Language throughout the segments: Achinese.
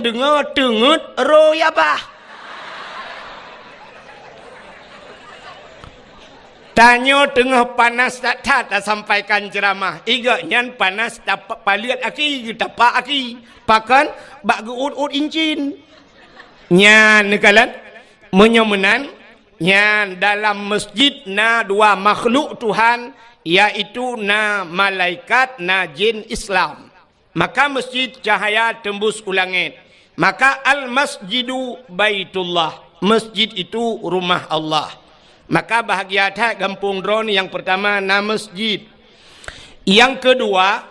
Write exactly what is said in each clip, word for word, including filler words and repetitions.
deungoe teungeut roh yabah. Tanyoe teungoh panas that-that tasampaikan ceuramah. Igok nyan panas tap-, paleuet aki, geutapak aki. Pakon? Bak geuôt-ôt incin. Nyan neukalon. Meunyoe meunan, nyan dalam masjid na dua makhluk Tuhan, yaitu na malaikat, na jin Islam. Maka masjid cahaya teumbus u langét. Maka al-masjidu baitullah, masjid itu rumah Allah. Maka bahagia that gampông droeneuh, nyang peurtama na masjid. Nyang keudua,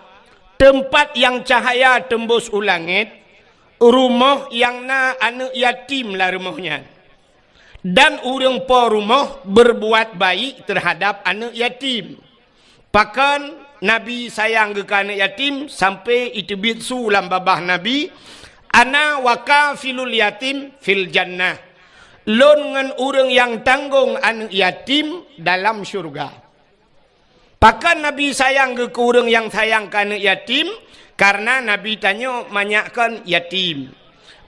teumpat nyang cahaya teumbus u langét, rumoh nyang na aneuëk yatim lam rumoh nyan. Dan ureuëng po rumoh beurbuat baik teuhadab aneuëk yatim. Pakon Nabi sayang geuh keu aneuëk yatim sampoe iteubiet su lam babah Nabi, "Ana wa kafilul yatim fil jannah." Lôn ngon ureuëng nyang tanggong aneuëk yatim dalam syeuruga. Pakon Nabi sayang geuh keu ureuëng nyang sayang keu aneuëk yatim? Kareuna Nabi tanyoe manyak kon yatim.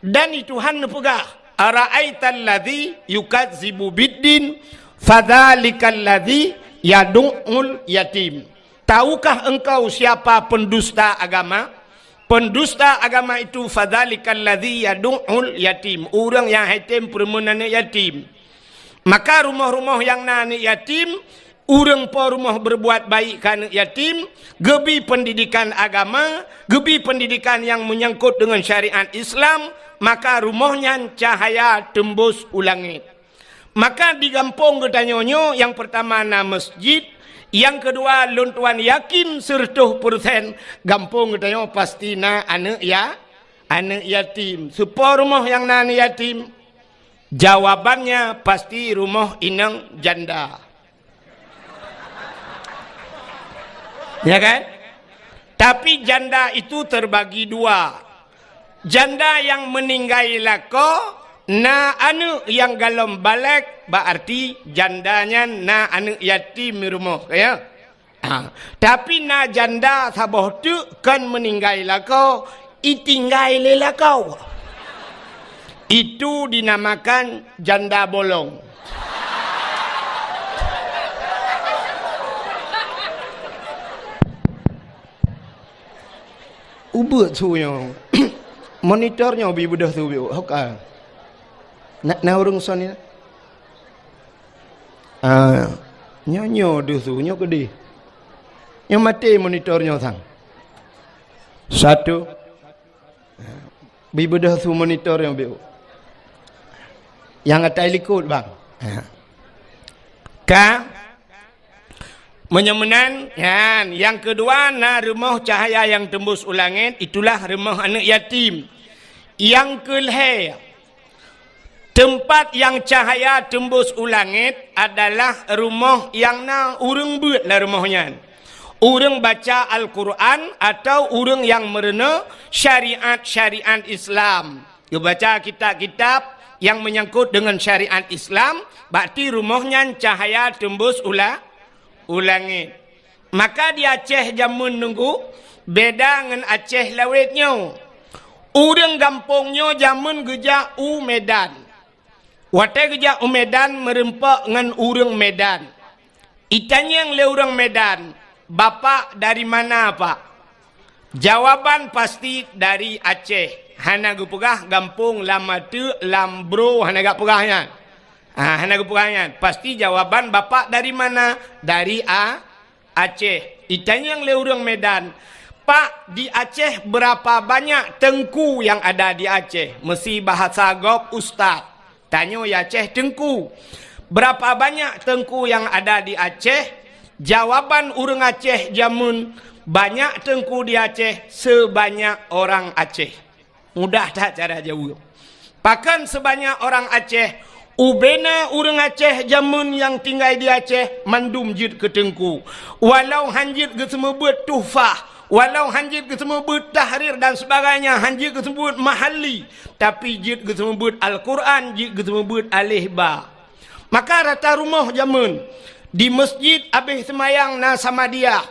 Dan di Tuhan neupeugah, "Ara'aital ladzi yukadzibu biddin, fadzalikal ladzi yadu'ul yatim." Tahukah engkau siapa pendusta agama? Pendusta agama itu, fadzalikal ladzi yadu'ul yatim, ureuëng nyang hai tem peureumeun aneuëk yatim. Maka rumoh-rumoh nyang na aneuëk yatim, ureuëng po rumoh beurbuat baik keu aneuëk yatim, geubri peundidikan agama, geubri peundidikan nyang meunyangkot deungon syariat Islam, maka rumoh nyan cahaya teumbus u langét. Maka di gampông geutanyoe nyoe, nyang peurtama na masjid, nyang keudua lôn tuan yakin seureutôh peureusén gampông geutanyoe pasti na aneuëk ya-, aneuëk yatim. Soe po rumoh nyang na aneuëk yatim? Jawabannya pasti rumoh inong janda. Ya kan? Tapi janda itu terbagi dua. Janda nyang meuninggai lakoe, na aneuëk nyang golom balek, berarti janda nyan na aneuëk yatim di rumoh, ya. Ha, tapi na janda saboh teuk kon meuninggai lakoe, itinggai lé lakoe. Itu dinamakan janda bolong. Ubeuet su nyoe. Monitor nyoe bi beudôh su bi, hoka. Na, na ureuëng son nyoe? Ah, nyoe, nyoe deuh su, nyoe keudeh. Nyoe maté monitor nyoe sang. Satu. Bi beudôh su monitor nyoe bi. Nyang atai likot, bang. Ka? Meunyoe meunan, nyan, nyang keudua na rumoh cahaya nyang teumbus u langét, itulah rumoh aneuëk yatim. Nyang keulhée, teumpat nyang cahaya teumbus u langét adalah rumoh nyang na ureuëng beuet lam rumoh nyan. Ureuëng baca Al-Quran atau ureuëng nyang meurunoe syariat-syariat Islam. Geubaca kitab-kitab nyang meunyangkot deungon syariat Islam, berarti rumoh nyan cahaya teumbus u la-, u langét. Maka di Aceh jameun nunggu beda ngon Aceh lawét nyoe. Ureuëng gampông nyoe jameun geujak u Medan. Watée geujak u Medan meurumpok ngon ureuëng Medan. Itanyong lé ureuëng Medan, "Bapak dari mana, Pak?" Jawaban pasti dari Aceh. Hana geupeugah gampông lam ateuk, lam bro, hana geupeugah nyan. Ah, hana geupeugah nyan. Pasti jawaban, "Bapak dari mana?" Dari A-, Aceh. Itanyong lé ureuëng Medan, "Pak, di Aceh berapa banyak teungku yang ada di Aceh?" Meusi bahasa gob ustaz. Tanyoe di Aceh teungku. Berapa banyak teungku yang ada di Aceh? Jawaban ureuëng Aceh jameun, banyak teungku di Aceh sebanyak orang Aceh. Mudah that cara jaweueb. Pakon sebanyak orang Aceh? Ubena ureuëng Aceh jameun nyang tinggai di Aceh mandum jeuet keu teungku. Walau hán jeuet geuseumeubeuet tuhfah, walau hán jeuet geuseumeubeuet tahrir dan sebagainya, hán jeuet geuseumeubeuet mahalli, tapi jeuet geuseumeubeuet Al-Quran, jeuet geuseumeubeuet aleh ba. Maka rata rumoh jameun di masjid abéh seumayang na samadiah,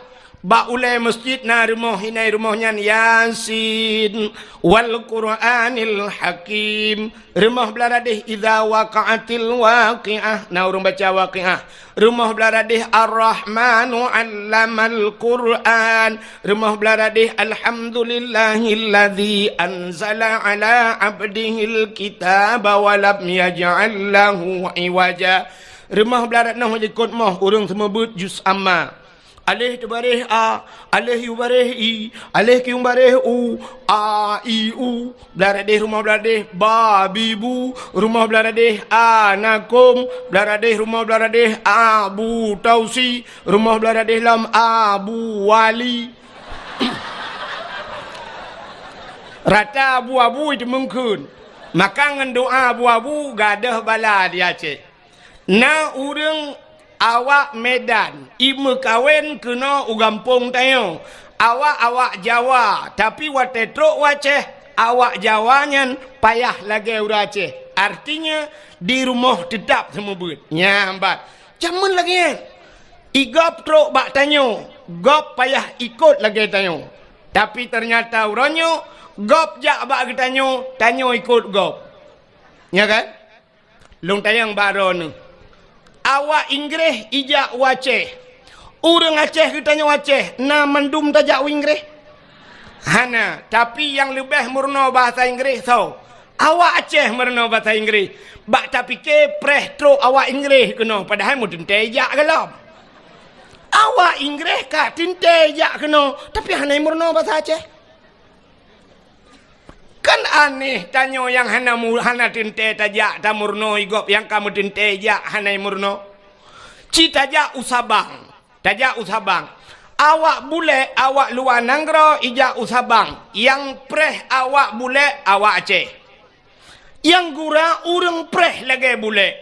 Bak ulée masjid na rumoh, inan rumoh nyan Yasin wal Qur'anil Hakim. Rumoh blah radeh Idza Waqa'atil Waqi'ah, na ureuëng baca Waqi'ah. Rumoh blah radeh Ar-Rahmanu 'Allamal Qur'an. Rumoh blah radeh Alhamdulillahilladzi anzala 'ala 'abdihil kitaba wa lam yaj'al lahu 'iwaja. Rumoh blah radeh noh likot moh ureuëng seumeubeuet juz amma. Aleh teubareh a, aleh yue bareh i, aleh kiyue bareh u, a, i, u. Blah radeh rumoh blah radeh ba, bi, bu, rumoh blah radeh a, na kôm, blah radeh rumoh blah radeh a, bu, tausi, rumoh blah radeh lom a, bu, wali. Rata abu-abu itu mungkin. Maka ngon doa abu-abu gadôh bala di Aceh. Na ureuëng awak Medan, imeukawen keunoe u gampông tanyoe. Awak-awak Jawa, tapi watée trok u Aceh, awak Jawa nyan payah lagée ureuëng Aceh. Artinya, di rumoh teutab seumeubeuet. Nyan bat. Jameun lagée nyan. I gob trok bak tanyoe, gob payah ikot lagée tanyoe. Tapi teunyata uroe nyoe, gob jak bak geutanyoe, tanyoe ikot gob. Nya kan? Lôn tanyong bak droeneuh. Awak Inggréh ijak u Aceh. Ureuëng Aceh geutanyoe Aceh, na mandum tajak u Inggréh? Hana, tapi nyang leubeh meurunoe bahasa Inggréh soe? Awak Aceh meurunoe bahasa Inggréh. Bak tapike preh trok awak Inggréh keunoe, padahai meuteuntée ijak gohlom. Awak Inggréh ka teuntée ijak keunoe, tapi hana meurunoe bahasa Aceh. Kan aneh, tanyoe nyang hana mu-, hana teuntée tajak tameurunoe i gob nyang ka meuteuntée jak hana meurunoe. Ci tajak u Sabang, tajak u Sabang. Awak bulek, awak luwa nanggroe ijak u Sabang. Nyang preh awak bulek, awak Aceh. Nyang gura ureuëng preh lagée bulek.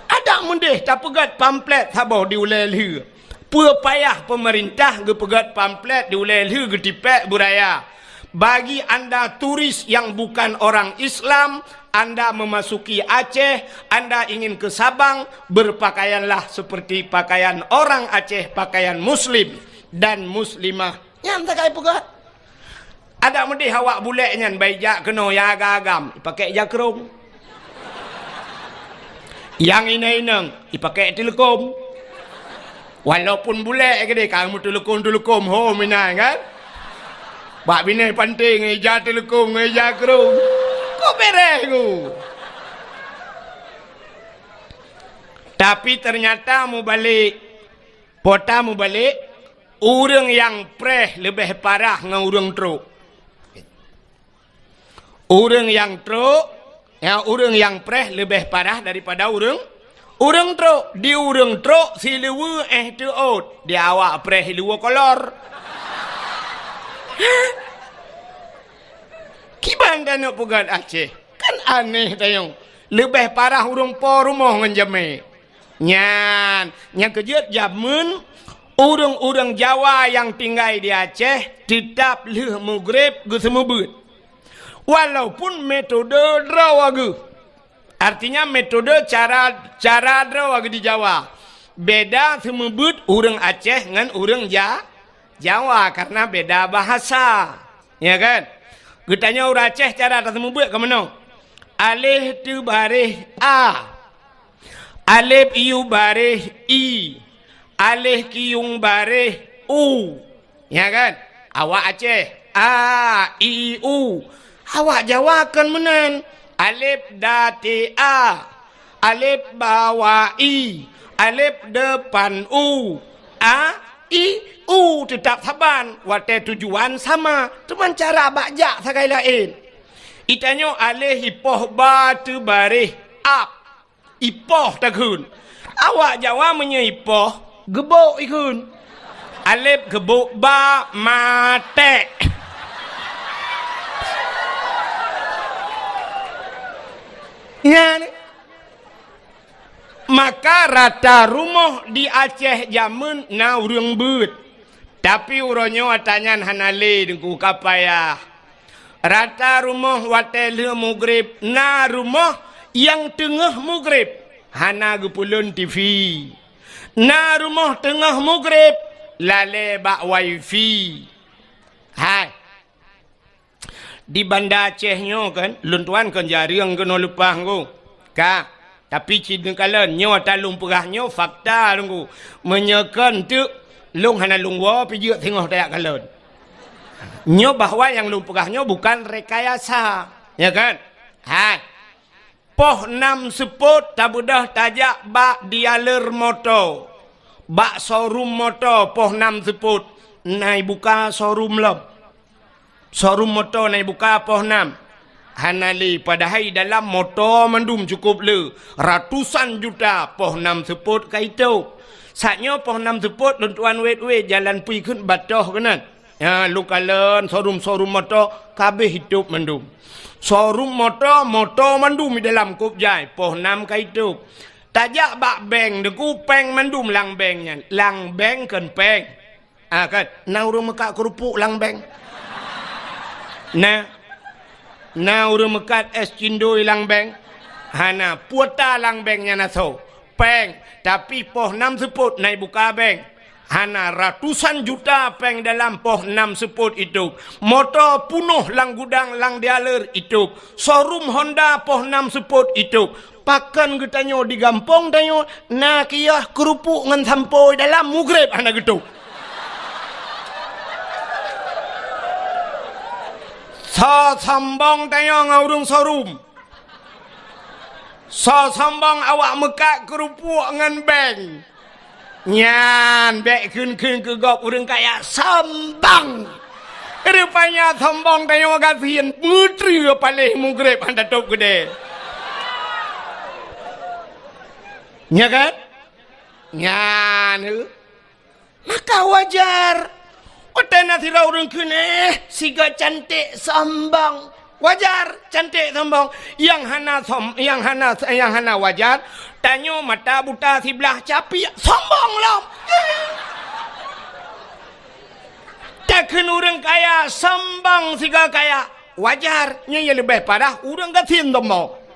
Adak meudeh tapeugét pamflet saboh di ulée lheueh. Peue payah peumeurintah geupeugét pamflet di ulée lheueh geutipék beuraya. Bagi anda turis yang bukan orang Islam, anda memasuki Aceh, anda ingin ke Sabang, berpakaianlah seperti pakaian orang Aceh, pakaian muslim dan muslimah. Nyan sagai peugah. Adak meudeh awak bulek nyan bai jak keunoe ya agam-agam, ipakék jakrong. Nyang inong-inong, ipakék teuleukom. Walaupun bulek keudeh ka meuteuleukom-teuleukom ho meunan kan. Bak binéh panté ngon ija teuleukom, ngon ija krong. Kok beres ku? Tapi ternyata mubalek, pota mubalek, ureuëng nyang preh leubeh parah ngon ureuëng trok. Ureuëng nyang trok, ya, ureuëng nyang preh leubeh parah daripada ureuëng, ureuëng trok. Di ureuëng trok siluweue éh teuôt, di awak preh siluweue kolor. Kiban taneuk peugét Aceh? Kan aneh tayong. Leubeh parah ureuëng po rumoh ngon jamé. Nyan, nyang keujeuet jameun ureuëng-ureuëng Jawa nyang tinggai di Aceh teutab lheueh mugreb geuseumeubeuet. Walaupun metode droe geuh. Artinya metode cara, cara droe geuh di Jawa. Beda seumeubeuet ureuëng Aceh ngon ureuëng Ja-, Jawa karena beda bahasa. Ya kan? Geutanyoe ureuëng Aceh cara taseumeubeuet ka meunoe. Aleh teubareh a. Alef iyue bareh i, aleh kiyue bareh u. Ya kan? Awak Aceh, a, i, u. Awak Jawa kon meunan. Alef da te a, alef ba wa i, alef depan u, a, i, u teutab saban. Watée tujuan sama, teuma cara bak jak sagai laén. Itanyoe aleh ipoh ba teubareh ab. Ipoh takheun. Awak Jawa meunyoe ipoh, geubok ikheun. Alef geubok ba matek. Nyan. Maka rata rumoh di Aceh jameun na ureuëng beuet. Tapi uroe nyoe ata nyan hana lé Teungku, ka payah. Rata rumoh watée lheueh mugreb, na rumoh nyang teungoh mugreb hana geupeulon T V. Na rumoh teungoh mugreb Lalée bak wifi. Hai. Di Banda Aceh nyoe kan, lôn tuan kon jareueng keunoe leupah ngku. Ka. Tapi cit neukalon, nyoe ata lôn peugah nyoe fakta ngku. Meunyoe kon teuk, lôn hana lôn woe pih jeuet singoh tajak kalon. Nyoe bahwa nyang lôn peugah nyoe bukan rekayasa. Ya kan? Hai. Poh nam seupôt tabeudôh tajak bak dealer moto. Bak showroom moto poh nam seupôt. Na ibuka showroom lom. Showroom moto na ibuka poh nam. Hana lé, padahai dalam moto mandum cukôp le. Ratusan juta poh nam seupôt ka itôp. Saat nyoe poh nam seupôt lôn tuan wét-wét jalan pui kheun batoh keunan. Ha, lôn kalon showroom-showroom moto kabéh itôp mandum. Showroom moto, moto mandum di dalam kôp jai, poh nam ka itôp. Tajak bak bank, teungku, péng mandum lam bank nyan. Lam bank kon péng. Ah, kan? Na ureuëng meukat keurupuk lam bank? Na. Na ureuëng meukat és cindoi lam bank? Hana. Puta lam bank nyan asoe. Péng, tapi poh nam seupôt na ibuka bank. Hana, ratusan juta péng dalam poh nam seupôt itôp. Moto punoh lam gudang lam dealer itôp. Showroom Honda poh nam seupôt itôp. Pakon geutanyoe di gampông tanyoe na kios keurupuk ngon sampoe dalam, mugreb hana geutôp. Soe sombong tanyoe ngon ureuëng showroom. Soe sombong awak meukat keurupuk ngon bank. Nyan bék kheun-kheun keu gob ureuëng kaya sombong. Rupanya sombong tanyoe gasien, meutreue paléh mugreb hana tôp keudè. Nya kan? Nyan. Maka wajar. Watée na sidroe ureuëng kheun, "Eh, sigoe cantik sombong." Wajar, cantik sombong. Nyang hana som-, nyang hana, nyang hana wajar, tanyoe mata buta siblah capiek, sombong lom. Takheun ureuëng kaya sombong sigoe kaya. Wajar, nyan nyang leubeh parah ureuëng gasien sombong.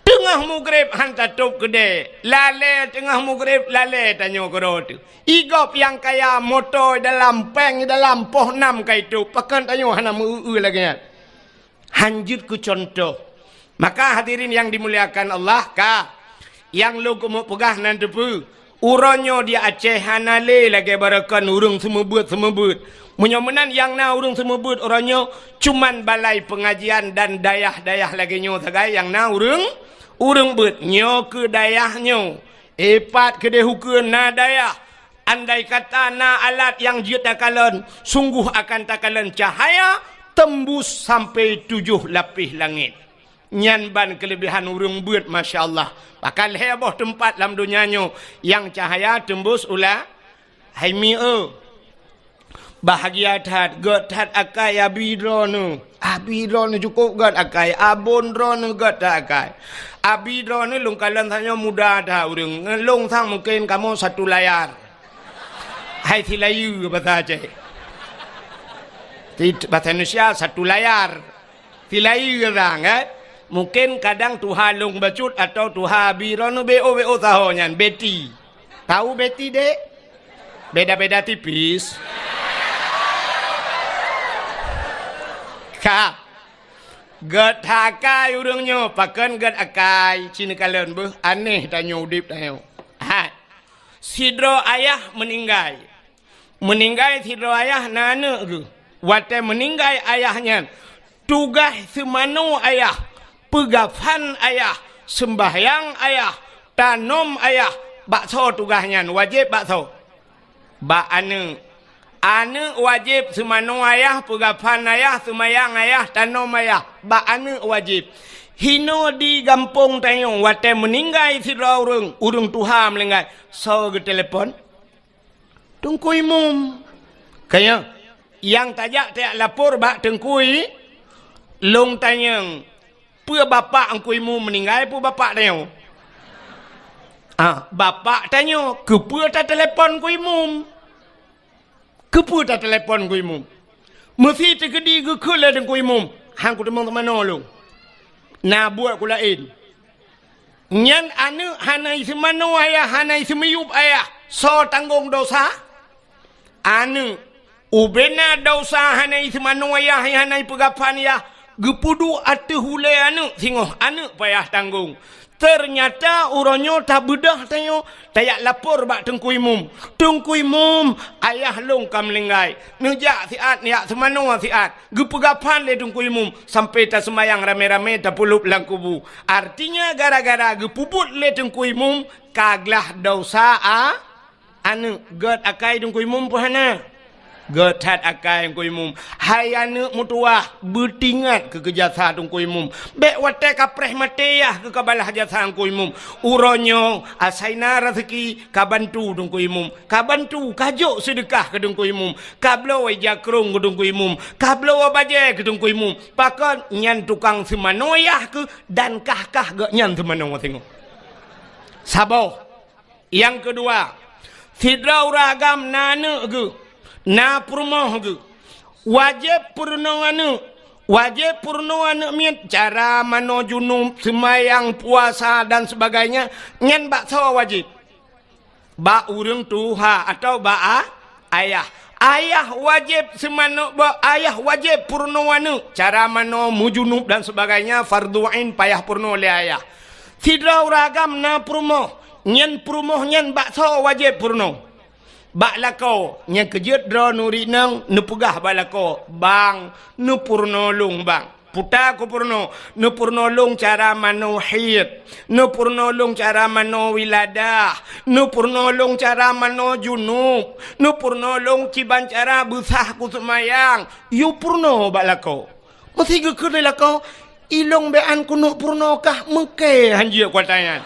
Teungoh mugreb han tatôb keudè, lalè teungoh mugreb lalè tanyoe keudroe teuh. I gob nyang kaya moto dalam, péng dalam, poh nam ka itôb, pakon tanyoe hana meu-eu lagèe nyan. Han jeuet keu cuntoh. Maka hadirin nyang dimuliakan Allah, ka nyang lôn keumeung peugah nan teupeue. Uroe nyoe di Aceh hana lé lagèe baroekon ureuëng seumeubeuet-seumeubeuet. Meunyoe meunan nyang na ureuëng seumeubeuet uroe nyoe cuman balai peungajian dan dayah-dayah lagèe nyoe sagai nyang na ureuëng, ureuëng beuet. Nyoe keu dayah nyoe, ipat keudeh ukeue na dayah. Andai kata na alat nyang jeuet takalon, sunggoh akan takalon cahaya teumbus sampai tujoh lapéh langét. Nyan ban keuleubehan ureuëng beuet, masya Allah. Pakon lhèe boh teumpat lam donya nyoe nyang cahaya teumbus u la-, hai mi-e. Bahagia that, gèt that akai abi droeneuh. Abi droeneuh cukôp gèt akai, abon droeneuh gèt that akai. Abi droeneuh lôn kalon tanyoe muda that ureuëng. Ngon lôn sang mungken kamoe satu layar. Hai silayeue basa Aceh. Ti-, basa Indonesia satu layar. Silayeue sang, eh? Mungken kadang tuha lôn bacut atau tuha abi droeneuh B O, B O saho nyan, Betty. Tahu Betty, Dek? Beda-beda tipis. Ka. Gèt that akai ureuëng nyoe, pakon gèt akai, ci neukalon beuh, aneh tanyoe udép tanyoe. Hai. Sidroe ayah meuninggai. Meuninggai sidroe ayah na aneuëk geuh. Watèe meuninggai ayah nyan, tugaih seumanoe ayah, peugafan ayah, seumbahyang ayah, tanom ayah, bak soe tugaih nyan, wajéb bak soe? Bak aneuëk. Aneuëk wajéb seumanoe ayah, peugafan ayah, seumayang ayah, tanom ayah, bak aneuëk wajéb. Hinoe di gampông tanyoe, watèe meuninggai sidroe ureuëng, ureuëng tuha meuninggai, soe geutelepon? Teungku Imum. Ka nyan, nyang tajak-tajak lapor bak Teungku I-, lôn tanyong, peue bapak Teungku Imum meuninggai, peue bapak tanyoe? Ah, bapak tanyoe, keupeue tatelepon Teungku Imum? Keupeue tatelepon Teungku Imum? Meusi teukeudi geukheun lé Teungku Imum, han kuteumong teumanoe lôn. Na buet ku laén. Nyan aneuëk hana iseumanoe ayah, hana iseumiyueb ayah. Soe tanggong dosa? Aneuk, ubena desya hana iseumanoe yah, hana ipeugaphan yah, geupeuduek ateueh ulée aneuk singoh aneuk payah tanggong. Teunyata uroe nyoe tabeudôh tanyoe, tajak lapor bak Teungku Imum. "Teungku Imum, ayah lôn ka meuninggai." Neujak siat, neujak seumanoe siat. Geupeugaphan lé Teungku Imum, sampai taseumayang ramé-ramé tapeulob lam kubu. Artinya gara-gara geupeubuet lé Teungku Imum, ka glah desya a-, aneuk. Gét akai Teungku Imum peue hana? Gét that akai Teungku Imum. Hai aneuk meutuwah, beutingat keu, keu jasa Teungku Imum. Bék watée kapreh maté yah keu kabalah jasa Teungku Imum. Uroe nyoe asai na raseuki kabantu Teungku Imum. Kabantu, kajok seudeukah keu Teungku Imum. Kabloe ija krong keu Teungku Imum. Kabloe bajée keu Teungku Imum. Pakon nyan tukang seumanoe yah keu dan kah-kah gét nyan seumanoe singoh. Saboh. Nyang keudua, sidroe ureuëng agam na aneuk geuh, na peurumoh geuh. Wajéb peurunoe aneuk. Wajéb peurunoe aneuk miet cara manoe junub, seumayang, puasa dan sebagainya. Nyan bak soe wajéb? Bak ureuëng tuha atawa bak a-, ayah. Ayah wajéb seumanoe, bak ayah wajéb peurunoe aneuk. Cara manoe, meujunub dan sebagainya, fardhu ain payah peurunoe lé ayah. Sidroe ureuëng agam na peurumoh, nyan peurumoh nyan bak soe wajéb peurunoe? Bak lakoe. Nyang keujeuet droeneuh ureuëng inong neupeugah bak lakoe, "Bang, neupeurunoe lôn, Bang." Puta kupeurunoe, neupeurunoe lôn cara manoe haid, neupeurunoe lôn cara manoe wiladah, neupeurunoe lôn cara manoe junub, neupeurunoe lôn kiban cara beusah kuseumayang, yue peurunoe bak lakoe. Meusé geukheun lé lakoe, "Ilôn bék an keuneuk peurunoe kah, meuké hanjeuet kuatanyan."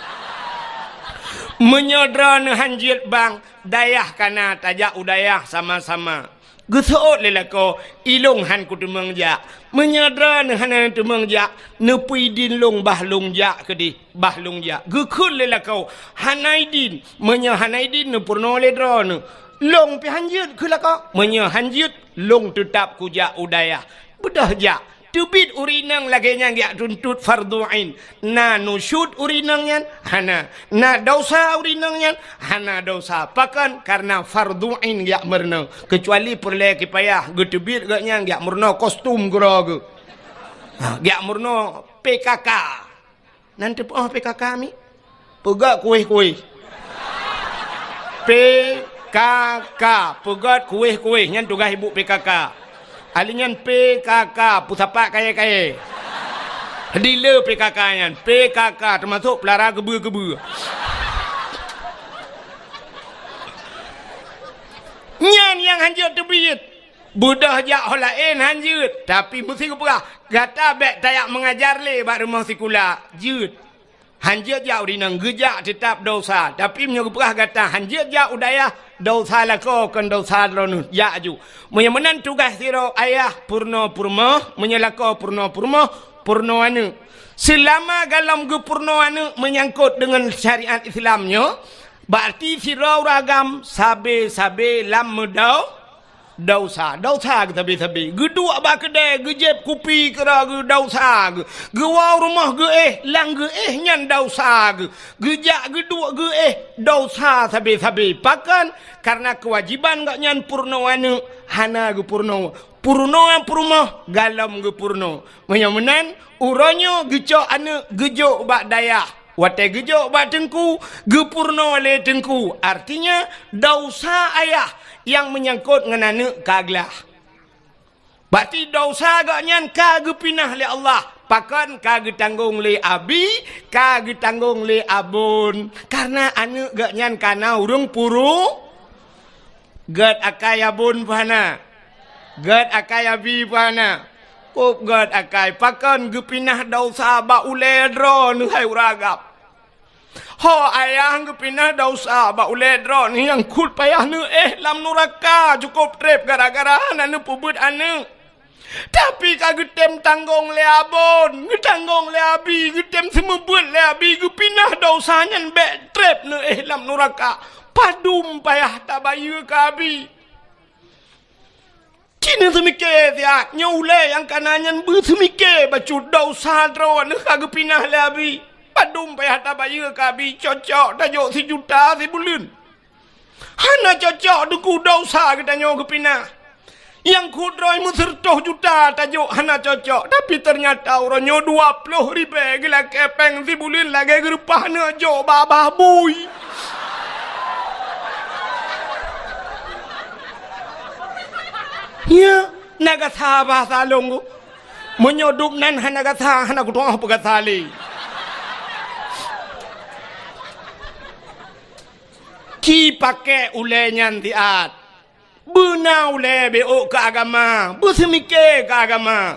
Meunyoe droeneuh hanjeuet bang, dayah kana tajak u dayah sama-sama. Geuseuôt lé lakoe, "Ilôn han kuteumeung jak." Meunyoe droeneuh hana teumeung jak, "Neupeuidin lôn bah lôn jak keudeh, bah lôn jak." Geukheun lé lakoe, "Hana idin." Meunyoe hana idin, neupeurunoe lé droeneuh, "Lôn pih hanjeuet," kheun lakoe. "Meunyoe hanjeuet, lôn teutab kujak u dayah." Beudôh jak. Teubiet ureuëng inong lagée nyan geujak tuntot fardhu ain. Na nusyuz ureuëng inong nyan? Hana. Na desya ureuëng inong nyan? Hana desya. Pakon? Kareuna fardhu ain geujak meurunoe. Keucuali peureulée kipayah geuteubiet gobnyan geujak meurunoe kostum keudroe geuh. Ha, geujak meurunoe P K K. Nan teupeue P K K mi? Peugét kuéh-kuéh. P K K, peugét kuéh-kuéh, nyan tugaih ibu P K K. Ahli nyan P K K, peusapat kayée-kayée. Dealer P K K nyan, P K K teumasok peulara keubeue-keubeue. Nyan nyang hanjeuet teubiet. Beudôh jak ho laén hanjeuet, tapi meusé geupeugah, gata bék tajak meungajar lé bak rumoh sikula, jeuet. Hanjeuet jak ureuëng inong, geujak teutab desya, tapi meunyoe geupeugah gata hanjeuet jak u dayah, desya lakoe kon desya droeneuh, jak aju. Meunyoe meunan tugaih sidroe ayah peurunoe peurumoh, meunyoe lakoe peurunoe peurumoh, peurunoe aneuk. Seulama golom geupeurunoe aneuk meunyangkot deungon syariat Islam nyoe, Berarti sidroe ureuëng agam sabe-sabe lam meudau-, desya. Desya geuh sabe-sabe. Geuduek bak keudée, geujieb kupi keudroe geuh desya geuh. Geuwoe rumoh geuéh, lam geuéh nyan desya geuh. Geujak geuduek geuéh desya sabe-sabe. Pakon? Kareuna keuwajéban gobnyan peurunoe aneuk hana geupeurunoe. Peurunoe peurumoh golom geupeurunoe. Meunyoe meunan, uroe nyoe geucok aneuk geujok bak dayah. Watée geujok bak teungku, geupeurunoe lé teungku. Artinya, desya ayah nyang meunyangkot ngon aneuk ka glah. Berarti desya gobnyan ka geupinah lé Allah. Pakon? Ka geutanggong lé abi, ka geutanggong lé abon. Kareuna aneuk gobnyan ka na ureuëng puru-, Gét akai abon peue hana? Gét akai abi peue hana? Kop gét akai, pakon geupinah desya bak ulée droeneuh hai ureuëng agam? Ho ayah geupinah desya bak ulée droeneuh nyang kut payah neuéh lam nuraka cukop treb gara-gara hana neupeubuet aneuk. Tapi ka geutem tanggong lé abon, geutanggong lé abi, geutem seumeubeuet lé abi, geupinah desya nyan bék treb neuéh lam nuraka. Padum payah tabayeue keu abi. Ci neuseumiké siat, nyoe ulée nyang kana nyan beuseumiké bacut desya droeneuh ka geupinah lé abi. Padum payah tabayeue keu abi, cocok tajok sijuta sibuleuen. Hana cocok Teungku, desya geutanyoe geupinah. Nyang khudrah meusireutôh juta tajok hana cocok, tapi teunyata uroe nyoe dua ploh ribèe geulakèe pèng sibuleuen lagèe geureupah aneuk jok bak babah bui. Ya, na gasa bahasa lôn ku. Meunyoe dub nan hana gasa, hana kutu'oh peugasa lé. Ci pakèk ulèe nyan siat. Beuna ulèe beuôk keu agama, beuseumiké keu agama.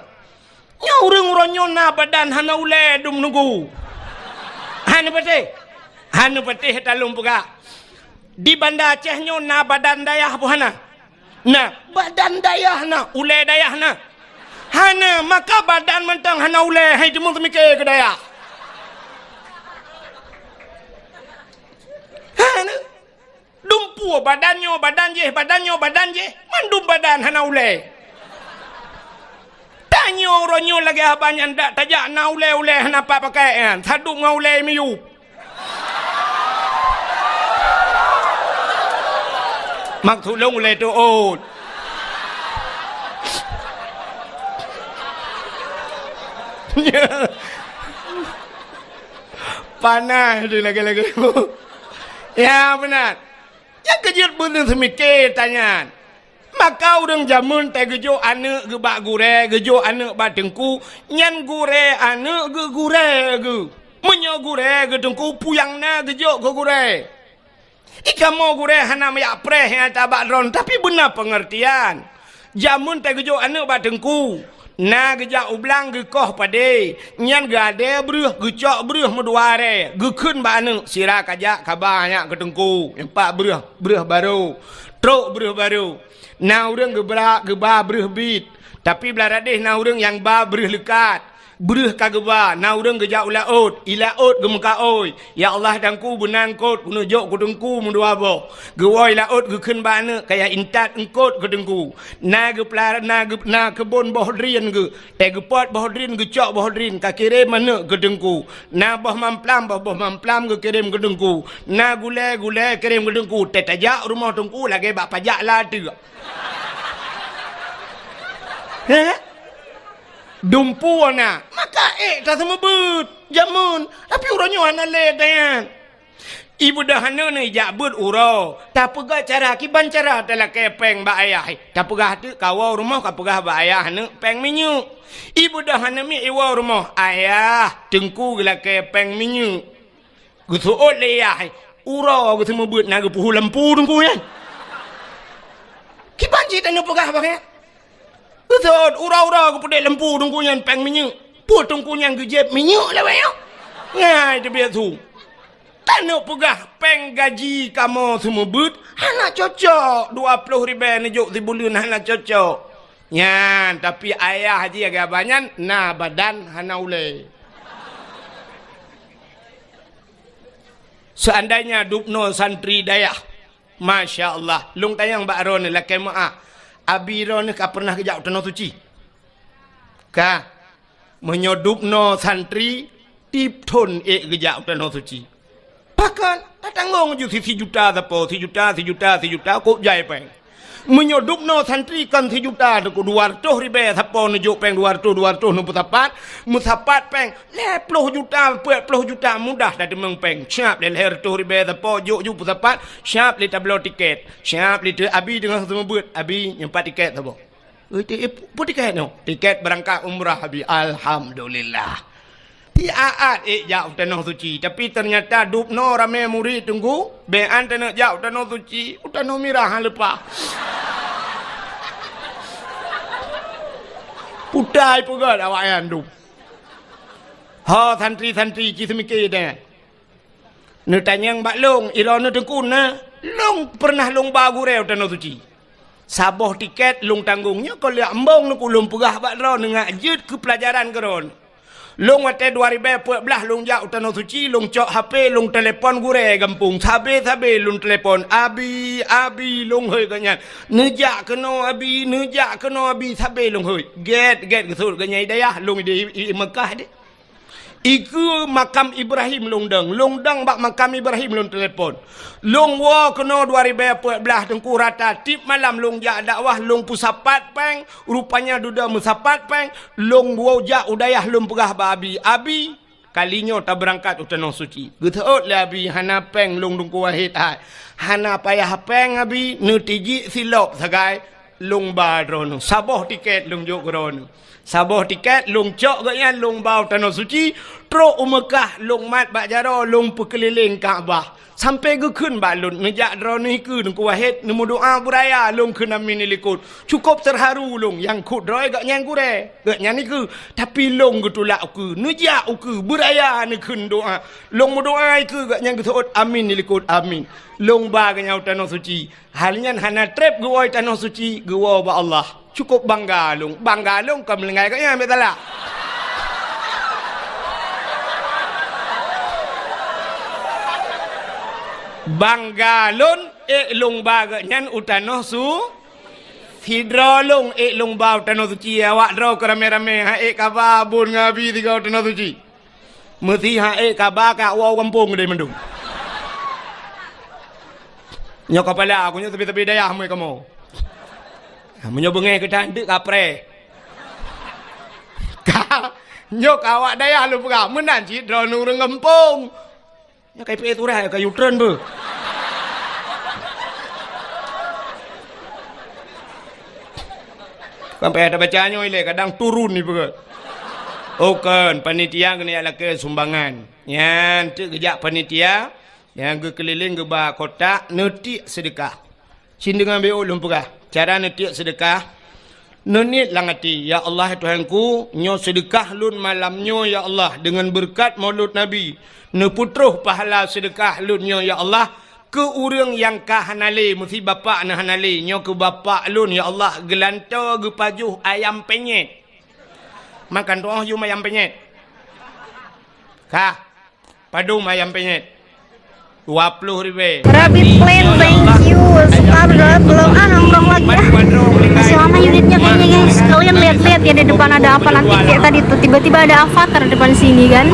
Nyoe ureueng uroe nyoe na badan hana ulèe dum nunggu. Hana patéh. Hana patéh talôn peugah. Di Banda Aceh nyoe na badan dayah peue hana? Na, badan dayah na, ulèe dayah na. Hana, maka badan mantong hana ulèe, han teuma seumiké keu dayah. Hana. Dumpeue badan nyoe, badan jéh, badan nyoe, badan jéh, mandum badan hana ulèe. Tanyoe uroe nyoe lagèe haba nyan dak tajak na ulèe-ulèe hana pat pakai nyan, sadub ngon ulèe miyueb. Maksud lôn ulèe teuôt. Panas tu lagèe-lagèe. Ya, beuna. Nyang keujeuet beuneuh seumiké tanyan. Maka ureueng jameun teuh geujok aneuk geuh bak gurèe, geujok aneuk bak teungku, nyan gurèe aneuk geuh gurèe geuh. Meunyoe gurèe geuh teungku, peue nyang na geujok keu gurèe. Di kamoe gurèe hana meuyak preh nyang tabak droen, tapi beuna peungeurtian. Jameun teuh geujok aneuk bak teungku, na geujak u blang geukoh padé, nyan geuadèe breuh, geucok breuh meudua arèe, geukheun bak aneuk, sira kajak kaba nyak keu teungku, nyang pat breuh, breuh barô, trok breuh barô. Na ureueng geubra-, geuba breuh bit, tapi blah radeh na ureueng nyang ba breuh leukat. Breuh ka geuba, na ureueng geujak u laôt, i laôt geumeukaôi, "Ya Allah, teungku beuna eungkôt keuneuk jok keu teungku meudua boh." Geuwoe i laôt geukheun bak aneuk, "Kaya intat eungkôt keu teungku." Na geupeulara-, na geu-, na keubon boh drien geuh, teuh geupot boh drien, geucok boh drien, ka kirém aneuk keu teungku. Na boh mamplam, boh, boh mamplam geukirém keu teungku. Na gulèe, gulèe kirém keu teungku. Teuh tajak rumoh teungku lagèe bak pajak lateuek. Heh? Dumpeue na, maka ék taseumeubeuet jameun, tapi uroe nyoe hana lé tanyan. Ibeudôh aneuk nyoe ijak beuet uroe, tapeugah cara kiban cara talakèe pèng bak ayah. Tapeugah teuk kawoe rumoh kapeugah bak ayah aneuk pèng minyeuk. Ibeudôh aneuk miet iwoe rumoh, "Ayah, teungku geulakèe pèng minyeuk." Geuseuôt lé yah, uroe geuseumeubeuet na geupeuhu lampu teungku nyan. Kiban cit tanyoe peugah bak nyan. Geuseuôt uroe-uroe geupeudeh lampu teungku nyan pèng minyeuk. Peue teungku nyan geujieb minyeuk lawét nyoe? Ngai teubiet su. Tanyoe peugah pèng gaji kamoe seumeubeuet hana cocok, dua ploh ribèe neujok sibuleuen hana cocok. Nyan, tapi ayah jih agak banyak na badan hana ulèe. Seandainya dubnoe santri dayah, masya Allah, lôn tanyong bak droeneuh lakèe meu'ah, abi droeneuh ka pernah geujak u Tanoh Suci? Ka. Meunyoe dubnoe santri, tiep thon ék geujak u Tanoh Suci. Pakon, tatanggong ju si, sijuta sapo, sijuta, sijuta, sijuta, kok jai pèng. Meunyoe dubnoe santri kon sijuta teungku, dua reutôh ribèe sapo neujok pèng dua reutôh, dua reutôh neupeusapat, meusapat pèng lhèe ploh juta, peuet ploh juta mudah tateumeung pèng. Siap lé lhèe reutôh ribèe sapo jok ju peusapat, siap lé tabloe tiket, siap lé teu abi teungoh seumeubeuet, abi nyoe pat tiket sapo. Ui, ti-, eh, pu-, peue tiket nyoe? Tiket beurangkat umrah, abi. Alhamdulillah. Ti aat ék jak u Tanoh Suci, tapi teunyata dubnoe ramé murit teungku, bèk an taneuk jak u Tanoh Suci, u Tanoh Mirah han leupah. Putai peugöt awaknyan dub. Ho santri-santri ci seumiké deh. Neutanyong bak lôn, iroe neuteukun na, lôn peureunah lôn ba gurèe u Tanoh Suci. Saboh tiket lôn tanggong nyoe kon lheueh embong neukeu lôn peugah bak droeneuh ngat jeuet keu peulajaran keu droeneuh. Lôn watèe dua ribèe peuet blah lôn jak u Tanoh Suci, lôn cok H P, lôn teulepon gurèe gampông. Sabé-sabé lôn teulepon, "Abi, abi," lôn hôi geuh nyan. "Neujak keunoe abi, neujak keunoe abi," sabé lôn hôi. Gèt-gèt geusut geuh nyan i dayah, lôn i, i, i Meukah deh. Ikeue makam Ibrahim lôn dong. Lôn dong bak makam Ibrahim lôn telepon. Lôn woe keunoe dua ribèe peuet blah Teungku rata tiep malam lôn jak dakwah lôn peusapat péng. Rupanya dudoe meusapat péng. Lôn woe jak u dayah lôn peugah bak abi, "Abi, kali nyoe tabeurangkat u Tanoh Suci." Geuseuôt lé abi, "Hana péng lôn Teungku Wahid hai." "Hana payah péng abi, neutijik silop sagai." Lôn ba droeneuh. Saboh tiket lôn jok keu droeneuh. Saboh tiket lôn cok gobnyan lôn ba u Tanoh Suci, trok u Meukah lôn mat bak jaroe lôn peukeulileng Ka'bah. Sampoe geukheun bak lôn, "Neujak droeneuh ikeue Teungku Wahid, neumeudoa beuraya." Lôn kheun, "Amin," dilikot. Cukôp teuharu lôn, nyang kheun droe gobnyan gurèe, gobnyan ikeue. Tapi lôn geutulak ukeue, neujak ukeue, beuraya neukheun doa. Lôn meudoa ikeue gobnyan geuseuôt, "Amin," dilikot, "Amin." Lôn ba gobnyan u Tanoh Suci. Hal nyan hana trép geuwoe Tanoh Suci, geuwoe bak Allah. Cukôp bangga lôn. Bangga lôn kon meulinggai gobnyan, bèk salah. Bangga lôn, ék lôn ba gobnyan u Tanoh Su-, sidroe lôn ék lôn ba u Tanoh Suci, awak droe keu ramé-ramé, han ék kaba bun ngon abi sigoe u Tanoh Suci. Meusi han ék kaba ka woe u gampông deh mandum. Nyoe kapala, aku nyoe sabe-sabe dayah mui kamoe. Meunyoe beungéh geutanteuk kapreh. Ka, nyoe ka awak dayah lôn peugah, meunan cit droeneuh ureueng gampông. Nyoe ka ipeuék surat, ka U-turn beuh. Sampai ada baca nyoe ilée, kadang turun ni peugah. Oh, kon, panitia keuneuk lakée sumbangan. Nyan teuk geujak panitia, nyang geukeulileng geuba kotak, neutiek seudeukah. Cit deungon B O lôn peugah, cara neutiek seudeukah, neuniet lam até, "Ya Allah, Tuhanku, nyoe seudeukah lôn malam nyoe, ya Allah, deungon beureukat Maulud Nabi. Neupeutroh pahala seudeukah lôn nyoe, ya Allah, keu ureueng nyang ka hana lé, meusi bapak neuh hana lé, nyoe keu bapak lôn, ya Allah, geulantoe geupajoh ayam penyet." Makan tu'oh yum ayam penyet. Kah. Padum ayam penyet? Dua puluh ribèe. Rabbit Plain, thank you. Suka berdoa belum? Ah, nongkrong lagi ah. Masih lama unitnya kayaknya, guys. Kalian lihat-lihat ya, di depan ada apa nanti kayak tadi tuh. Tiba-tiba ada avatar depan sini kan.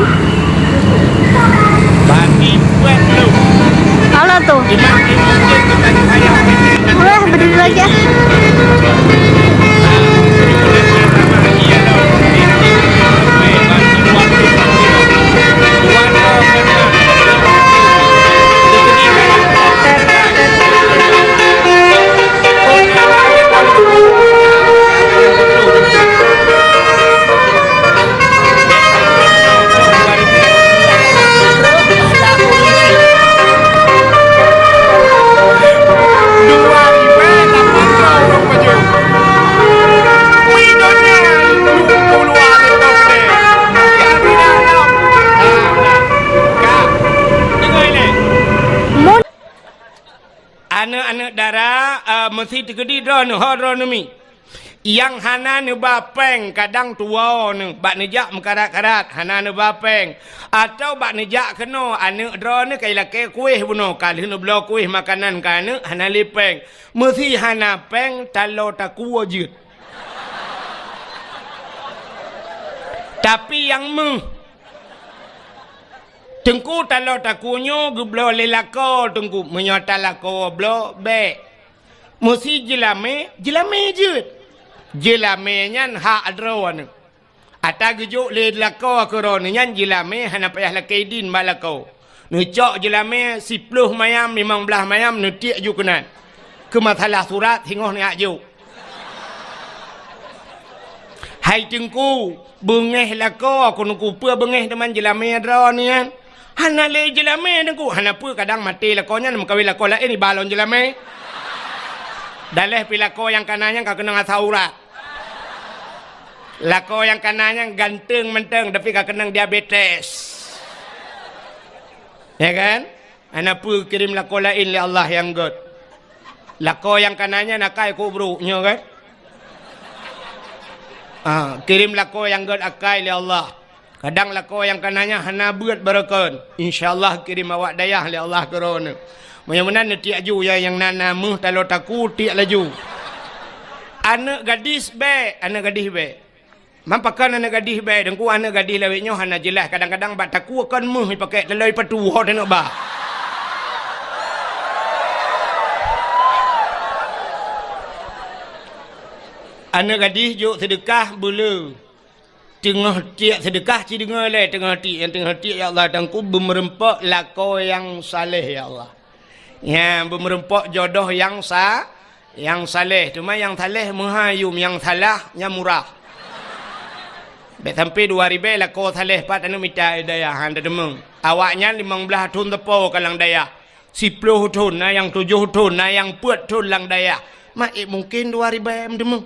Halo tuh. Wah, berdiri lagi ah. Aneuk-aneuk dara, eh, meusi teukeudi droeneuh, ho droeneuh mi. Nyang hana neuba péng kadang tuwoe neuh, bak neujak meukarat-karat, hana neuba péng. Atawa bak neujak keunoe, aneuk droeneuh ka ilakée kuéh bunoe, ka lheueh neubloe kuéh makanan keu aneuk, hana lé péng. Meusi hana péng, taloe takue jeuet. Tapi nyang meuh, Teungku, taloe takue nyoe geubloe lé lakoe, Teungku. Meunyoe ata lakoe bloe, bèk. Meusi jeulamé, jeulamé jeuet. Jeulamé nyan hak droeneuh. Ata geujok lé lakoe keu droeneuh nyan, jeulamé hana payah lakée idin bak lakoe. Neucok jeulamé siploh mayam, limong blaih mayam, neutiek ju keunan. Keu masalah surat, singoh neujak jok. Hai Teungku, beungéh lakoe, keuneuk peue beungéh teuma jeulamé droeneuh nyan? Hana lé jeulamé, Teungku. Hana peue, kadang maté lakoe nyan meukawen lakoe laén, iba lom jeulamé. Daléh pi lakoe nyang kana nyan ka keunong asam urat. Lakoe nyang kana nyan ganteng mantong, tapi ka keunong diabetes. Ya kan? Hana peue, kirém lakoe laén lé Allah nyang gét. Lakoe nyang kana nyan akai keu brok nyoe kan? Ah, kirém lakoe nyang gét akai lé Allah. Kadang lakoe nyang kana nyan hana beuet barokon. Insya Allah kirém awak dayah lé Allah keu droeneuh. Meunyoe meunan neutiek ju, ya, nyang na, na meuh taloe takue tiek laju. Aneuk gadis bèk, aneuk gadis bèk. Man pakon aneuk gadih bèe, Teungku, aneuk gadih lawét nyoe hana jeulaih, kadang-kadang bak takue kon meuh ipakèk taloe patu ho teuneuk ba. Aneuk gadih jok seudeukah beuleu. Teungoh tiek seudeukah ci deungoe lé, teungoh tiek, nyang teungoh tiek, "Ya Allah, Teungku, beumeurumpok lakoe nyang saleh, ya Allah." Nyan, beumeurumpok jodoh nyang sa-, nyang saleh. Teuma nyang saleh meuha yum, nyang salah nyan murah. Bèk sampai dua ribèe lakoe saleh pat aneuk mita dayah, han tadeungoe. Awaknyan limong blaih thon teupo ka lam dayah. Siploh thon, na nyang tujoh thon, na nyang peuet thon lam dayah. Ma ék mungken dua ribèe meuteumé?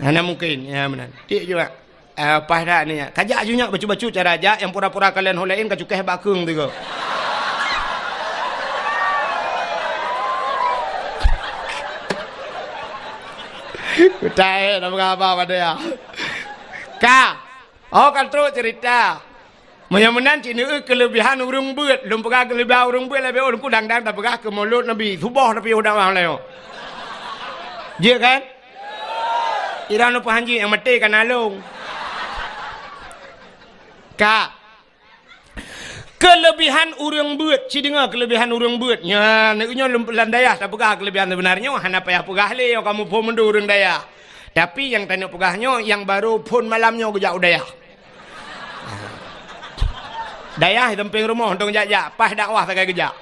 Hana mungken. Ya, meunan. Tiek juga. Ah, paih that ni. Kajak ju nyak bacut-bacut cara jak, nyang pura-pura kalon ho laén ka cukéh bak keueng tiga. Betai, nak peugah haba pada ya. Ka. Oh, ka trok cerita. Meunyoe meunan cit neueu keuleubihan ureueng beuet. Lôn peugah keuleubihan ureueng beuet lé beuet, Teungku, dang-dang tapeugah keu Maulud Nabi. Suboh tapi dakwah lé nyoe. Jeuet kan? Irang lôn peuhan jih nyang maté ka na lôn. Ka. Keuleubihan ureueng beuet, ci deungoe keuleubihan ureueng beuet. Nyan, nyoe lôn lam dayah tapeugah keuleubihan seubeuna nyoe, hana payah peugah lé, nyoe kamoe phon mandum ureueng dayah. Tapi nyang tanyoe peugah nyoe, nyang barô phon malam nyoe geujak u dayah. Dayah di sampéng rumoh, untông jak-jak, paih dakwah sagai geujak.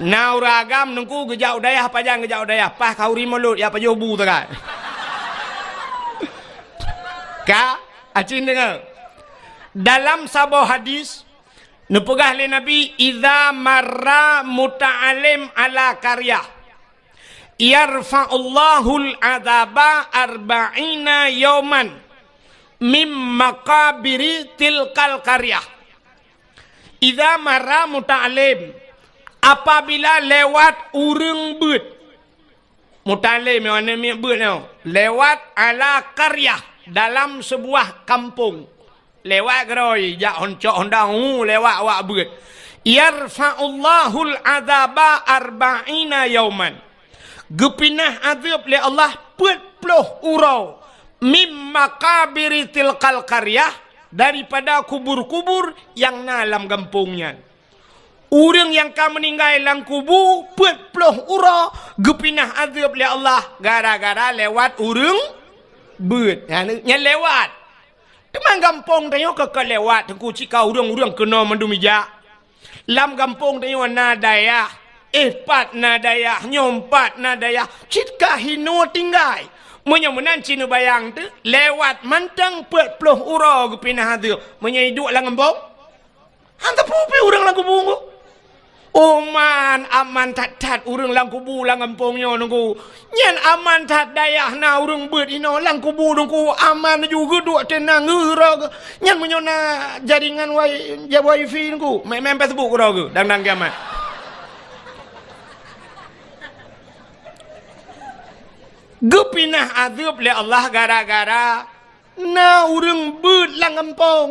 Na ureueng agam Teungku geujak u dayah, pajan geujak u dayah, paih khanduri Maulud, jak pajoh bu sagai. Ka, aci deungoe. Dalam saboh hadis, neupeugah lé Nabi, "Idza marra muta'allim ala qaryah, yarfa'ullahul adzaba arba'ina yauman mim maqabiri tilkal qaryah." Idza marra muta'allim, apabila lewat ureueng beuet. Muta'allim nyoe aneuk miet beuet nyoe. Lewat ala qaryah, dalam sebuah kampung. Lewat keudroe, jak hon cok honda, hu, lewat awak beuet. Yarfa'ullahul adzaba arba'ina yauman. Geupinah azeueb lé Allah peuet ploh uroe. Mim maqabiri tilkal qaryah, daripada kubur-kubur nyang na lam gampông nyan. Ureueng nyang ka meuninggai lam kubu peuet ploh uroe geupinah azeueb lé Allah gara-gara lewat ureueng beuet. Nyan, nyan lewat. Teuma gampông tanyoe ka, ka lewat, Teungku, cit ka ureueng-ureueng keunoe mandum ijak. Lam gampông tanyoe na dayah, éh pat na dayah, nyoe pat na dayah, cit ka hinoe tinggai. Meunyoe meunan ci neubayang teuk, lewat mantong peuet ploh uroe geupinah azeueb. Meunyoe iduek lam gampông, han teupeu pih ureueng lam kubu. Oh man, aman that-that ureueng lam kubu lam gampông nyoe, Teungku. Nyan aman that dayah na ureueng beuet inoe lam kubu, Teungku. Aman ju geuduek teunang, geuhura geu-, nyan meunyoe na jaringan wai-, ja wifi, Teungku. Main-main Facebook keudroe geu, dang-dang kiamat. Geupinah azeueb lé Allah gara-gara na ureueng beuet lam gampông.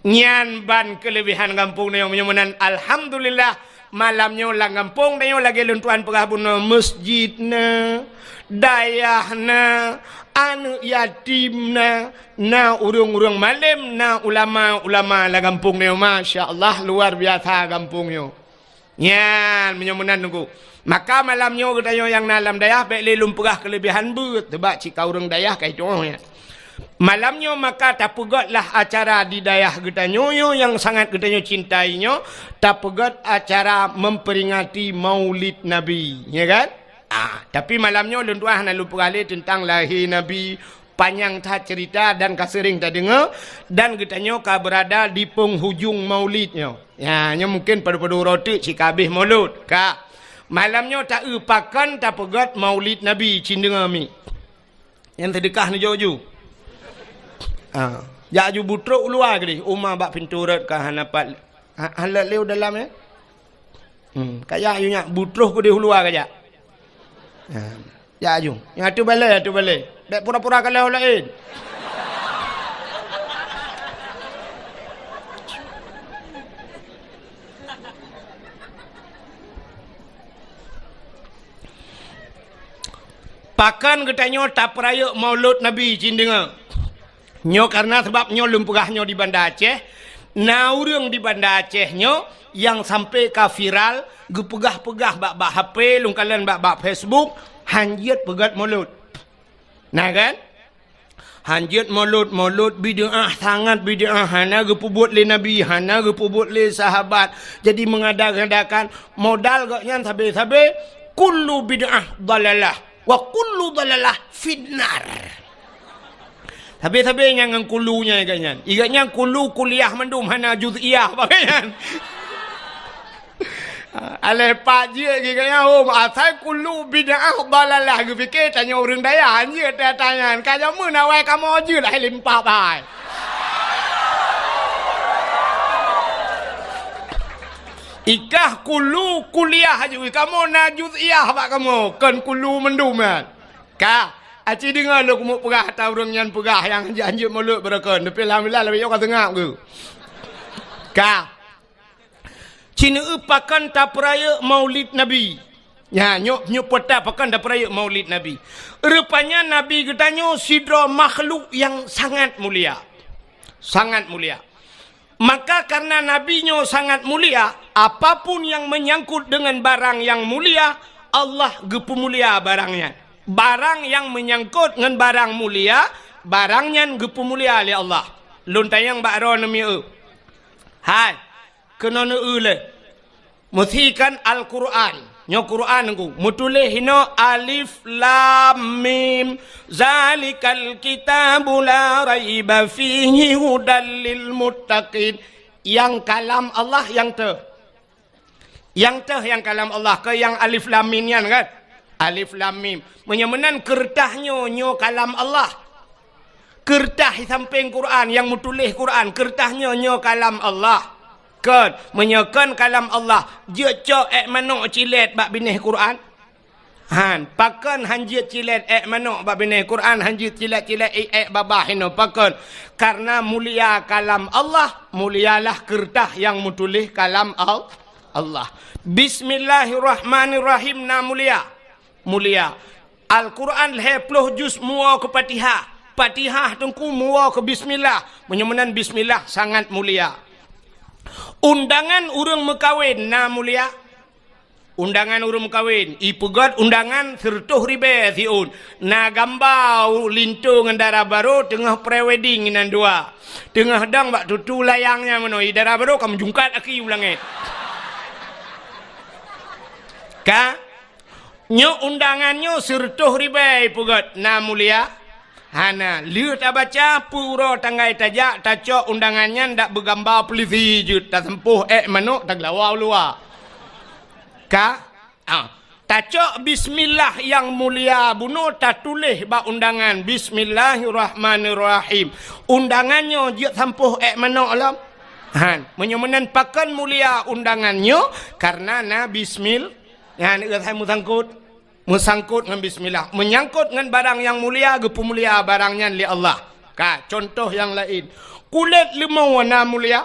Nyan ban keuleubehan gampông tanyoe meunyoe meunan. Alhamdulillah, malam nyoe lam gampông tanyoe lagèe lôn tuan peugah bunoe, meuseujid na, dayah na, aneuk yatim na, na ureueng-ureueng malém, na ulama-ulama lam gampông tanyoe. Masya Allah, luar biasa gampông nyoe. Nyan, meunyoe meunan Teungku. Maka malam nyoe geutanyoe nyang na lam dayah, bèk lé lôn peugah keuleubehan beuet, sabab cit ka ureueng dayah ka itu'oh nyan. Malam nyoe maka tapeugöt lah acara di dayah geutanyoe nyoe nyang sangat geutanyoe cintai nyoe, tapeugöt acara memperingati Maulid Nabi, ya kan? Ah, tapi malam nyoe lôn tuan hana lôn peugah lé teuntang lahé Nabi, panyang that cerita dan ka seuring tadeungoe, dan geutanyoe ka beurada di penghujung Maulid nyoe. Ya, nyoe mungken padub-padub uroe teuk cit ka habéh Maulud. Ka. Malam nyoe taeu pakon tapeugöt Maulid Nabi, cit deungoe mi. Nyang seudeukah neujok ju. Ha. Jak ju butrok u luwa keudeh, uma bak pintoe rot ka hana pat. Ha, hana lé u dalam, ya. Hmm, kajak ju nyak butroh keudeh u luwa kajak. Ha. Jak ju. Nyang ateueh balèe, ateueh balèe. Bèk pura-pura kalon laén. Pakon geutanyoe tapeurayeuk Maulud Nabi, cit deungoe. Nyoe karena sabab nyoe lôn peugah nyoe di Banda Aceh, na ureuëng di Banda Aceh nyoe nyang sampai ka viral, geupeugah-peugah bak-bak H P, lôn kalon bak-bak Facebook, hanjeuet peugét mulod. Na kan? Hanjeuet mulod, mulod bid'ah, sangat bid'ah, hana geupeubuet lé Nabi, hana geupeubuet lé sahabat. Jadi mengada-ngadakan modal gobnyan sabe-sabe, kullu bid'ah dalalah, wa kullu dalalah finnar. Sabe-sabe nyang ngon kulu nyan gobnyan. Gobnyan kulu kuliah mandum hana juz'iyah bak gobnyan. Aleh pat jeuet geuh nyan, oh, asai kulu bid'ah dalalah geupike tanyoe ureuëng dayah, anjeuet teutanyan. Ka jameun awai kamoe jeuet hai limpah bai. Ikah kulu kuliah aju, kamoe na juz'iyah bak kamoe, kon kulu mandum nyan. Ka, aci deungoe lôn keumeuk peugah ata ureuëng nyan peugah nyang hanjeuet-hanjeuet mulod beureukan, tapi alhamdulillah lagée nyoe ka seungab geuh. Ka. Cineu pakon tapeurayeuk Maulid Nabi. Nya, nyoe, nyoe peuta pakon tapeurayeuk Maulid Nabi. Rupanya Nabi geutanyoe sidroe makhluk nyang sangat mulia. Sangat mulia. Maka karena Nabi nyoe sangat mulia, apapun yang menyangkut dengan barang yang mulia, Allah geupeumulia barang nyan. Barang nyang meunyangkot ngon barang mulia, barang nyan geupeumulia lé Allah. Lôn tanyong bak droeneuh mieu. Hai, keunoe neueu lé. Meusikan Al-Qur'an. Nyoe Qur'an Teungku. Meutuléh hinoe alif lam mim. Zalikal kitabu la raiba fihi hudal lil muttaqin. Nyang kalam Allah nyang teuh. Nyang teuh nyang kalam Allah, keu nyang alif lam mim nyan kan? Alif lam mim. Meunyoe meunan keureutah nyoe, nyoe kalam Allah. Keureutah di sampéng Quran, nyang meutuléh Quran, keureutah nyoe, nyoe kalam Allah. Kon, meunyoe kon kalam Allah, jeuet cok ék manok cilét bak binéh Quran? Han, pakon han jeuet cilét ék manok bak binéh Quran, han jeuet cilét-cilét ék, ék babah inoe, pakon? Karena mulia kalam Allah, mulialah keureutah nyang meutuléh kalam Al-, Allah. Bismillahirrahmanirrahim na mulia. Mulia. Al-Quran lhée ploh juz muwoe keu Fatihah. Fatihah Teungku muwoe keu bismillah. Meunyoe meunan bismillah sangat mulia. Undangan ureuëng meukawen na mulia. Undangan ureuëng meukawen, ipeugét undangan sireutôh ribée siôn. Na gamba linto ngon dara barô teungoh pre-wedding inan dua. Teungoh dong bak tutu layang nyan meunoe, i dara barô ka meujungkat aki u langét. Ka? Nyoe undangan nyoe sireutôh ribée ipeugét, na mulia? Hana. Lheueh tabaca, peu uroe tanggai tajak, tacok undangan nyan dak beugamba peulisi jeuet, tasampôh ék manok, tageulawa u luwa. Ka? Ah. Tacok bismillah nyang mulia bunoe tatuléh bak undangan, Bismillahirrahmanirrahim. Undangan nyoe jeuet sampôh ék manok lom? Han. Meunyoe meunan pakon mulia undangan nyoe? Karena na bismil-, nyan, eh, hai meusangkot. Meusangkot ngon bismillah. Meunyangkot ngon barang nyang mulia, geupeumulia barang nyan lé Allah. Ka, contoh nyang laén. Kulét leumo na mulia?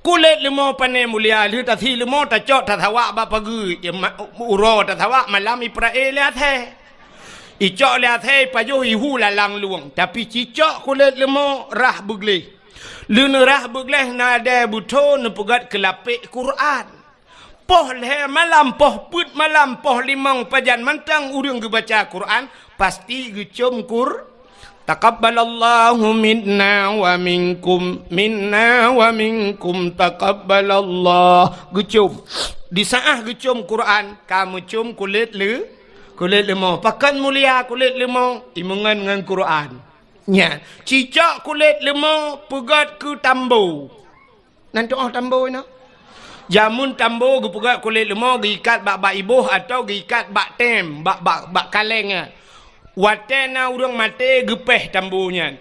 Kulét leumo pane mulia, lheueh tasi leumo tacok tasawak bak pageue, ya, ma-, uroe tasawak malam ipeureulée lé asée. Icok lé asée ipajoh ihu lalang luwong, tapi cicok kulét leumo rhah beugleh. Lheueh neurhah beugleh na dée beutho neupeugét keu lapék Quran. Poh lhée malam, poh peuet malam, poh limong pajan mantong ureuëng geubaca Quran, pasti geucom Qur-, "Taqabbalallahu minna wa minkum, minna wa minkum taqabbalallah." Geucom. Di saát geucom Quran, ka meucom kulét leu-, kulét leumo. Pakon mulia kulét leumo? Imeungon ngon Quran. Nya, cicok kulét leumo peugét keu tambo. Nan tuoh tambo nyoe. Jameun tambo geupeugét kulét leumo geuikat bak, bak iboh atawa geuikat bak tem, bak, bak, bak kaleng nyan. Watée na ureuëng maté geupéh tambo nyan.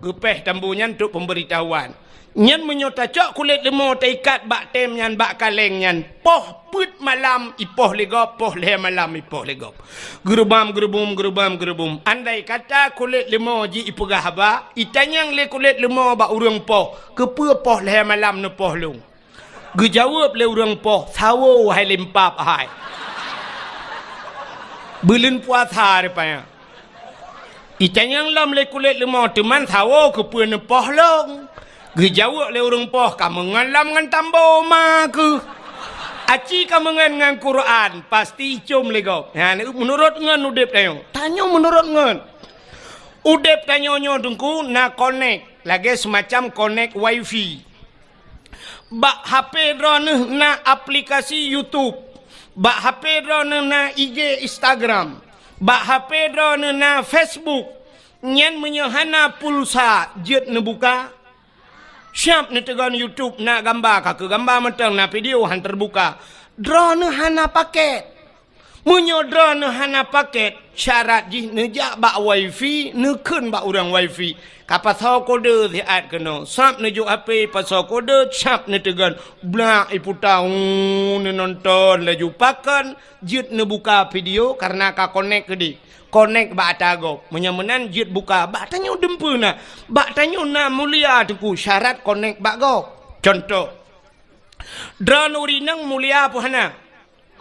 Geupéh tambo nyan untuk pemberitahuan. Nyan meunyoe tacok kulét leumo taikat bak tem nyan, bak kaleng nyan, poh peuet malam ipoh lé gob, poh lhée malam ipoh lé gob. Geurubam, geurubum, geurubam, geurubum. Andai kata kulét leumo jih ipeugah haba, itanyong lé kulét leumo bak ureuëng poh, "Keupeue poh lhée malam neupoh lôn?" Geujaweueb lé ureuëng poh, "Sawo hai limpab hai." Buleuen puasa rupanya. Itanyong lom lé kulét leumo, teuma sawoe keupeue neupoh lôn. Geujaweueb lé ureuëng poh, "Kameungon lom ngon tambo ma keuh." Aci kameungon ngon Quran, pasti icom lé gob. Nyan, meunurot ngon udeb tanyoe. Tanyoe meunurot ngon. Udeb tanyoe nyoe Teungku na konek, lagée seumacam konek wifi. Bak H P droeneuh na aplikasi YouTube. Bak H P droeneuh na I G, Instagram. Bak H P droeneuh na Facebook. Nyan meunyoe hana pulsa, jeuet neubuka. Siab neuteugon YouTube na gamba, ka keu gamba mantong, na video han teubuka. Droeneuh hana paket. Meunyoe droeneuh hana paket, syarat jih neujak bak wifi, neukheun bak ureuëng wifi. Ka pasoe kode siat keunoe, sab neujok H P, pasoe kode, sab neuteugon, blak iputa, uu, neunonton laju. Pakon jeuet neubuka video, kareuna ka konek keudeh. Konek bak ata gob. Meunyoe meunan jeuet buka, bak tanyoe dumpeue na. Bak tanyoe na mulia Teungku, syarat konek bak gob. Contoh, droeneuh ureuëng inong mulia peue hana?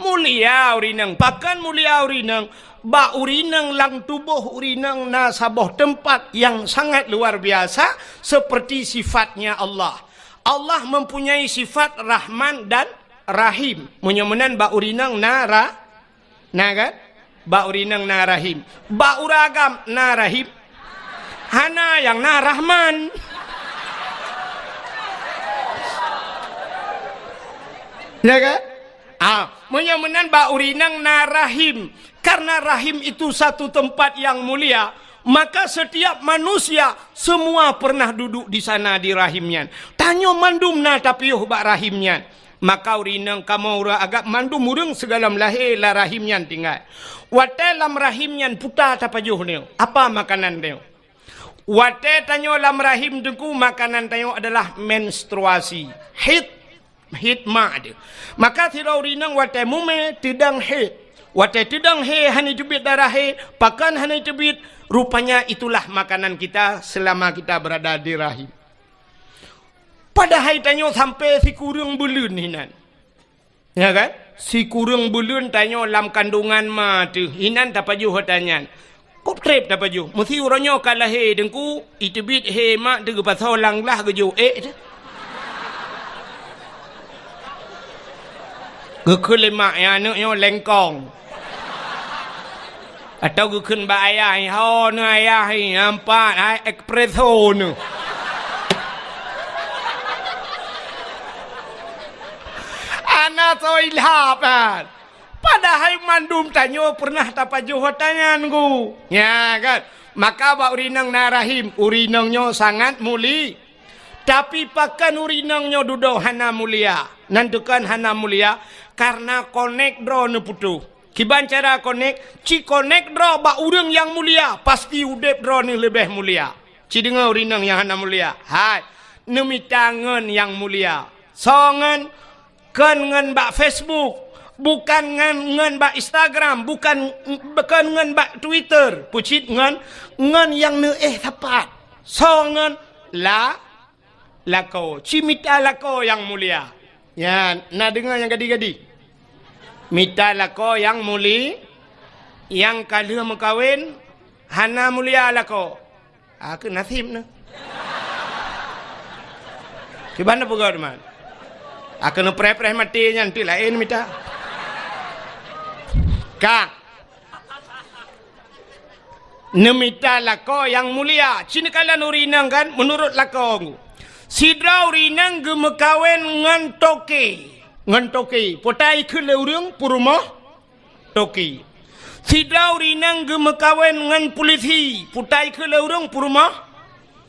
Mulia ureuëng inong. Pakon mulia ureuëng inong? Bak ureuëng inong lam tuboh ureuëng inong na saboh teumpat nyang sangat luar biasa, seperti sifatnya Allah. Allah mempunyai sifat Rahman dan Rahim. Meunyoe meunan bak ureuëng inong na ra-, na kan? Bak ureuëng inong na Rahim. Bak ureuëng agam na Rahim. Hana, nyang na Rahman. Ya kan? Ah, meunyoe meunan bak ureuëng inong na Rahim. Karena Rahim itu satu tempat yang mulia, maka setiap manusia semua pernah duduk di sana di Rahim nyan. Tanyoe mandum na tapiôh bak Rahim nyan. Maka ureuëng inong kamoe ureuëng agam mandum ureuëng sigohlom lahé lam Rahim nyan tinggai. Watée lam Rahim nyan peue tapajoh nyoe? Apa makanan nyoe? Watée tanyoe lam Rahim Teungku, makanan tanyoe adalah menstruasi. Haid, haid mak teuh. Maka sidroe ureuëng inong watée mumé teudong haid. Watée teudong haid hana teubiet darah haid, pakon hana teubiet, rupanya itulah makanan kita selama kita berada di rahim. Padahai tanyoe sampai sikureueng buleuen hinan. Ya kan? Sikureueng buleuen tanyoe lam kandungan ma teuh, hinan tapajoh ata nyan. Kop treb tapajoh. Meusi uroe nyoe ka lahé Teungku, iteubiet hé mak teuh geupasoe lam glah geujok ék teuh. Geukheun lé mak, "Ya, aneuk nyoe lengkong." Atau geukheun bak ayah, "Ho neuh ayah, nyan pat, hai espresso neuh." Hana soe ilham kan. Padahai mandum tanyoe pernah tapajoh ata nyan, Teungku. Ya kan? Maka bak ureuëng inong na rahim, ureuëng inong nyoe sangat muli-, Tapi pakon ureuëng inong nyoe dudoe hana mulia? Nan tukon hana mulia, kareuna konek droe neuputoh. Kiban cara konek? Ci konek droe bak ureuëng nyang mulia, pasti udeb droe neuh leubeh mulia. Ci deungoe ureuëng inong nyang hana mulia. Hai, neumita ngon nyang mulia. Soe ngon? Kon ngon bak Facebook, bukan ngon, ngon bak Instagram, bukan, kon ngon bak Twitter, peucit ngon, ngon nyang neuéh sapat. Soe ngon? La-, lakoe. Ci mita lakoe nyang mulia. Nyan, na deungoe nyang gadi-gadi. Mita lakoe nyang muli-, nyang ka lheueh meukawen, hana mulia lakoe. Ah, keu naseb neuh. Kiban neupeugah teuma. Ah, keu neupreh-preh maté nyan, teuk laén mita. Ka. Neumita lakoe nyang mulia. Ci neukalon ureuëng inong kan, meunurot lakoe. Sidroe ureuëng inong geumeukawen ngon toke. Ngon toke. Peue ta ikheun lé ureuëng? Peurumoh toke. Sidroe ureuëng inong geumeukawen ngon pulisi, peue ta ikheun lé ureuëng? Peurumoh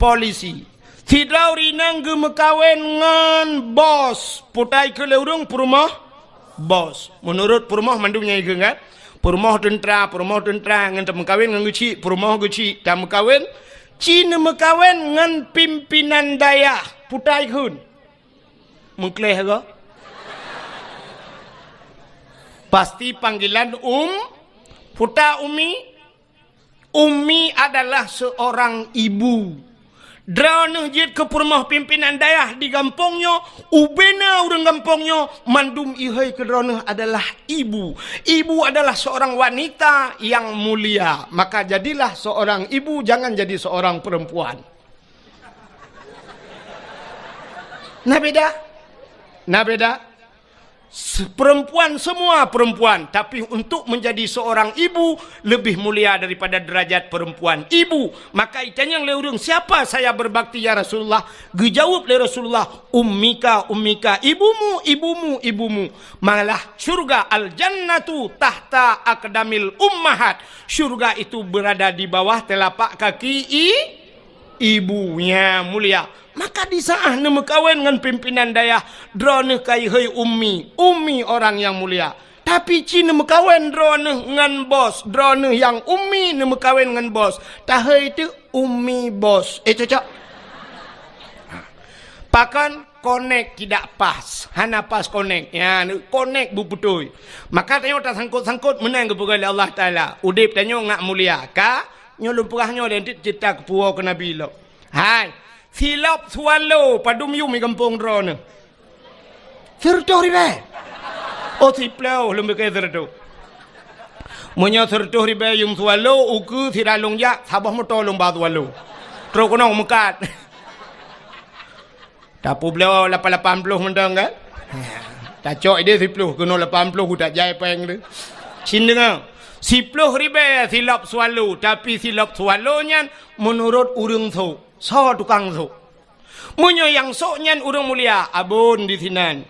polisi. Sidroe ureuëng inong geumeukawen ngon bos, peue ta ikheun lé ureuëng? Peurumoh bos. Meunurot peurumoh mandum nyan ikheun kan? Peurumoh teuntra, peurumoh teuntra ngon tameukawen ngon geuchik, peurumoh geuchik tameukawen, ci neumeukawen ngon pimpinan dayah, peue ta ikheun? Meukleh goe. Pasti panggilan um, peue ta umi. Umi adalah seorang ibu. Droeneuh jeuet keu peurumoh pimpinan dayah di gampông nyoe, ubena ureuëng gampông nyoe, mandum ihôi keu droeneuh adalah ibu. Ibu adalah seorang wanita yang mulia. Maka jadilah seorang ibu, jangan jadi seorang perempuan. Na beda? Na beda? Se-, perempuan, semua perempuan, tapi untuk menjadi seorang ibu lebih mulia daripada derajat perempuan. Ibu, maka itanyong lé ureuëng, "Siapa saya berbakti, ya Rasulullah?" Geujaweueb lé Rasulullah, "Ummika, ummika, ibumu, ibumu, ibumu." Malah syurga, al-jannatu tahta aqdamil ummahat. Syurga itu berada di bawah telapak kaki i-, ibu, nyan mulia. Maka di saat neumeukawen ngon pimpinan dayah, droeneuh ka ihôi ummi, ummi orang yang mulia. Tapi ci neumeukawen droeneuh ngon bos, droeneuh nyang ummi neumeukawen ngon bos, tahôi teuk ummi bos. Eh, cocok? Pakon? Konek tidak pas, hana pas konek. Ya, konek beubeutôi. Maka tanyoe tasangkot-sangkot meunan geupeugah lé Allah Taala. Udeb tanyoe ngat mulia. Ka? Nyoe lôn peugah nyoe dan cit cita keupuwoe keu Nabi lom. Hai, silop swallow padum yum di gampông droeneuh? Sireutôh ribèe. Oh, siploh lôn beuke sireutôh. Meunyoe sireutôh ribèe yum swallow, ukeue sira lôn jak, saboh moto lôn ba swallow. Trok keunoe meukat. Tapeubloe lapan lapan ploh mantong kan? Tacok ideh siploh, keunoe lapan ploh, utak jai péng tu. Cin deungoe. Siploh ribèe silop swallow, tapi silop swallow nyan meunurot ureuëng sôk. Soe tukang sôk? Meunyoe nyang sôk nyan ureuëng mulia, abon di sinan.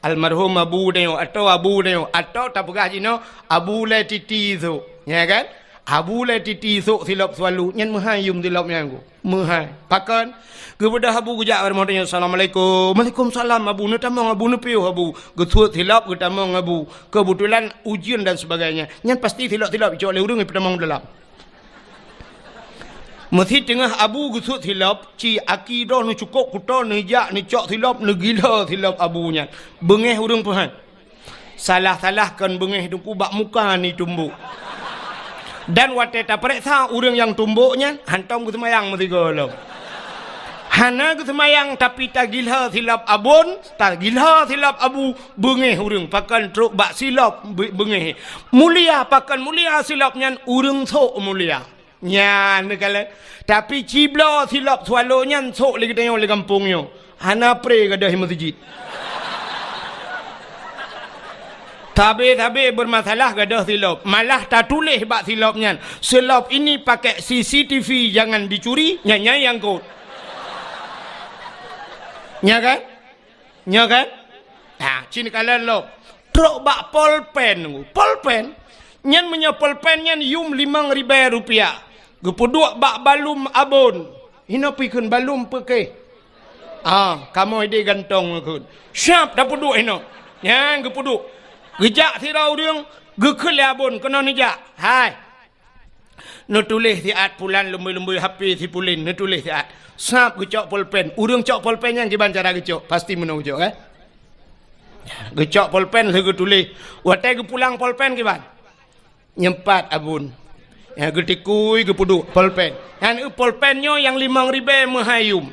Almarhum abu tanyoe, atau abu tanyoe, atau tapeugah jinoe, abu lé titi sôk. Ya kan? Abu lé titi sôk silop swallow, nyan meuhai yum silop nyan ku. Meuhai. Pakon? Geubeudôh abu geujak bak rumoh tanyoe, "Assalamualaikum." "Waalaikumsalam, abu." Neutamong abu, neupiôh abu. Geusuet silop, geutamong abu. Keubeutulan ujeuen dan sebagainya. Nyan pasti silop-silop icok lé ureuëng ipeutamong dalam. Meusi teungoh abu geusuet silop, ci aki droe neucukôp kuto, neujak neucok silop, neugila silop abu nyan. Beungéh ureuëng peuhan. Salah-salah kon beungéh teungku, bak muka neutumbok. Dan watée tapareksa ureuëng nyang tumbok nyan, hántom geuseumayang meusigoe lom. Hana geuseumayang, tapi tagila silop abon, tagila silop abu, beungéh ureuëng, pakon trok bak silop be-, beungéh. Mulia, pakon mulia silop nyan, ureuëng sôk mulia. Nyan neukalon. Tapi cibloe silop swallow nyan sôk lé geutanyoe lé gampông nyoe. Hana pré gadôh meuseujid. Sabe-sabe beurmasalah gadôh silop. Malah tatuléh bak silop nyan, "Silop ini pakai C C T V, jangan dicuri," nyan, nyan nyang kot. Nya kan? Nyoe kan? Ha, cin kalon lom. Trok bak polpen. Polpen. Nyan meunyoe polpen nyan yum limong ribèe rupiah. Geupeuduek bak balum abon. Hinoe pih kheun balum peukéh. Ah, kamoe ideh gantong kheun. Siap tapeuduek hinoe. Nyan geupeuduek. Geujak sidroe ureuëng, geukheun lé abon keunoe neujak. Hai. Neutuléh siat pulan lumbôi-lumbôi H P si pulan, neutuléh siat. Sab geucok polpen. Ureuëng cok polpen nyan kiban cara geucok? Pasti meunoe geucok, kan? Geucok polpen lheueh geutuléh. Watée geupulang polpen kiban? Nyempat abon. Ya, geutikui geupeuduek polpen. Nyan eu polpen nyoe nyang limong ribèe meuhai yum.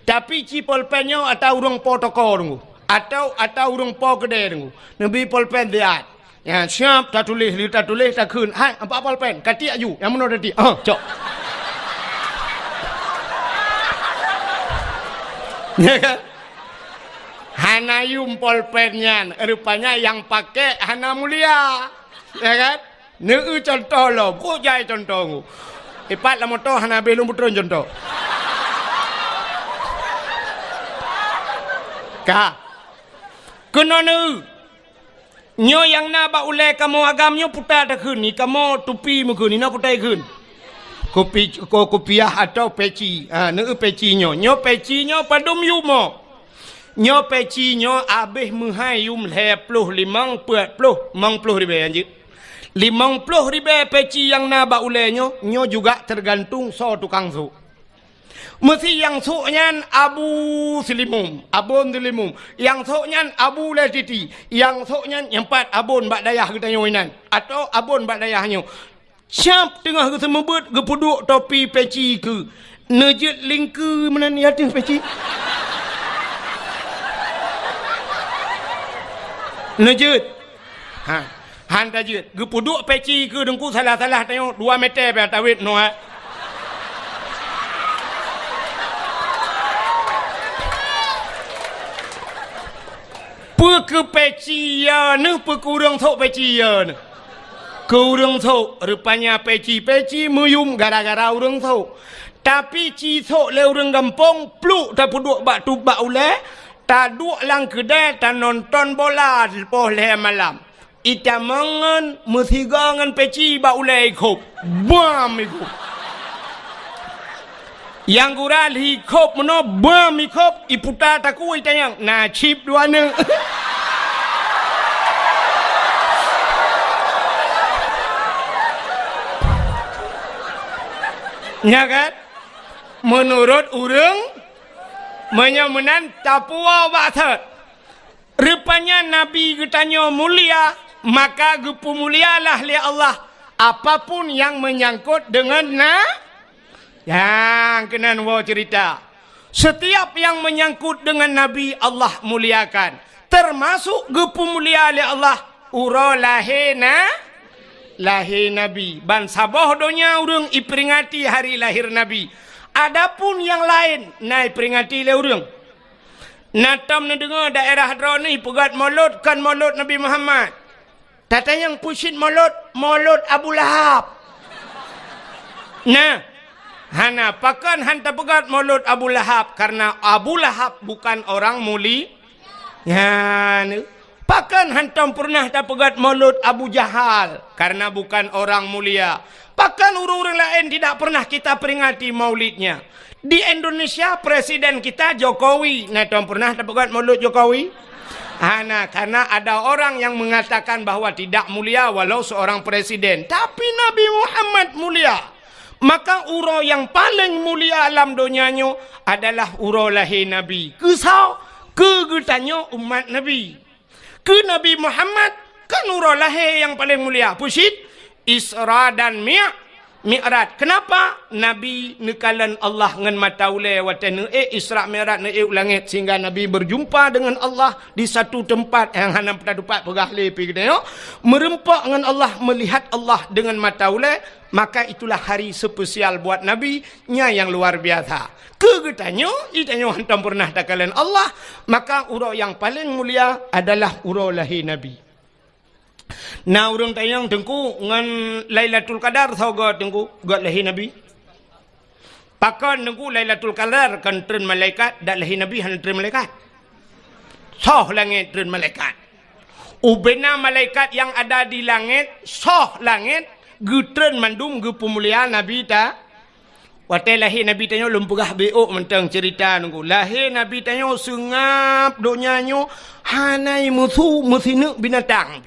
Tapi ci polpen nyoe ata ureuëng po toko deungoe. Atau ata ureuëng po keudè deungoe. Neubi polpen siat. Ya, siap tatuléh, lheueh tatuléh takheun, "Hai, ampat polpen, katiek aju, nyang meunoe tatiek." Ah, cok. Ya kan? Hana yum polpen nyan, rupanya nyang pakai hana mulia. Ya kan? Neu contoh lom, kok jai contoh ngu. Ipat lam moto hana habéh lôn peutron contoh. Ka. Keunoe neu. Nyoe nyang na bak ulée kamoe agam nyoe puta takheun, ni kamoe tupi meukheun, ni na puta ikheun. Kupi-, ko-, kupiah atau peci. Ha, neu peci nyoe. Nyoe peci nyoe padum yum mo. Nyoe peci nyoe abéh meuhai yum lhée ploh limong, peuet ploh, limong ploh ribée anjeuk. Limong ploh ribée peci nyang na bak ulée nyoe, nyoe juga teugantung soe tukang sôk. Meusi nyang sôk nyan Abu Silimum, Abon Silimum. Nyang sôk nyan Abu Lé Titi. Nyang sôk nyan nyang pat abon bak dayah geutanyoe inan, atau abon bak dayah nyoe. Siap teungoh geuseumeubeuet geupeuduek topi peci keu. Neujeuet lingkeue meunan i ateueh peci. Neujeuet. Ha. Han tajeuet. Geupeuduek peci keu Teungku salah-salah tanyoe dua meter pih tawet noe. Peu keu peci ya neuh, peu keu ureuëng sôk peci ya neuh. Keu ureuëng sôk, rupanya peci-peci meuyum gara-gara ureuëng sôk. Tapi ci sôk lé ureuëng gampông, pluk tapeuduek bak tub bak ulée, taduek lam keudée tanonton bola sipoh lhée malam. Itamong ngon meusigoe ngon peci bak ulée ikhôb. Bam ikhôb. Nyang gura lheueh ikhôb meunoe, bam ikhôb, iputa takue itanyong, na cip dua neuk. Nya kan? Meunurot ureuëng, meunyoe meunan tapuwoe bak thot. Rupanya Nabi geutanyoe mulia, maka geupeumulialah lé Allah apapun nyang meunyangkot deungon na-, nyang keunan woe ceurita. Setiap nyang meunyangkot deungon Nabi, Allah muliakan, teumasok geupeumulia lé Allah uroe lahé na-, lahé Nabi. Ban saboh donya ureuëng iperingati hari lahir Nabi. Adapun nyang laén na iperingati lé ureuëng. Na tom neudeungoe daerah droeneuh peugét molot, kon molot Nabi Muhammad. Tatanyong peue cit molot, molot Abu Lahab. Nah, hana, pakon han tapeugét molot Abu Lahab, karena Abu Lahab bukan orang muli-, nyan. Pakon hantom pernah tapeugét molot Abu Jahal, karena bukan orang mulia. Pakon ureuëng-ureuëng laén tidak pernah kita peringati maulidnya? Di Indonesia, presiden kita Jokowi. Na tom pernah tapeugét molot Jokowi? Hana, karena ada orang yang mengatakan bahwa tidak mulia walau seorang presiden. Tapi Nabi Muhammad mulia. Maka uroe nyang paleng mulia lam donya nyoe adalah uroe lahé Nabi. Keu soe? Keu geutanyoe umat Nabi. Keu Nabi Muhammad, kan uroe lahé nyang paleng mulia. Peue cit? Isra dan Mi-, Mi'raj. Kenapa? Nabi neukalon Allah ngon mata ulée watée neuék Isra Mi'raj, neuék u langét, sehingga Nabi berjumpa dengan Allah di satu tempat nyang hana meutupat peugah lé pih geutanyoe. Meureumpok ngon Allah, melihat Allah dengan mata ulée, maka itulah hari spesial buat Nabi, nyan nyang luar biasa. Keu geutanyoe, geutanyoe hantom pernah takalon Allah, maka uroe nyang paleng mulia adalah uroe lahé Nabi. Na ureuëng tanyong, "Teungku, ngon Lailatul Qadar soe göt, Teungku, göt lahé Nabi?" Pakon, Teungku, Lailatul Qadar kon treun malaikat, dak lahé Nabi hana treun malaikat? Soh langét treun malaikat. Ubena malaikat nyang ada di langét, soh langét, geutreun mandum geupeumulia Nabi ta-, Watée lahé Nabi tanyoe lôn peugah beuôk mantong ceurita nunggu. Lahé Nabi tanyoe seungab donya nyoe hana meusu meusineuk binatang.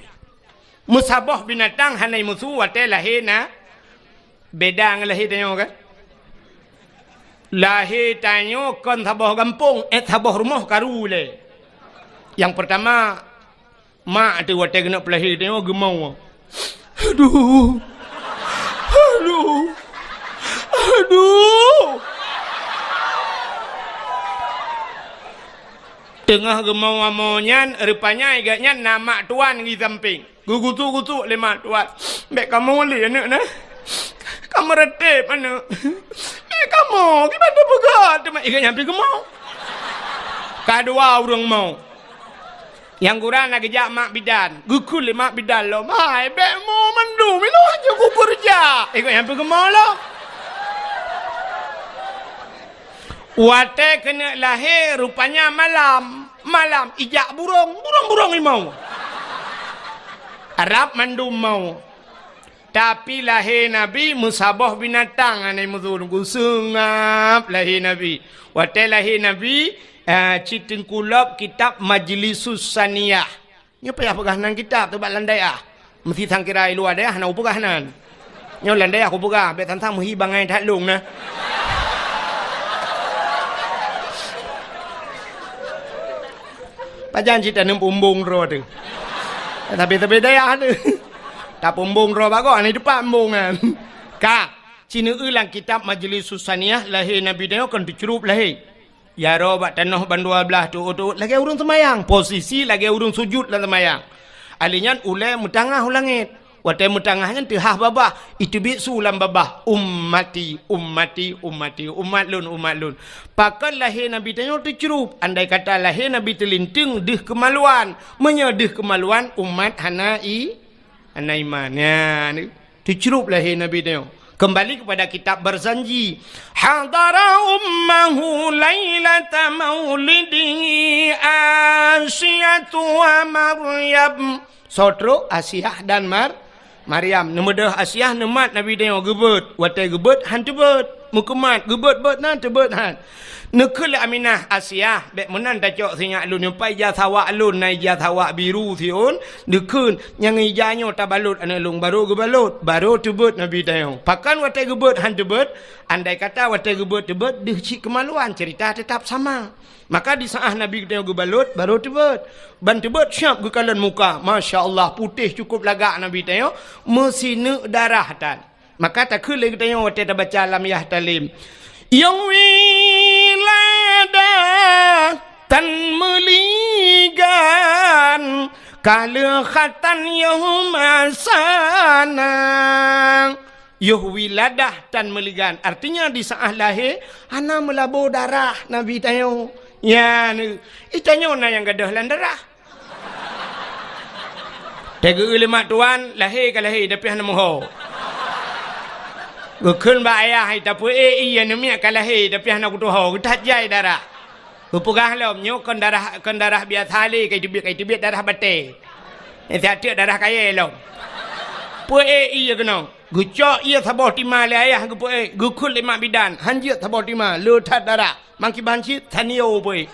Meusaboh binatang hana meusu watée lahé na, beda ngon lahé tanyoe kan? Lahé tanyoe kon saboh gampông, eh, saboh rumoh karu lé. Nyang peurtama, mak teuh watée keuneuk peulahé tanyoe geumao. Aduh. Aduh. Aduh. Teungoh geumao-mao nyan, rupanya gobnyan na mak tuan di sampéng. Geugutuk-gutuk lé mak tuan. "Bék kamoe lé aneuk na. Kamoe reuteb aneuk. Bék kamoe, kiban tapeugah teuma ié nyan pih geumao." Ka dua ureuëng mao. Nyang gura na geujak mak bidan, geukheun lé mak bidan lom, "Hai, bék mo mandum, ilôn hana kukeureuja." Eh, kok nyang peugeumo lom? Watée keuneuk lahé, rupanya malam, malam ijak burông, burông-burông imong. Rab mandum mau. Tapi lahé Nabi meusaboh binatang hana meusu, seungab lahé Nabi. Watée lahé Nabi, eh, cit teungku lom kitab Majlisus Saniyah. Nyoe payah peugah nan kitab teuh bak lam dayah. Meusi sangkira i luwa dayah hana kupeugah nan. Nyoe lam dayah kupeugah, bék sang-sang meuhi bangai that lông na. Pajan cit taneum pumbong droe teuh. Tapi-tapi dayah teuh. Tapumbong droe bagoe, hana teupat embong nyan. Ka. Ci neueu lam kitab Majlis Susaniyah, lahé Nabi tanyoe kon teucrueb lahé. Jaroe bak tanoh ban dua blaih teuôt-teuôt lagée ureuëng seumayang, posisi lagée ureuëng sujut lam seumayang. Ali nyan ulée meutangah u langét. Watée meutangah nyan teuhah babah, iteubiet su lam babah, "Ummati, ummati, ummati, umat lôn, umat lôn." Pakon lahé Nabi tanyoe teucrueb, andai kata lahé Nabi teulinteung deuh keumaluan, meunyoe deuh keumaluan umat hana i, hana iman. Nyan, teucrueb lahé Nabi tanyoe. Kembali kepada kitab Barzanji. Hadara ummahu lailata maulidihi Asiyatu wa Maryam. Soe trok? Asiah dan Mar-, Maryam. Neumeudeuh Asiah neumat Nabi tanyoe geubeuet. Watée geubeuet, han teubeuet. Meukeumat, geubeuet-beuet na teubeuet han. Neukheun lé Aminah, "Asiah, bék meunan tacok sinyak lôn nyoe, pai ija sawak lôn, na ija sawak biru siôn." Neukheun, "Nyang ija nyoe tabalot aneuëk lôn." Barô geubalot, barô teubeuet Nabi tanyoe. Pakon watée geubeuet han teubeuet? Andai kata watée geubeuet teubeuet, deuh cit keumaluan, ceurita teutap sama. Maka di saát Nabi geutanyoe geubalot, barô teubeuet. Ban teubeuet siab geukalon muka. Masya Allah, putéh cukup lagak Nabi tanyoe, meusineuk darah tan. Maka takheun lé geutanyoe watée tabaca lam Yah Talim. Yoh wiladah tan meuligan, ka lheueh khatan yoh masana. Yoh wiladah tan meuligan, artinya di saát lahé hana meulabo darah Nabi tanyoe. Nyan, i tanyoe na nyang gadôh lam darah. Teugeu lé mak tuan, lahé ka lahé, tapi hana meuho. Geukheun bak ayah, "Hai, tapeuék ié, aneuk miet ka lahé, tapi hana kutuho, geuthat jai darah." Geupeugah lom, "Nyoe kon darah, kon darah biasa lé, ka iteubiet, ka iteubiet darah batée. Nyan siat teuk darah kayée lom." Peuék ié keunoe. Geucok ié saboh tima lé ayah geupeuék, geukheun lé mak bidan, han jeuet saboh tima, le that darah. Mangkiban cit, tanio pui.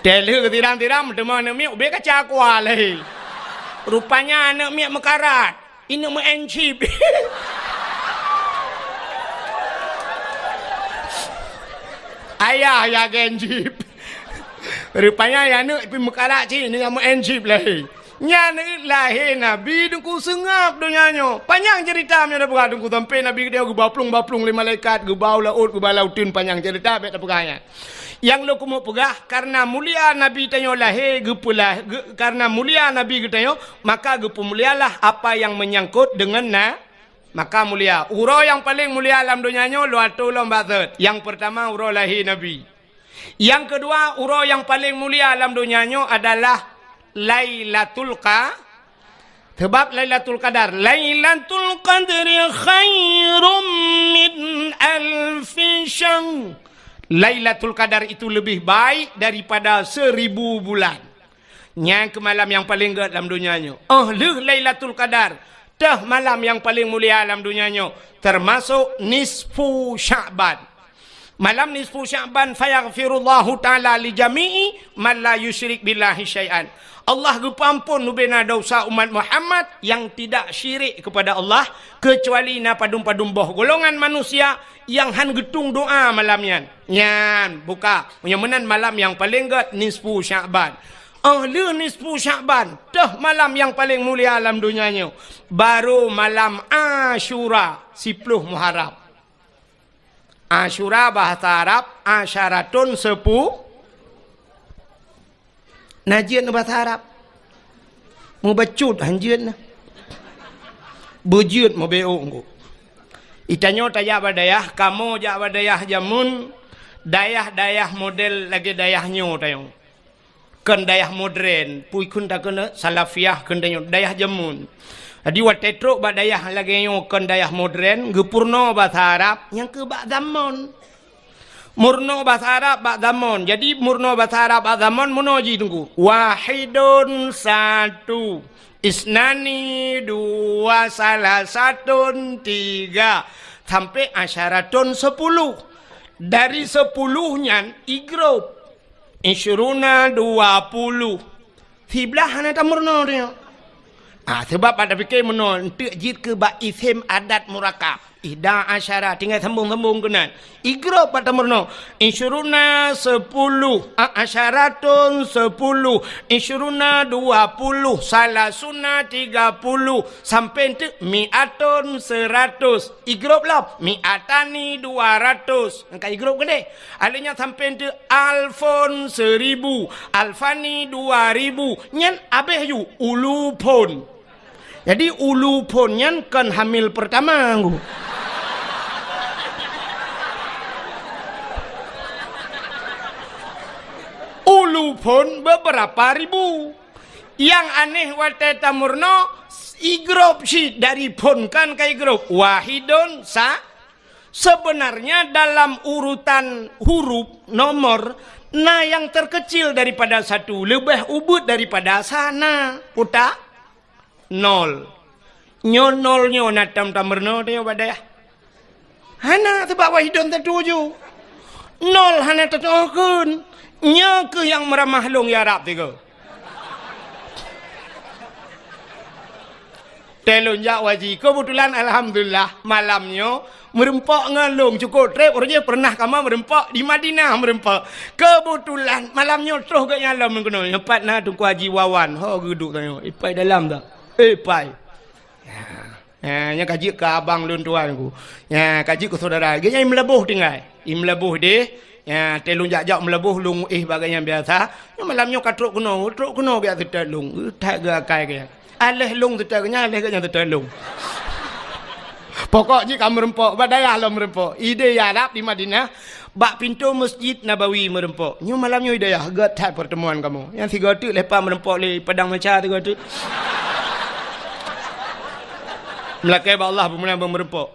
Teulheueh tiram-tiram, teuma aneuk miet ubé kaca kua lé. Rupanya aneuk miet meukarat. Ineuk meu'en cip. Ayah ya gen cip. Rupanya ya aneuk pi meukarat cit, ineuk meu'en cip lé. Nyan lahé Nabi Teungku seungab donya nyoe. Panyang ceurita meunyoe tapeugah Teungku, sampoe Nabi geutanyoe geuba plueng-ba plueng lé malaikat, geuba u laôt, geuba lauteun, panyang ceurita bék tapeugah nyan. Nyang lôn keumeung peugah, kareuna mulia Nabi tanyoe lahé geupeulah-, geu-, kareuna mulia Nabi geutanyoe, maka geupeumulialah apa nyang meunyangkot deungon na-, maka mulia. Uroe nyang paleng mulia lam donya nyoe lôn atô lom bak thot. Nyang peurtama uroe lahé Nabi. Nyang keudua, uroe nyang paleng mulia lam donya nyoe adalah Lailatul Qa-, sebab Lailatul Qadar, "Lailatul Qadri khairum min alfi syahr." Lailatul Qadar itu lebih baik daripada seribu bulan. Nyan keuh malam nyang paleng gét lam donya nyoe. Óh lheueh Lailatul Qadar, teuh malam nyang paleng mulia lam donya nyoe, teumasok nisfu Sya'ban. Malam nisfu Sya'ban, "Fayaghfirullahu ta'ala li jami'i man la yusyrik billahi syai'an." Allah geupeuamphon bubena desya umat Muhammad nyang tidak syirik kepada Allah, keucuali na padum-padum boh golongan manusia nyang han geutueng doa malam nyan. Nyan, buka. Meunyoe meunan malam nyang paleng gét nisfu Sya'ban. Óh lheueh nisfu Sya'ban, teuh malam nyang paleng mulia lam donya nyoe, barô malam Asyura, siploh Muharram. Asyura bahasa Arab, asyaratun sepu-, na jeuet bahasa Arab. Mubacut han jeuet na. Beujeuet meubeuk ngon. Itanyoe tajak bak dayah, kamoe jak bak dayah jameun, dayah-dayah model lagée dayah nyoe tanyoe. Kon dayah modern, pui kheun takheun salafiyah kheun tanyoe, dayah jameun. Jadi watée trok bak dayah lagée nyoe kon dayah modern, geupeurunoe basa Arab, nyang keu bak zamon. Meurunoe basa Arab bak zamon. Jadi meurunoe basa Arab bak zamon meunoe jih Teungku. Wahidun satu, isnani dua, salasatun tiga, sampai asyaratun sepuluh. Dari sepuluh nyan i grup. Isyruna dua puluh. Siblaih hana tameurunoe tanyoe. Ah, sebab pada pikir meunoe, enteuk jeuet keu bak isem adat murakab. Ihda asyara, tinggai sambung-sambung keunan. Igrop bak tameurunoe. Isyruna sepuluh, a asyaratun sepuluh, isyruna dua puluh, salasuna tiga puluh, sampai teuk mi'atun seratus. Igrop lom, mi'atani dua ratus. Angka igrop keudeh. Aleunya sampai teuk alfun seribu, alfani dua ribu. Nyan abeh ju ulufun. Jadi, ulufun nyan kon hamil pertama, ngku. Ulufun beberapa ribu. Nyang aneh watée tameurunoe, igrop cit dari fun kan ka igrop. Wahidun sa-, sebenarnya dalam urutan huruf, nomor, na nyang terkecil daripada satu, leubeh ubit daripada sa na. Puta? Nol. Nyoe nol nyoe na tam-tam meurunoe teuh nyoe bak dayah. Hana, sabab wahidun tatuju. Nol hana tatuju kheun. Nyoe keuh nyang meuramah lôn ya Rab tiga. Teuh lôn jak haji. Keubeutulan alhamdulillah malam nyoe meureumpok ngon lôn cukôp treb, uroe jih peureunah kamoe meureumpok di Madinah meureumpok. Keubeutulan malam nyoe troh geuhnyan lom keunoe. Nyoe pat na Teungku Haji Wawan. Ho geuduek tanyoe. Ipai dalam dah. Ipai. Ya, ya, nyan ka jeuet keu abang lôn tuan ku. Ya, ka jeuet keu syedara. Geuhnyan i Meulaboh tinggai. I Meulaboh deh. Ya, teuh lôn jak-jak Meulaboh lôn éh bak geuhnyan biasa. Nyoe malam nyoe ka trok keunoe, trok keunoe geuh seutôt lôn. That geuh akai geuhnyan. Aléh lôn seutôt geuhnyan, aléh geuhnyan seutôt lôn. Pokok jih ka meureumpok, bak dayah lom meureumpok. Idéh ya Rab di Madinah, bak pintoe Masjid Nabawi meureumpok. Nyoe malam nyoe idéh ya, gét that pertemuan kamoe. Nyang sigoe teuk leupah meureumpok lé padang macha sigoe teuk. Meulakée bak Allah peumulihan ban meureumpok.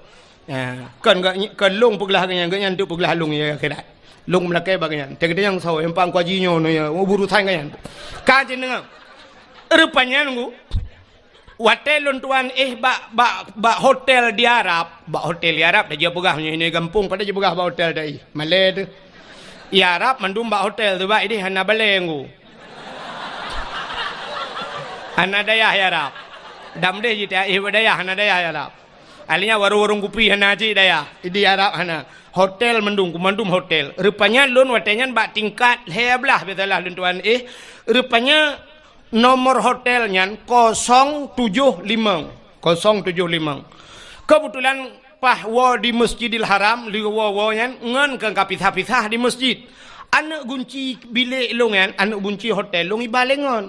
Ya, kon gét, kon lôn peuglah geuhnyan, geuhnyan teuk peuglah lôn ya akhirat. Lôn meulakée bak geuhnyan. Teukeudeh nyang sawo, nyang pang kuaji nyoe, nyoe ya, urusan geuhnyan. Ka jeuet deungoe. Rupanya nunggu. Watée lôn tuan éh bak, bak, bak hotel di Arab, bak hotel di Arab, dah jipeugah meunyoe gampông, padahai jipeugah bak hotel dah éh. Malée teuh. Di Arab mandum bak hotel teuh, bak idéh hana balée nggu. Hana dayah di Arab. Dam deh jita éh bak dayah, hana dayah di Arab. Akhirnya warong-warong kupi hana cit dayah. Di Arab hana. Hotel mandum, mandum hotel. Rupanya lôn watée nyan bak tingkat lhée blaih biasalah lôn tuan éh. Rupanya nomor hotel nyan kosong tujoh limong. Kosong tujoh limong. Keubeutulan paih woe di Masjidil Haram, lheueh woe-woe nyan ngon ka pisah-pisah di masjid. Aneuk gunci bilék lôn nyan, aneuk gunci hotel lôn iba lé ngon.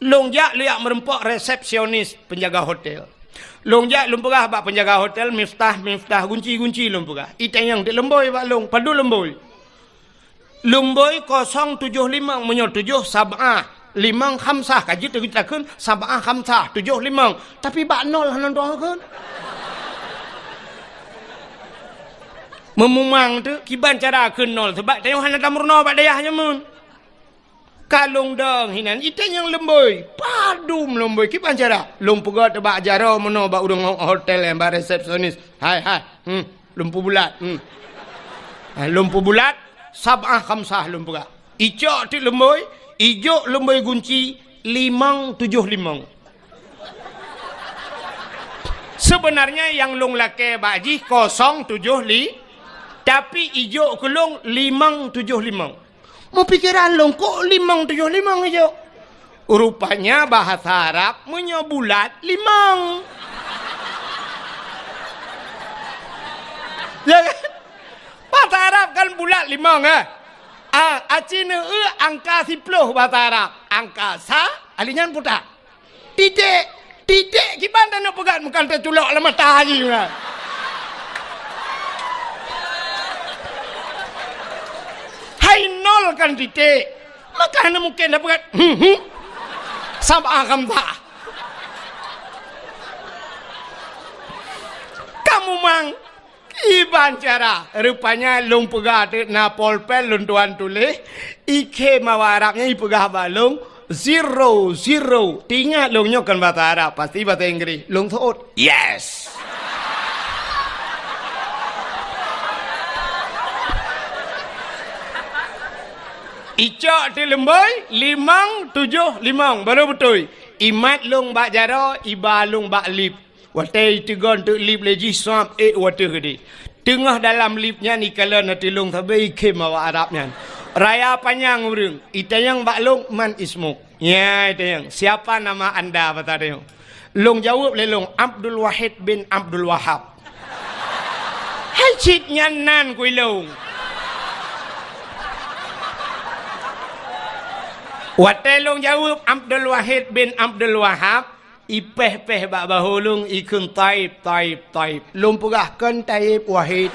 Lôn jak, lôn jak meureumpok resepsionis penjaga hotel. Lôn jak lôn peugah bak penjaga hotel, "Miftah, Miftah, gunci, gunci," lôn peugah. Itanyong teuk leumbôi bak lôn, padub leumbôi. Leumbôi kosong tujoh limong, meunyoe tujoh sab'ah, limong khamsah, ka jeuet takheun sab'ah khamsah, tujoh limong. Tapi bak nol hana tu'oh kheun. Meumumang teuk, kiban cara kheun nol, sabab tanyoe hana tameurunoe bak dayah nyoe meunan. Ka lôn dong hinan, itanyong leumbôi, padub leumbôi, kiban cara. Lôn peugah teuk bak jaroe meunoe bak ureuëng hotel nyan, bak resepsionis. "Hai, hai, hmm, lôn peubulat, hmm." Ha, lôn peubulat, sab'ah khamsah lôn peugah. Icok teuk leumbôi, ijok leumbôi gunci, limong tujoh limong. Sebenarnya nyang lôn lakée bak jih kosong tujoh li, tapi ijok keu lôn limong tujoh limong. Meupikeran lôn, kok limong tujoh limong ijok? Rupanya bahasa Arab meunyoe bulat, limong. Ya kan? Bahasa Arab kan bulat, limong, eh? Ah, aci neueu angka siploh bahasa Arab. Angka sa, ali nyan putak. Titék, titék kiban taneuk peugah, meukan taculok lam mata jih, kan? Hai nol kan titék. Maka hana mungken tapeugah, hmm, hmm. Sab'ah khamsah. Kamu mang Kiban cara, rupanya lôn peugah teuk na polpen lôn tuan tuléh, ikhé mawa Arab nyan ipeugah bak lôn, zero, zero. Teuingat lôn nyoe kon basa Arab, pasti basa Inggréh. Lôn seuôt, "Yes!" Icok teuk leumbôi, limong tujoh limong, baru beutôi. Imat lôn bak jaroe, iba lôn bak lift. Watée iteugon teuk lip lé jih, sab ék watée geudeh. Teungoh dalam lip nyan ikalon ateueh lôn sabe ikhém awak Arab nyan. Raya panyang ureuëng, itanyong bak lôn, "Man ismuk?" Nya itanyong, "Siapa nama anda?" basa tanyong. Lôn jaweueb lé lôn, "Abdul Wahid bin Abdul Wahab." Hai cit nyan nan kui lôn. Watée lôn jaweueb Abdul Wahid bin Abdul Wahab, ipéh-péh bak bahô lôn ikheun, "Taib, taib, taib." Lôn peugah, "Kon taib, Wahid."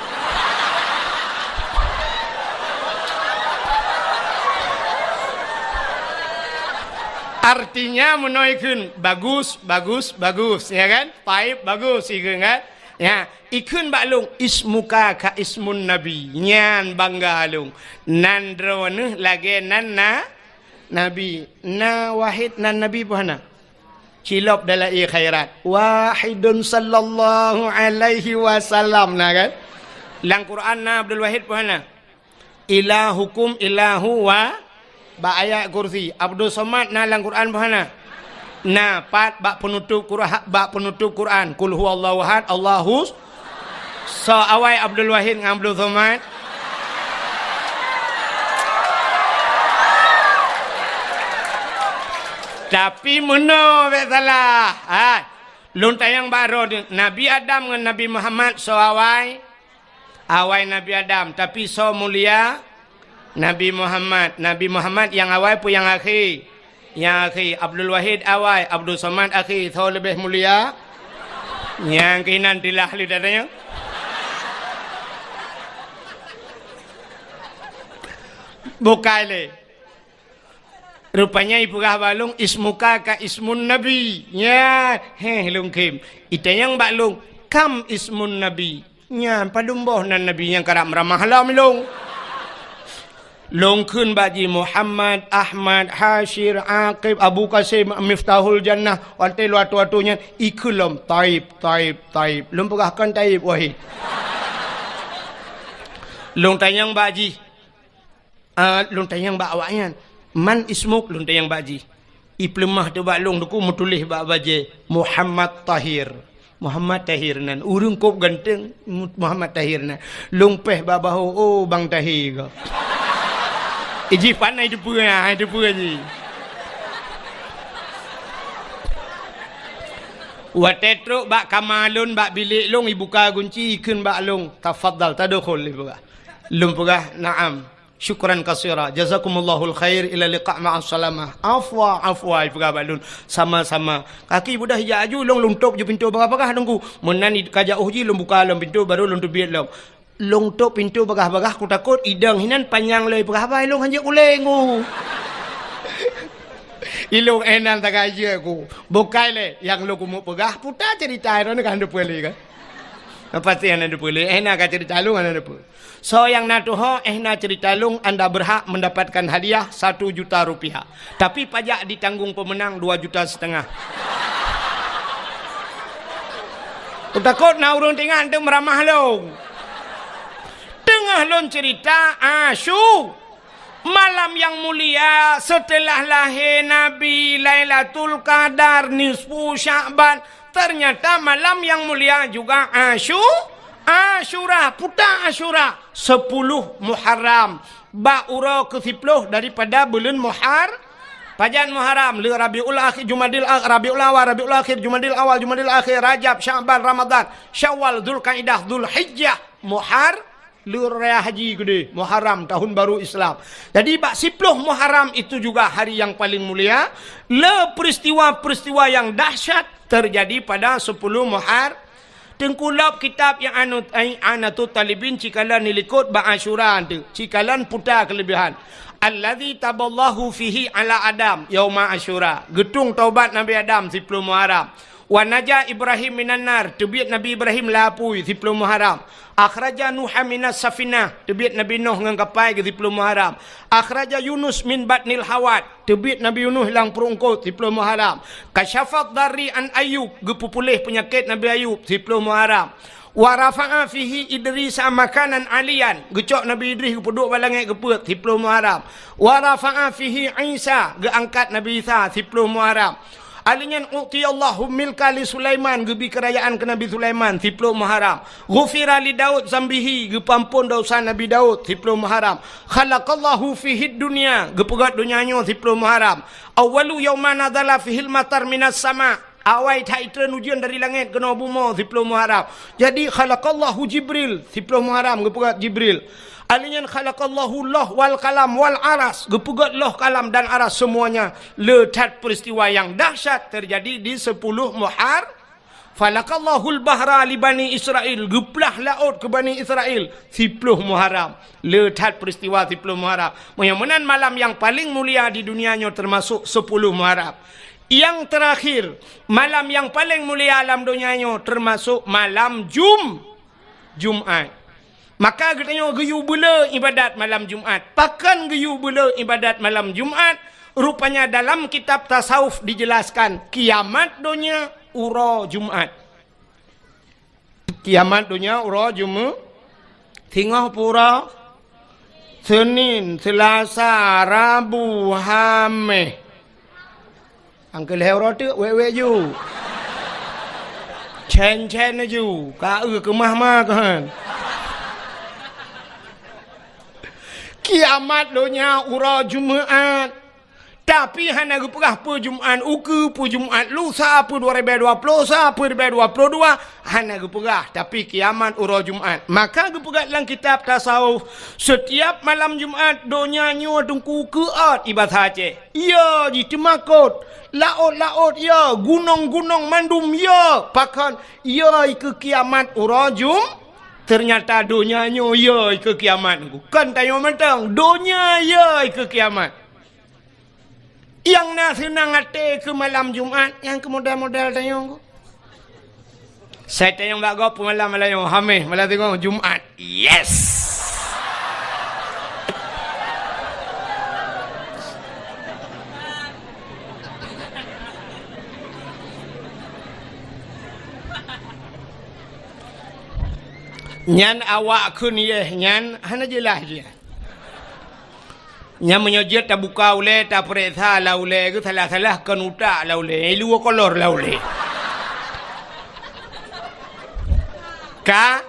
Artinya meunoe ikheun, "Bagus, bagus, bagus." Ya kan? "Taib, bagus," ikheun kan? Ya, ikheun bak lôn, "Ismuka ka ismun Nabi." Nyan bangga lôn. Nan droeneuh lagée nan na Nabi. Na Wahid nan Nabi peue hana? Cilop dalam ie khairat. Wahidun sallallahu alaihi wasallam, na kan? Lam Quran na Abdul Wahid peue hana? Ilahukum ilahu wa, bak ayat kursi. Abdul Somad na lam Quran peue hana? Na, pat bak penutup Quran, bak penutup Quran. Qul huwallahu ahad, Allahus. Soe awai Abdul Wahid ngon Abdul Somad? Tapi meunoe bék salah. Ha. Lôn tanyong bak droeneuh, Nabi Adam ngon Nabi Muhammad soe awai? Awai Nabi Adam, tapi soe mulia? Nabi Muhammad. Nabi Muhammad nyang awai peue nyang akhé? Nyang akhé. Abdul Wahid awai, Abdul Somad akhé. Soe leubeh mulia? Nyang keunan tilah lé datanya. Bukai lé. Rupanya ipeugah bak lôn, "Ismuka ka ismun Nabi." Nya, héh, lôn khém. Itanyong bak lôn, "Kam ismun Nabi?" Nya, padum boh nan Nabi nyang karab meuramah lom lôn. Lôn kheun bak jih, "Muhammad, Ahmad, Hasyir, Aqib, Abu Qasim, Miftahul Jannah." Watée lôn atoe-atoe nyan, ikheun lom, "Taib, taib, taib." Lôn peugah, "Kon taib, Wahid." Lôn tanyong bak jih, Ah, lôn tanyong bak awaknyan, "Man ismuk?" Lôn tanyong bak jih. Ipeuleumah teuk bak lôn, Teungku, meutuléh bak bajée, "Muhammad Tahir." Muhammad Tahir nan. Ureuëng kôb ganteng, Mu-, Muhammad Tahir nan. Lôn péh bak bahô, "Oh, Bang Tahir ka." Ijih pané teupeue, ha, teupeue jih. Watée trok bak kama lôn, bak bilék lôn, ibuka gunci, ikheun bak lôn, "Tafadhal, tadkhul," ipeugah. Lôn peugah, "Na'am." "Syukran katsira. Jazakumullahul khair. Ila liqa ma'as salamah." "Afwa, afwa," ipeugah bak lôn. "Sama-sama." Kaki budah ijak aju, lôn lôn tôb ju pintoe bagah-bagah, Teungku. Meunan i-, ka jauh jih lôn buka lom pintoe, baru lôn teubiet lom. Lôn tôb pintoe bagah-bagah, kutakot idong hinan panyang lom ipeugah haba, ilôn hanjeuet ulée ngu. Ilôn éh nan tagajeuet ku. Bukai lé, nyang lôn keumeung peugah, puta cerita droeneuh kan deupeu lé kan. Pasti hana deupeu lé, éh na ka cerita lôn hana deupeu. Soe nyang na tuho, éh na cerita lôn, anda berhak mendapatkan hadiah satu juta rupiah. Tapi pajak ditanggung pemenang dua juta setengah. Kutakot na ureuëng teuingat teuh meuramah lôn. Teungoh lôn cerita, asu. Malam yang mulia setelah lahir Nabi, Lailatul Qadar, nisfu Sya'ban, ternyata malam yang mulia juga Asyu-, Asyura, puta Asyura, sepuluh Muharram, bak uroe keusiploh daripada buleuen Muhar-, pajan Muharram, le Rabiul Akhir, Jumadil A-, Rabiul Awal, Rabiul Akhir, Jumadil Awal, Jumadil Akhir, Rajab, Sya'ban, Ramadan, Syawal, Zulkaidah, Zulhijjah, Muhar-, Lheueh raya haji keudeh, Muharram, tahun baru Islam. Jadi, bak siploh Muharram itu juga hari yang paling mulia. Le peristiwa-peristiwa yang dahsyat terjadi pada sepuluh Muhar-, Teungku lop kitab yang anu, ai, I'anatut Talibin cikalon nilikot bak Asyura tu, cikalon puta kelebihan. Allazi taballahu fihi ala Adam yauma Asyura. Geutung taubat Nabi Adam siploh Muharram. Wa naja Ibrahim minan nar, teubiet Nabi Ibrahim lam apui, siploh Muharram. Akhraja Nuha minas safinah, teubiet Nabi Nuh ngon kapai geuh siploh Muharram. Akhraja Yunus min batnil hawat, teubiet Nabi Yunus lam pruet eungkot, siploh Muharram. Kasyafad darri an Ayyub, geupeupuléh peunyakét Nabi Ayub, siploh Muharram. Wa rafa'a fihi Idrisa makanan aliyan, geucok Nabi Idris geupeuduek bak langét geupeuet, siploh Muharram. Wa rafa'a fihi Isa, geuangkat Nabi Isa, siploh Muharram. Alheuh nyan, "U'tiyallahu milka li Sulaiman," geubi keurajaan keu Nabi Sulaiman, siplôh Muharram. "Ghufira li Daud zambihi," geupeuamphon desya Nabi Daud, siplôh Muharram. "Khalaqallahu fihid dunya," geupeugét donya nyoe, siplôh Muharram. "Awwalu yauma nazala fihil matar minas sama," awai that jitreun ujeuen dari langét keunoe bumoe, siplôh Muharram. Jadi, "Khalaqallahu Jibril," siplôh Muharram geupeugét Jibril. Alheuh nyan, "Khalaqallahu loh wal kalam wal aras," geupeugét loh, kalam dan aras, semuanya. Le that peristiwa nyang dahsyat terjadi di sepuluh Muhar-, "Falaqallahul bahra li Bani Israil," geuplah laôt keu Bani Israil, siplôh Muharram. Le that peristiwa siplôh Muharram. Meunyoe meunan, malam nyang paleng mulia di dunia nyoe teumasok sepuluh Muharram. Nyang teurakhir, malam nyang paleng mulia lam donya nyoe teumasok malam Jum-, Jumat. Maka geutanyoe geuyue beuleu ibadat malam Jumat. Pakon geuyue beuleu ibadat malam Jumat? Rupanya dalam kitab tasawuf dijelaskan, kiamat donya uroe Jumat. Kiamat donya uroe Jumat. Singoh pue uroe? Senin, Selasa, Rabu, Hameh. Angkeu lhèe uroe teuk wék-wék ju. Cen-cen ju, ka eu keumah ma keuhan. Kiamat donya uroe Jumat. Tapi hana geupeugah peue Jumat ukeue, peue Jumat lusa, peue dua ribèe dua ploh sa, peue ribèe dua ploh dua, hana geupeugah, tapi kiamat uroe Jumat. Maka geupeugah lam kitab tasawuf, setiap malam Jumat donya nyoe teungku keuôt, i basa Aceh. Yo jiteumakot, laôt-laôt yo, gunong-gunong mandum yo. Pakon? Yo ikeue kiamat uroe Jum-, ternyata donya nyoe yo ikeue kiamat. Kon tanyoe mantong, donya yo ikeue kiamat. Nyang na seunang até keu malam Jumat, nyang keu model-model tanyoe. Sai tanyong bak gob peumalam malam nyoe, Hameh, malam teungoh Jumat. Yes! Nyan awak kheun yeh nyan hana jeulaih jih. Nyan meunyoe jeuet tabuka ulèe, tapeuriksa lam ulèe geuh, salah-salah kon utak lam ulèe, nyang luweue kolor lam ulèe. Ka,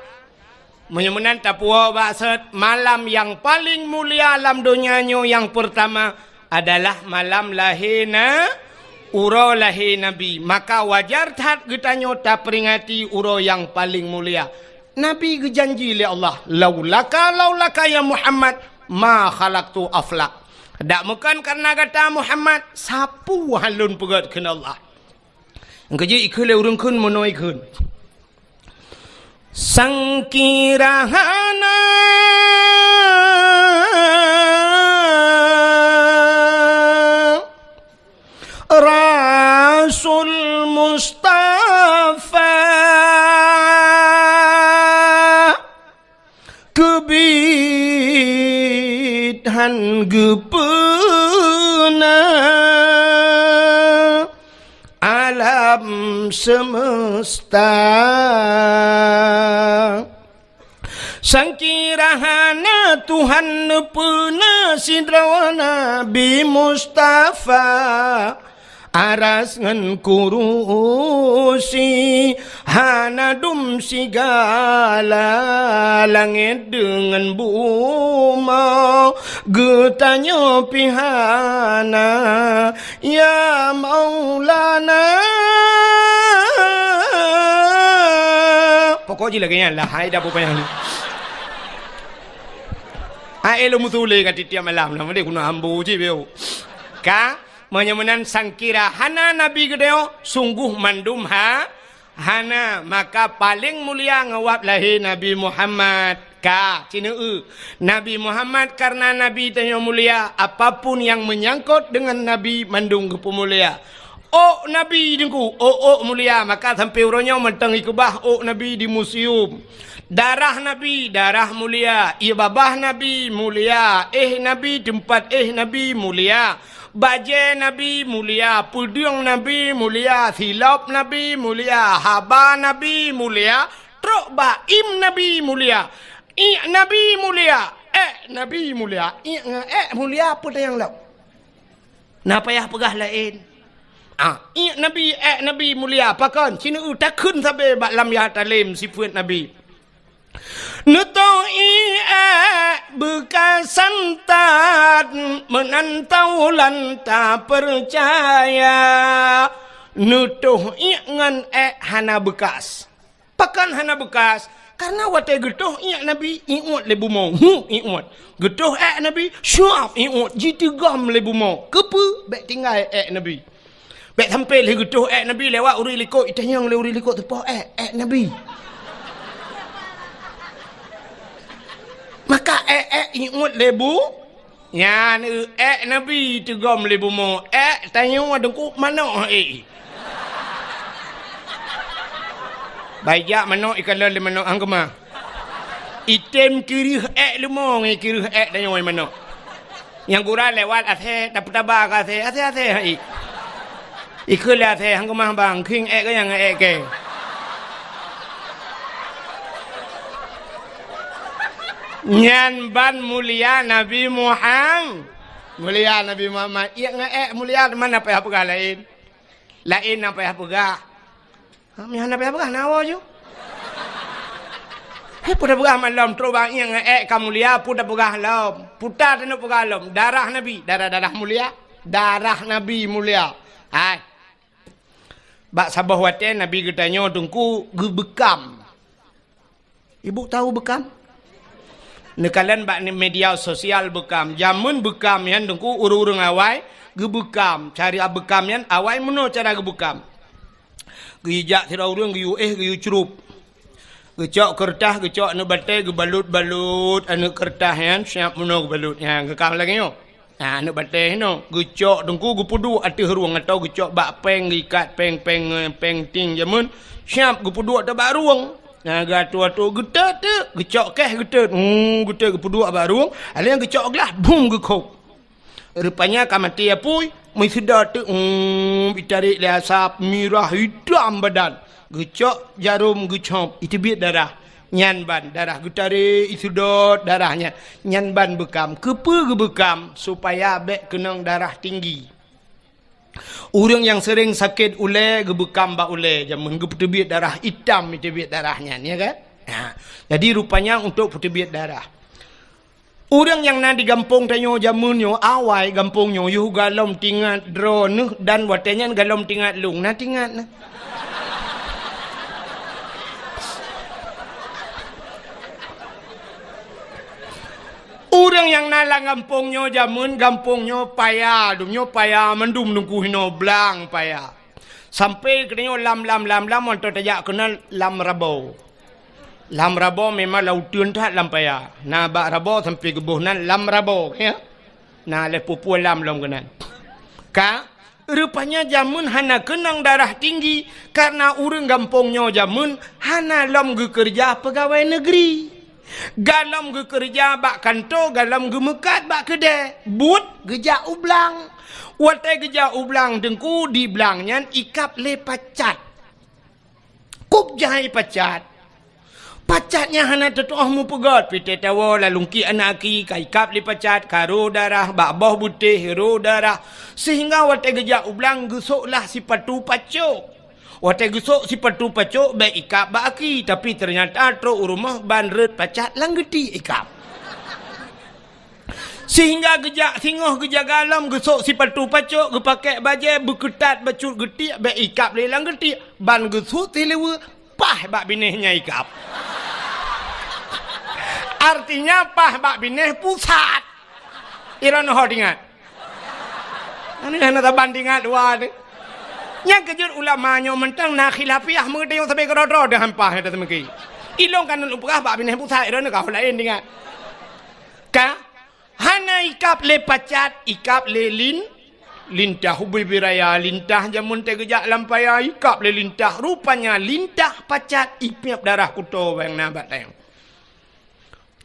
meunyoe meunan tapuwoe bak sot, malam nyang paleng mulia lam donya nyoe nyang peurtama adalah malam lahé na-, uroe lahé Nabi. Maka wajar that geutanyoe taperingati uroe nyang paleng mulia. Nabi geujanji lé Allah, "Laulaka, laulaka ya Muhammad, ma khalaqtu aflak." Dak meukon kareuna gata Muhammad, sapeue han lôn peugét kheun Allah. Nyang keujeuet ikheun lé ureueng kheun meunoe ikheun. Sangkira hana Rasul Mustafa keubiet han geupeuna alam seumeusta. Sangkira hana Tuhan neupeuna sidroe Nabi Mustafa, aras ngon kurusi hana dum sigala, langét deungon bumoe geutanyoe pih hana. Ya Maulana. Pokok jih lagèe nyan lah, hai dah payah lé. Hai lôn meusulé ka tiep-tiep malam lah, meudeh guna ambo cit beu. Ka, meunyoe meunan sangkira hana Nabi geutanyoe, sungguh mandum ha, hana, maka paleng mulia ngon wab lahé Nabi Muhammad. Ka, ci neu-eu. Nabi Muhammad kareuna Nabi tanyoe mulia, apapun nyang meunyangkot deungon Nabi mandum geupeumulia. Ôk Nabi teungku, ôk-ôk mulia, maka sampoe uroe nyoe mantong ikeubah ôk Nabi di museum. Darah Nabi, darah mulia. Ié babah Nabi mulia. Éh Nabi, teumpat éh Nabi mulia. Bajèe Nabi mulia, peudeueng Nabi mulia, silop Nabi mulia, haba Nabi mulia, trok bak im Nabi mulia, iék Nabi mulia, ék Nabi mulia, iék ngon ék mulia, peue nyang lom. Na payah peugah laén. Ah, iék Nabi, ék Nabi mulia, pakon? Sineuk takheun sabe bak lam ya talem sifeuet Nabi. Neutoh iék ék beukasan that, meunan taulan tapeucaya. Neutoh iék ngon ék hana beukas. Pakon hana beukas? Karena watée geutoh iék Nabi, iuet lé bumoe. Hu, iuet. Geutoh ék Nabi, syuab iuet, jiteugom lé bumoe. Keupeue? Bék tinggai ék Nabi. Bék sampai lé geutoh ék Nabi lewat ureuëng likot, itanyong lé ureuëng likot teupoh ék, ék Nabi. Maka ék-ék iuet lé bu, nyan ék Nabi teugom lé bumoe, ék tanyoe teungku manok ék. Baijak manok ikalon lé manok hang keumah. Item kireuh ék leumo ngon kireuh ék tanyoe manok. Nyang gura lewat asée, tapeutaba keu asée, asée-asée hai. Ikheun lé asée, hang keumah bang, khieng ék keu nyang ék kée. Nyan ban mulia Nabi Muhammad. Mulia Nabi Muhammad. Iék ngon ék mulia, teuma na payah peugah laén. Laén na payah peugah. Ha, meuhan na payah peugah, na woe ju. Hai, peue tapeugah malom, trok bang iék ngon ék ka mulia, peue tapeugah lom. Puta taneuk peugah lom, darah Nabi, darah-darah mulia, darah Nabi mulia. Hai. Bak saboh watée Nabi geutanyoe teungku geubeukam. Ibu tahu beukam? Neukalon bak media sosial beukam. Jameun beukam nyan teungku ureuëng-ureuëng awai geubeukam. Cara beukam nyan awai meunoe cara geubeukam. Geujak sidroe ureuëng geuyue éh geuyue crup. Geucok keureutah, geucok aneuëk batée, geubalot-balot aneuëk keureutah nyan siab meunoe geubalot nyan geukam lagée nyoe. Nah, aneuëk batée hinoe geucok teungku geupeuduek ateueh rueng atau geucok bak péng, geuikat péng-péng, péng ting jameun siab geupeuduek ateueh bak rueng. Nah, geuatoe-atoe geutot teuk, geucok keh geutot. Hmm, geutot geupeuduek bak rueng, alèh nyan geucok glah, bum geukhôb. Rupanya ka maté apui, meusidot teuk, hmm, itarek lé asap, mirah, itam badan. Geucok jarom geucop, iteubiet darah. Nyan ban darah geutarek, iseudot darah nyan. Nyan ban beukam. Keupeue geubeukam? Supaya bék keunong darah tinggi. Ureuëng nyang seuréng sakét ulée geubeukam bak ulée, jameun geupeuteubiet darah itam, iteubiet darah nyan, ya kan? Ha. Jadi rupanya untuk peuteubiet darah. Ureuëng nyang na di gampông tanyoe jameun nyoe, awai gampông nyoe yoh galom tingat droeneuh dan watée nyan galom tingat lôn, na tingat na. Ureuëng nyang na lam gampông nyoe jameun, gampông nyoe paya, dum nyoe paya mandum teungku hinoe blang paya. Sampai keunoe lam, lam, lam, lam, mantong tajak keunan lam Rabo. Lam Rabo memang lam uteuen that lam paya. Na bak Rabo sampai geuboh nan lam Rabo, ya. Na lhée pue-pue lam lom keunan. Ka, rupanya jameun hana keunong darah tinggi, karena ureuëng gampông nyoe jameun hana lom geukeureuja peugawée neugri. Galom geukeureuja bak kanto, galom geumeukat bak keudée. Buet geujak u blang. Watée geujak u blang teungku, di blang nyan ikab lé pacat. Kub jai pacat. Pacat nyan hana teutoh meupeugét, pitée tawoe lalungki aneuëk aki ka ikab lé pacat, ka rô darah, bak boh beutéh rô darah, sehingga watée geujak u blang geusoklah sipatu pacok. Watée geusok sipatu pacok bék ikab bak aki, tapi teunyata trok u rumoh ban rot pacat lam geuti ikab. Sehingga geujak singoh geujaga lom geusok sipatu pacok, geupakée bajée, beukeutat bacut geutiek bék ikab lé lam geutiek, ban geusut sileue paih bak binéh nyang ikab. Artinya paih bak binéh pusat. Iron ho tingat. Ini hana saban tingat dua tu. Nyang keujeuet ulama nyoe mantong na khilafiah meuteuyong sabe keudroe-droe deuh hampah nyang teumeuki. Ilong kan lôn peugah bak binéh pusat iron ka laén tingat. Ka? Hana ikab lé pacat, ikab lé lin, lintah ubé biraya, lintah jameun teugeujak lam paya, ikab lé lintah. Rupanya lintah pacat ipiep darah kuto bang na bak tayong.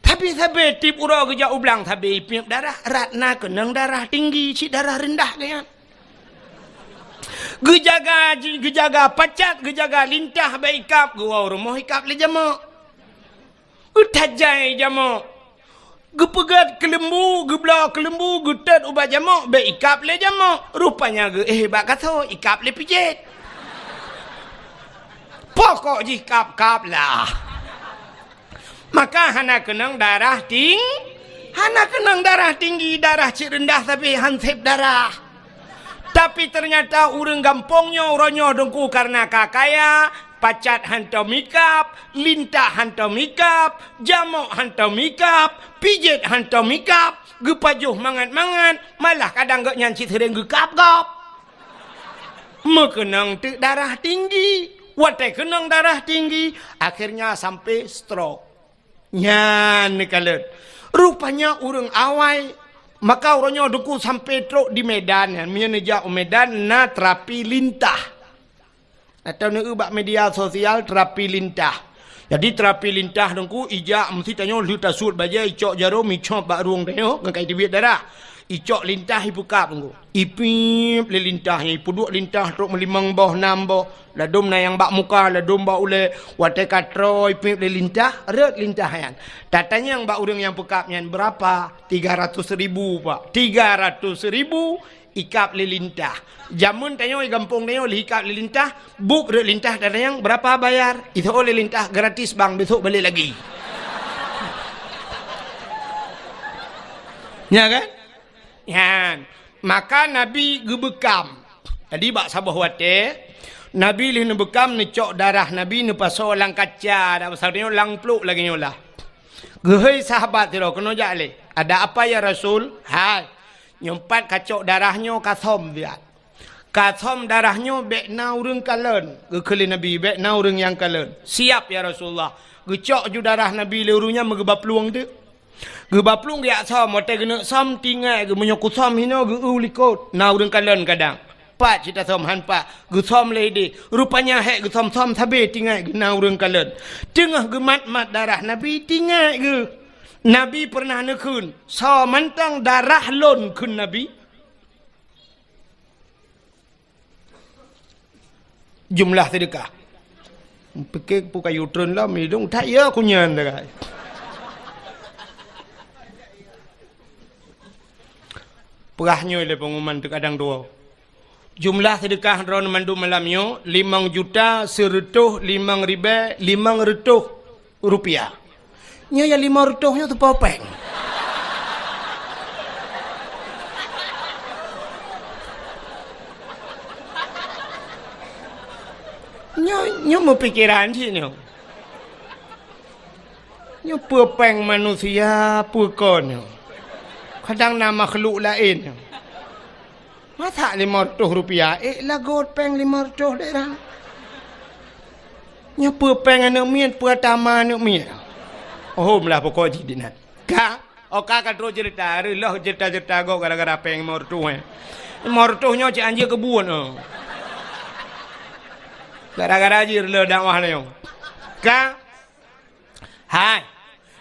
Tapi sabe tiep uroe geujak u blang sabe ipiep darah, rot na keunong darah tinggi, cit darah reundah geuyan. Geujaga, geujaga pacat, geujaga lintah bak ikab, geuwoe rumoh ikab lé jameuk. Utajai jameuk. Geupeugét keuleumbu, geubloe keuleumbu, geutot ubat jamok, bék ikab lé jamok. Rupanya geuéh bak gasoe, ikab lé pijet. Pokok jih kab-kab lah. Maka hana keunong darah ting-, hana keunong darah tinggi, darah cit reundah sabe han sép darah. Tapi teunyata ureuëng gampông nyoe uroe nyoe Teungku kareuna ka kaya, pacat hantom ikab, lintah hantom ikab, jamok hantom ikab, pijet hantom ikab, geupajoh mangat-mangat, malah kadang gobnyan cit seuréng geukab gob. Meukeunong teuk darah tinggi. Watée keunong darah tinggi, akhirnya sampai stroke. Nyan neukalon. Rupanya ureuëng awai, maka uroe nyoe Teungku sampai trok di Medan nyan. Meunyoe neujak u Medan na terapi lintah. Atau neueu bak media sosial terapi lintah. Jadi terapi lintah Teungku ijak meusti tanyoe lheueh tasuet bajée, icok jarom, icop bak rueng tanyoe ngon kai teubiet darah. Icok lintah ipeukab Teungku. Ipiep lé lintah nyan, ipeuduek lintah trok meulimong boh, nam boh. Ladôm na nyang bak muka, ladôm bak ulée. Watée ka troe ipiep lé lintah, rhot lintah nyan. Tatanyong bak ureuëng nyang peukab nyan, "Berapa?" "Tiga ratus ribu, Pak." Tiga ratus ribu ikab lé lintah. Jameun tanyoe di gampông tanyoe lheueh ikab lé lintah, buet rhot lintah tatanyong, "Berapa bayar?" Iseuôt lé lintah, "Gratis, Bang, besok balik lagi." Nya kan? Nyan. Maka Nabi geubeukam. Jadi bak saboh watée, Nabi lheueh neubeukam, neucok darah Nabi neupasoe lam kaca, dak pasal nyoe lam pluek lagée nyoe lah. Geuhôi sahabat sidroe, "Keunoe jak lé." "Ada apa ya Rasul?" "Hai, nyoe pat kacok darah nyoe kasom siat. Kasom darah nyoe bék na ureuëng kalon." Geukheun lé Nabi, "Bék na ureuëng nyang kalon." "Siap ya Rasulullah." Geucok ju darah Nabi lé ureuëng nyan meugeubaplueng teuk. Geubaplueng geujak som, watée geuneuk som tingai geuh, meunyoe kusom hinoe geu-eu likot, na ureuëng kalon kadang. Pat cit tasom, han pat, geusom lé idéh. Rupanya hék geusom-som sabe tingai geuh na ureuëng kalon. Teungoh geumat-mat darah Nabi tingai geuh. Nabi peureunah neukheun, "Soe mantong darah lôn," kheun Nabi. Jumlah seudeukah. Pike peue kayu treun lom, idong that ya kunyan dagai. Peugah nyoe lé pengumuman teukadang dua. Jumlah seudeukah droeneuh mandum malam nyoe limong juta seureutôh limong ribée limong reutôh rupiah. Nyoe nyang limong reutôh nyoe teupeu péng. Nyoe, nyoe meupikeran cit nyoe. Nyoe peue péng manusia, peue kon nyoe. Kadang na makhluk laén nyoe. Masa limong reutôh rupiah, ék lagot péng limong reutôh daerah. Nyoe peue péng aneuk miet, peue tama aneuk miet. Oh, meulah pokok jih dinan. Ka, oh ka, ka trok cerita, reuloh cerita-cerita gob gara-gara péng limong reutôh, eh. Limong reutôh nyoe cit anjeuet keubuet, oh. Gara-gara jih reuloh dakwah nyoe. Ka, Hai,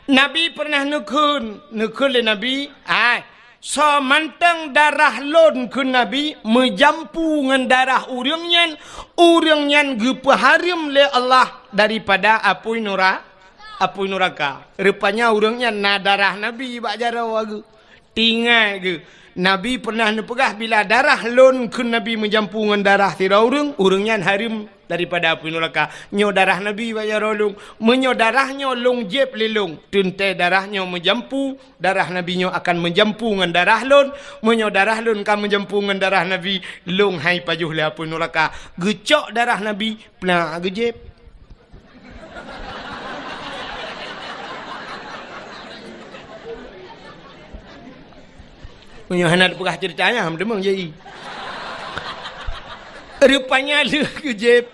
Nabi peureunah neukheun, neukheun lé Nabi, "Hai, soe mantong darah lôn," kheun Nabi, "meujampu ngon darah ureuëng nyan, ureuëng nyan geupeuhareuem lé Allah daripada apui nura-, apui nuraka." Rupanya ureuëng nyan na darah Nabi bak jaroe geuh. Tingai geuh, Nabi peureunah neupeugah, "Bila darah lôn," kheun Nabi, "meujampu ngon darah sidroe ureuëng, ureuëng nyan hareuem daripada apui nuraka." Nyoe darah Nabi bak jaroe lôn. Meunyoe darah nyoe lôn jieb lé lôn, teuntée darah nyoe meujampu, darah Nabi nyoe akan meujampu ngon darah lôn. Meunyoe darah lôn ka meujampu ngon darah Nabi, lôn hai pajoh lé apui nuraka. Geucok darah Nabi, plah geujieb. Meunyoe hana teupeugah ceurita nyan, meudeungoe jai. Rupanya lheueh geujieb.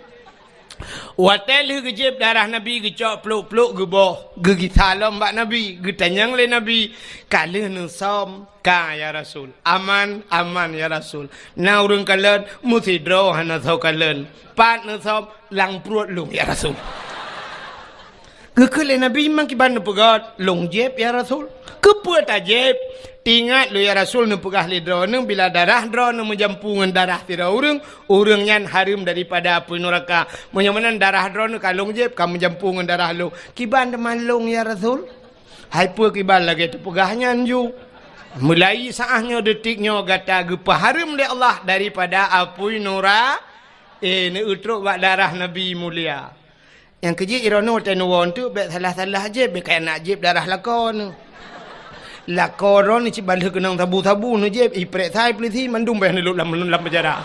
Watée lheueh geujieb darah Nabi geucok plok-plok geuboh, geugisa lom bak Nabi, geutanyong lé Nabi, "Ka lheueh neusom?" "Ka, ya Rasul." "Aman?" "Aman, ya Rasul." "Na ureuëng kalon?" "Meusidroe hana soe kalon." "Pat neusom?" "Lam pruet lôn, ya Rasul." Geukheun lé Nabi, "Memang kiban neupeugét, lôn jieb, ya Rasul." "Keupeue tajieb?" "Tingat lôn, ya Rasul, neupeugah lé droeneuh, bila darah droeneuh meujampu ngon darah sidroe ureuëng, ureuëng nyan hareuem daripada apui nuraka. Meunyoe meunan darah droeneuh ka lôn jieb, ka meujampu ngon darah lôn. Kiban teuma lôn, ya Rasul?" Hai peue kiban lagée teupeugah nyan ju? Mulai saát nyoe, detik nyoe gata geupeuhareuem lé Allah daripada apui nura-, eh, neutrok bak darah Nabi mulia. Nyang keujeuet ironoe teunuwoe teuk bék salah-salah jieb, bék kaya nak jieb darah lakoe nyoe. Lakoe droeneuh cit baleuh keunong sabu-sabu neujieb, iprek sai peulisi mandum payah neulok lam, lam penjara.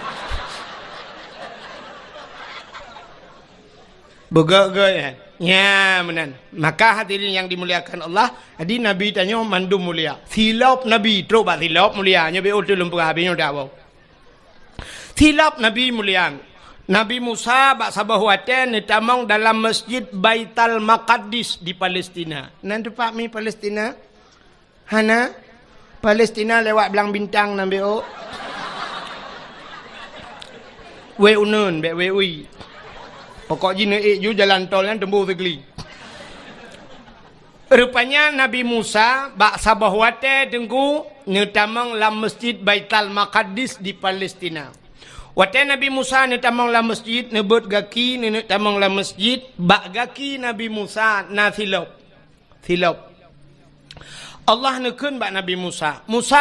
Beugét-gét, eh. Nya, meunan. Maka hadirin yang dimuliakan Allah, jadi Nabi tanyoe mandum mulia. Silop Nabi, trok bak silop mulia. Nyoe B O T lôn peugah habéh nyoe dak boh. Silop Nabi mulia. Nabi Musa bak saboh watée neutamong dalam Masjid Baital Maqaddis di Palestina. Nan teumpat mi Palestina? Hana? Palestina lewat Blang Bintang nan B O. Wée uneun, bék wée ui. Pokok jih neuék ju jalan tol nyan teumbôh sigli. Rupanya Nabi Musa bak saboh watée teungku neutamong lam Masjid Baital Maqaddis di Palestina. Watée Nabi Musa neutamong lam masjid, neubeuet gaki, neuneuk tamong lam masjid, bak gaki Nabi Musa na silop. Silop. Allah neukheun bak Nabi Musa, "Musa!"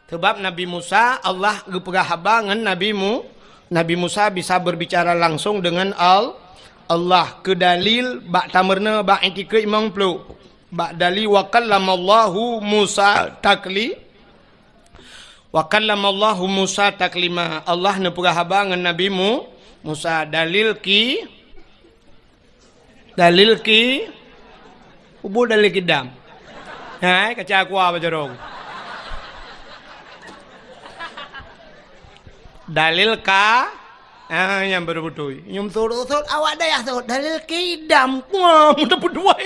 Sabab Nabi Musa, Allah geupeugah haba ngon Nabi Mu-, Nabi Musa bisa berbicara langsung dengan Al-, Allah. Keu dalil bak tameurunoe bak itikeuet imong plôk. Bak dalil, "Wa kallamallahu Musa takli-, wa kallamallahu Musa taklima." Allah neupeugah haba ngon Nabi Mu-, Musa. Dalil ki-, Dalil ki-, ubu dalil kidam. Hai, kaca aqua bajarong. Dalil ka, ah, nyang baru beutôi. Nyum sot-sot awak dayah sot. Dalil kidam. Wah, mudah beudua.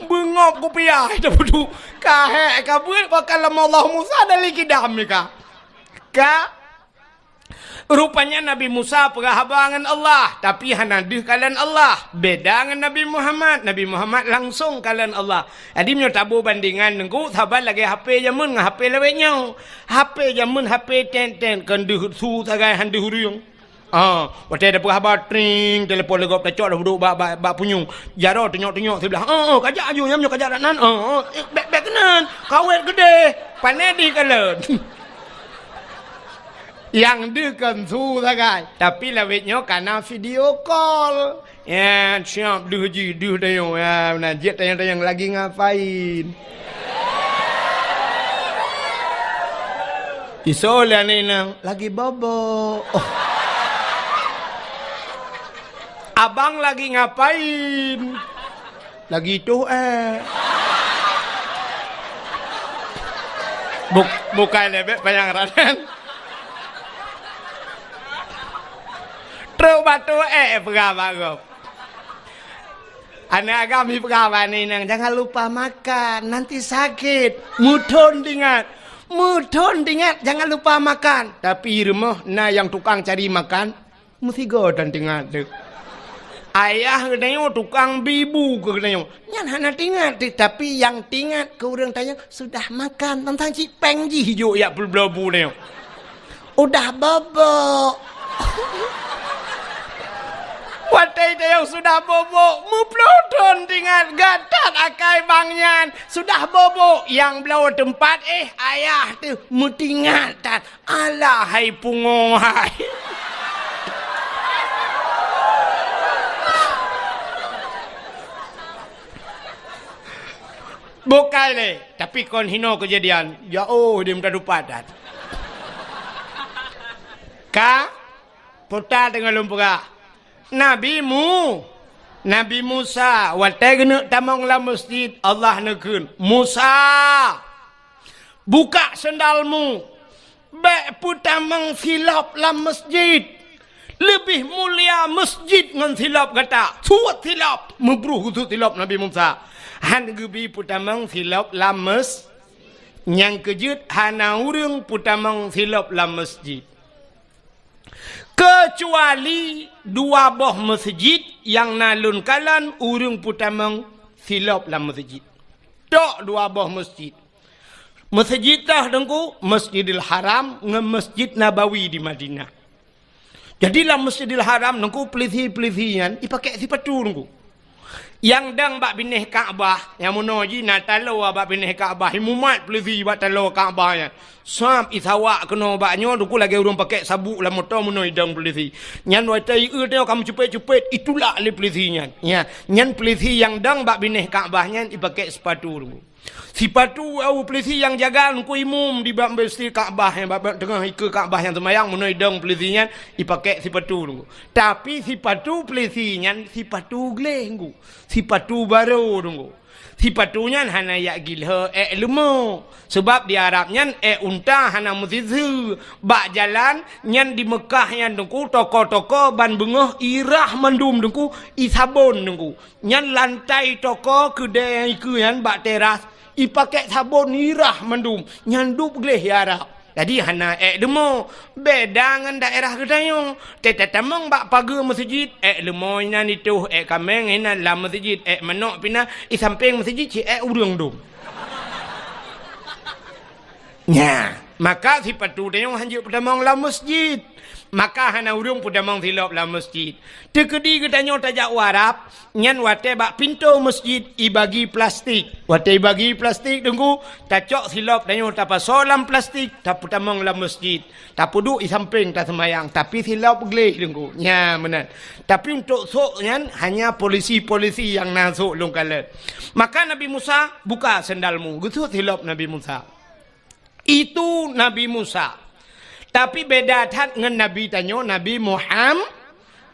Beungop kupiah, dah beudua. Ka hek, ka buet, wa kallamallahu Musa dalil kidam ni ka. Ka Rupanya Nabi Musa peugah haba ngon Allah, tapi hana deuh kalon Allah. Beda ngon Nabi Muhammad. Nabi Muhammad langsong kalon Allah. Jadi meunyoe taboh bandingan teungku, saban lagée H P jameun ngon H P lawét nyoe. H P jameun H P tet-tet, kon deuh su sagai han deuh ureuëng. Ah, watée tapeugah haba, tring, telepon lé gob tacok dah duek bak, bak, bak punyueng. Jaroe tunyok-tunyok siblah. Oh, oh, kajak aju nyan, meunyoe kajak dak nan. Oh, oh, eh, bék, bék keunan. Kawét geudeh. Pané di kalon. Nyang deuh kon su sagai, tapi lawét nyoe kana video call. Ya, siap deuh jih, deuh tanyoe. Ya, na jeuet tanyong-tanyong lagi ngapain. Isoe lé aneuk inong, lagi bobo. Oh. Abang lagi ngapain? Lagi toh, eh. Buk-, bukai lebek panyang ranan. Trok batuk, eh, peugah bak gob. Aneuk agam ipeugah bak aneuk inong, "Jangan lupa makan, nanti sakit." Meuthon tingat. Meuthon tingat, jangan lupa makan. Tapi rumoh na nyang tukang cari makan. Meusigoe tan tingat teuh. Ayah geutanyoe tukang bi bu keu geutanyoe. Nyan hana tingat teuh, tapi nyang tingat keu ureuëng tanyoe sudah makan, tantang cit péng jih jok jak peubloe bu tanyoe. Udah bobok. Watée tanyoe sudah bobok, meuploe thon tingat, geutat akai bang nyan, sudah bobok, nyang bloe teumpat, eh, ayah teuh meutingat that. Alah hai pungo hai. Bukai lé, tapi kon hinoe keujadian. Ya oh, di muka dupat dat. Ka, puta teungoh lôn peugah. Nabi Mu-, Nabi Musa, watée geuneuk tamong lam masjid, Allah neukheun, "Musa, buka sendalmu, bék peutamong silop lam masjid. Leubeh mulia masjid ngon silop gata. Suet silop!" Meubruh geusuet silop Nabi Musa. Han geubi peutamong silop lam mas-, nyang keujeuet hana ureuëng peutamong silop lam masjid. Keucuali dua boh meuseujid nyang na lôn kalon ureuëng peutamong silop lam meuseujid. Tok dua boh meuseujid. Meuseujid toh teungku, Masjidil Haram ngon Masjid Nabawi di Madinah. Jadi lam Masjidil Haram teungku, peulisi-peulisi nyan ipakèk sipatu teungku. Nyang dong bak binéh Ka'bah, nyang meunoe jih na taloe bak binéh Ka'bah, imumat peulisi bak taloe Ka'bah nyan. Sab isawak keunoe bak nyoe, teungku, lagée ureuëng pakek sabuk lam moto meunoe idong peulisi. Nyan watée ieu tanyoe ka meucupet-cupet, itulak lé peulisi nyan. Ya, nyan peulisi nyang dong bak binéh Ka'bah nyan ipakek sipatu, teungku. Sipatu, au, peulisi nyang jaga, teungku, imum di bak Mesjid Ka'bah, nyang bak, bak teungoh ikeue Ka'bah nyang seumayang, meunoe idong peulisi nyan ipakek sipatu, teungku. Tapi sipatu peulisi nyan sipatu gleh, teungku. Sipatu barô, teungku. Sipatu nyan hana jak gilhô ék leumo. Sabab di Arab nyan ék unta hana meusiseue. Bak jalan nyan di Meukah nyan, teungku, toko-toko ban beungoh irah mandum, teungku, isabon, teungku. Nyan lantai toko keudée nyang ikeue nyan bak teras, ipakek sabon irah mandum. Nyan dub gleh di Arab. Jadi hana ék leumo, beda ngon daerah geutanyoe. Teutamong bak pageue meuseujid, ék leumo inan itoh, ék kaméng inan lam meuseujid, ék manok pih na, i sampéng meuseujid cit ék ureuëng dum. Nya, maka sipatu tanyoe hanjeuet peutamong lam meuseujid. Maka hana ureuëng peutamong silop lam meuseujid. Teukeudi geutanyoe tajak u Arab, nyan watée bak pintoe meuseujid ibagi plastik. Watée ibagi plastik, teungku, tacok silop tanyoe tapasoe lam plastik, tapeutamong lam meuseujid. Tapeuduek i sampéng taseumayang, tapi silop gleh, teungku. Nya, meunan. Tapi untuk sôk nyan hanya polisi-polisi nyang na sôk lôn kalon. Maka Nabi Musa, "Buka sendalmu." Geusôk silop Nabi Musa. Itu Nabi Musa. Tapi beda that ngon Nabi tanyoe, Nabi Muham-,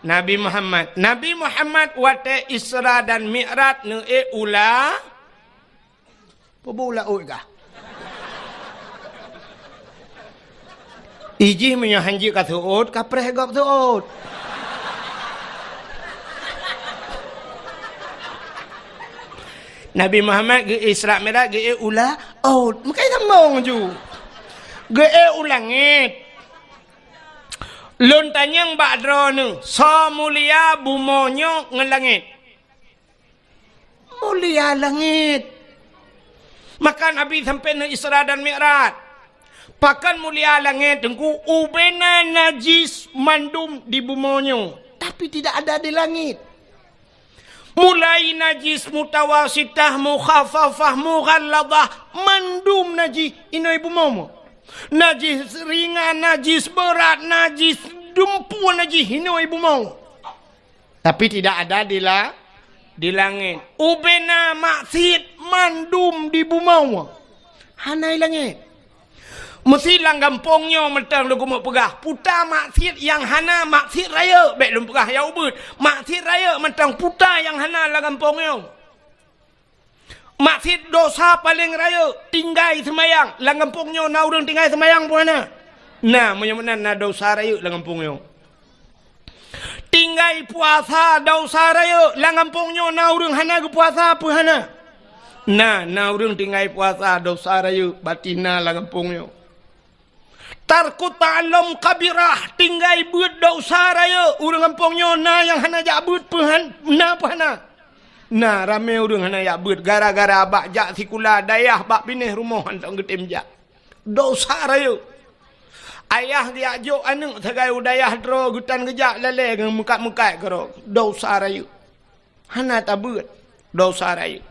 Nabi Muhammad. Nabi Muhammad watée Isra dan Mi'raj neuék u la-, peue bu laôt kah? Ijih meunyoe hanjeuet ka seuôt, ka preh gob seuôt. Nabi Muhammad geu-Isra Mi'raj geu-ék u la-, ôt, meukai sambong ju. Geu-ék u langét. Lôn tanyong bak droeneuh, soe mulia bumoe nyoe ngon langét? Mulia langét. Maka Nabi sampoe neuisra dan mi'raj. Pakon mulia langét, Teungku, ubena najis mandum di bumoe nyoe, tapi tidak ada di langit. Mulai najis mutawasitah, mukhafafah, mughalladah, mandum najis inoe bumoe. Najis ringan, najis beurat, najis dumpue, najis inoe bumoe. Tapi tidak ada di la-, di langét. Ubena maksiet mandum di bumoe. Hana i langét. Meusi lam gampông nyoe mantong lôn keumeung peugah, puta maksiet nyang hana, maksiet rayeuk, bék lôn peugah nyang ubit. Maksiet rayeuk mantong puta nyang hana lam gampông nyoe. Maksiet dosa paleng rayeuk, tinggai seumayang. Lam gampông nyoe na ureuëng tinggai seumayang peue hana? Na, meunyoe meunan na dosa rayeuk lam gampông nyoe. Tinggai puasa dosa rayeuk, lam gampông nyoe na ureuëng hana geupuasa peue hana? Na, na ureuëng tinggai puasa dosa rayeuk, bati na lam gampông nyoe. Tarku ta'allum kabirah, tinggai beuet dosa rayeuk, ureuëng gampông nyoe na nyang hana jak beuet peue han-, na peue hana? Na, ramé ureuëng hana jak beuet gara-gara bak jak sikula dayah bak binéh rumoh hana geutem jak. Dosa rayeuk. Ayah geujak jok aneuëk sagai u dayah droe geutan geujak lalée ngon meukat-meukat keudroe. Dosa rayeuk. Hana tabeuet. Dosa rayeuk.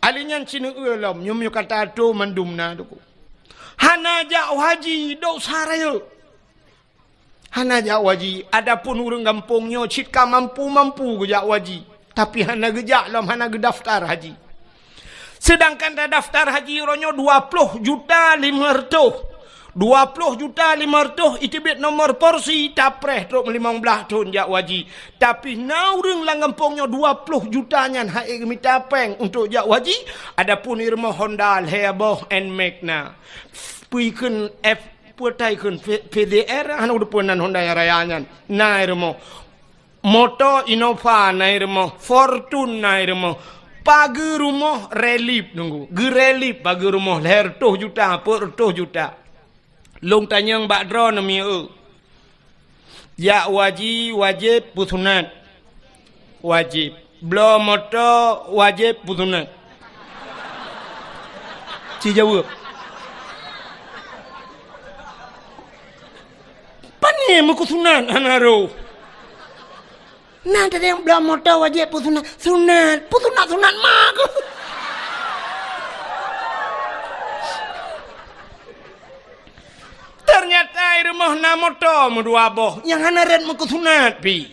Ali nyan sineuk lom, nyoe meunyoe ka tato mandum na, Teungku. Hana jak haji, dosa rayeuk. Hana jak haji, adapun ureuëng gampông nyoe cit ka mampu-mampu geujak haji, tapi hana geujak lom, hana geudaftar haji. Seudangkan tadaftar haji uroe nyoe dua ploh juta limong reutôh. Dua ploh juta limong reutôh iteubiet nomor porsi, tapreh trok limong blaih thon jak haji. Tapi na ureuëng lam gampông nyoe dua ploh juta nyan han ék geumita péng untuk jak haji, adapun i rumoh Honda lhée boh Nmax na. Peue kheun F Peue tai kheun P-, P D R, hana udeupeue nan Honda nyang raya nyan. Na i rumoh. Moto Innova na i rumoh, Fortuner na i rumoh. Pageue rumoh relief, Teungku. Geurelief pageue rumoh lhée reutôh juta, peuet reutôh juta. Lôn tanyong bak droeneuh mieu. Jak haji wajéb peusunat? Wajéb. Bloe moto wajéb peusunat? Ci jaweueb. Pane meukeusunat hana roh? Na teuh nyang bloe moto wajéb peusunat. Sunat. Peusunat-sunat ma keuh. Teunyata i rumoh na moto meudua boh nyang hana rot meukeusunat pih.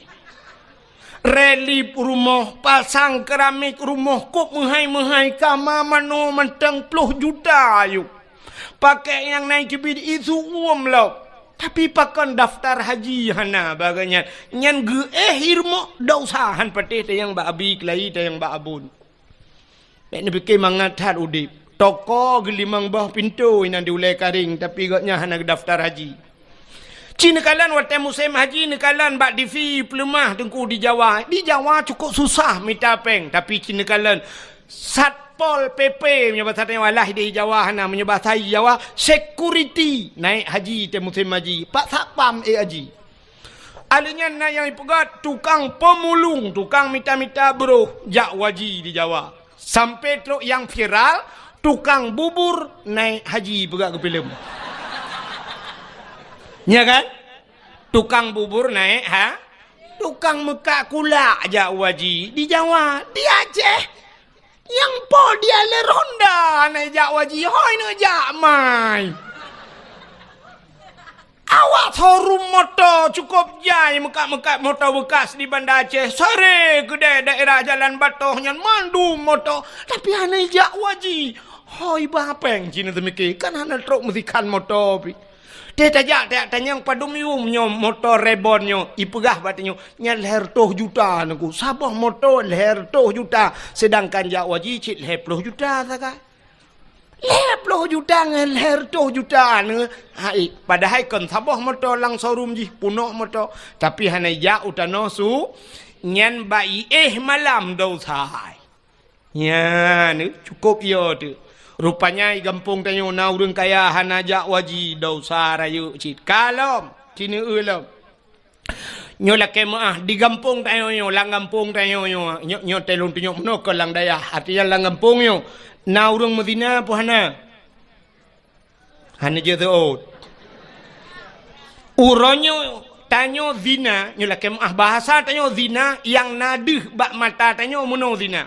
Relief rumoh, pasang keramik rumoh, kôp meuhai-meuhai, kama manoe mantong ploh juta ayue. Pakèk nyang na i keubiet isu uem lom. Tapi pakon daftar haji hana bak gobnyan. Nyan geuéh i rumoh, desya han patéh tanyong bak abi, keulayi tanyong bak abon. Bèk neupike mangat that udép. Toko geulimong boh pintoe inan di ulèe karéng, tapi gobnyan hana geudaftar haji. Ci neukalon watèe musém haji neukalon bak TV peuleumah teungku di Jawa. Di Jawa cukôp susah mita pèng, tapi ci neukalon Satpol PP meunyoe basa tanyoe alah di Jawa hana, meunyoe basa Jawa security naik haji teuh musém haji. Pak Satpam ék haji. Ahli nyan na nyang ipeugah tukang pemulung, tukang mita-mita broh jak haji di Jawa. Sampai trok nyang viral, tukang bubur naik haji peugah keu filem. Nya kan? Tukang bubur naik ha? Tukang meukat kulak jak haji di Jawa, di Aceh. Nyang po dia le ronda na jak haji, hoi neujak mai. Awak showroom moto cukôp jai meukat-meukat moto beukas di Banda Aceh. Sare keudéh daerah Jalan Batoh nyan mandum moto, tapi hana jak haji. Hoi ba pèng cina teumike, kan hana trok meusikan moto pi. Teuh tajak, tajak tanyong padum yum nyoe moto Reborn nyoe, ipeugah bak tanyoe, nyan lhèe reutôh juta neungku. Saboh moto lhèe reutôh juta, seudangkan jak haji cit lhèe ploh juta sagai. Lhèe ploh juta ngon lhèe reutôh juta neu, hai, padahai kon saboh moto lam showroom jih, peunoh moto, tapi hana jak u tanoh su, nyan bak iéh malam desya. Nyan, cukôp yo teuh. Rupanya i gampông tanyoe na ureueng kaya hana jak haji, desya rayeuk cit. Ka lom, ci neueu lom. Nyoe lakèe meu'ah di gampông tanyoe nyoe, lam gampông tanyoe nyoe. Nyoe, nyoe teuh lôn tunyok meunoe keu lam dayah. Artinya lam gampông nyoe na ureueng meuzina peue hana? Hana jeuet seuôt. Uroe nyoe tanyoe zina, nyoe lakèe meu'ah bahasa tanyoe zina nyang na deuh bak mata tanyoe meunoe zina.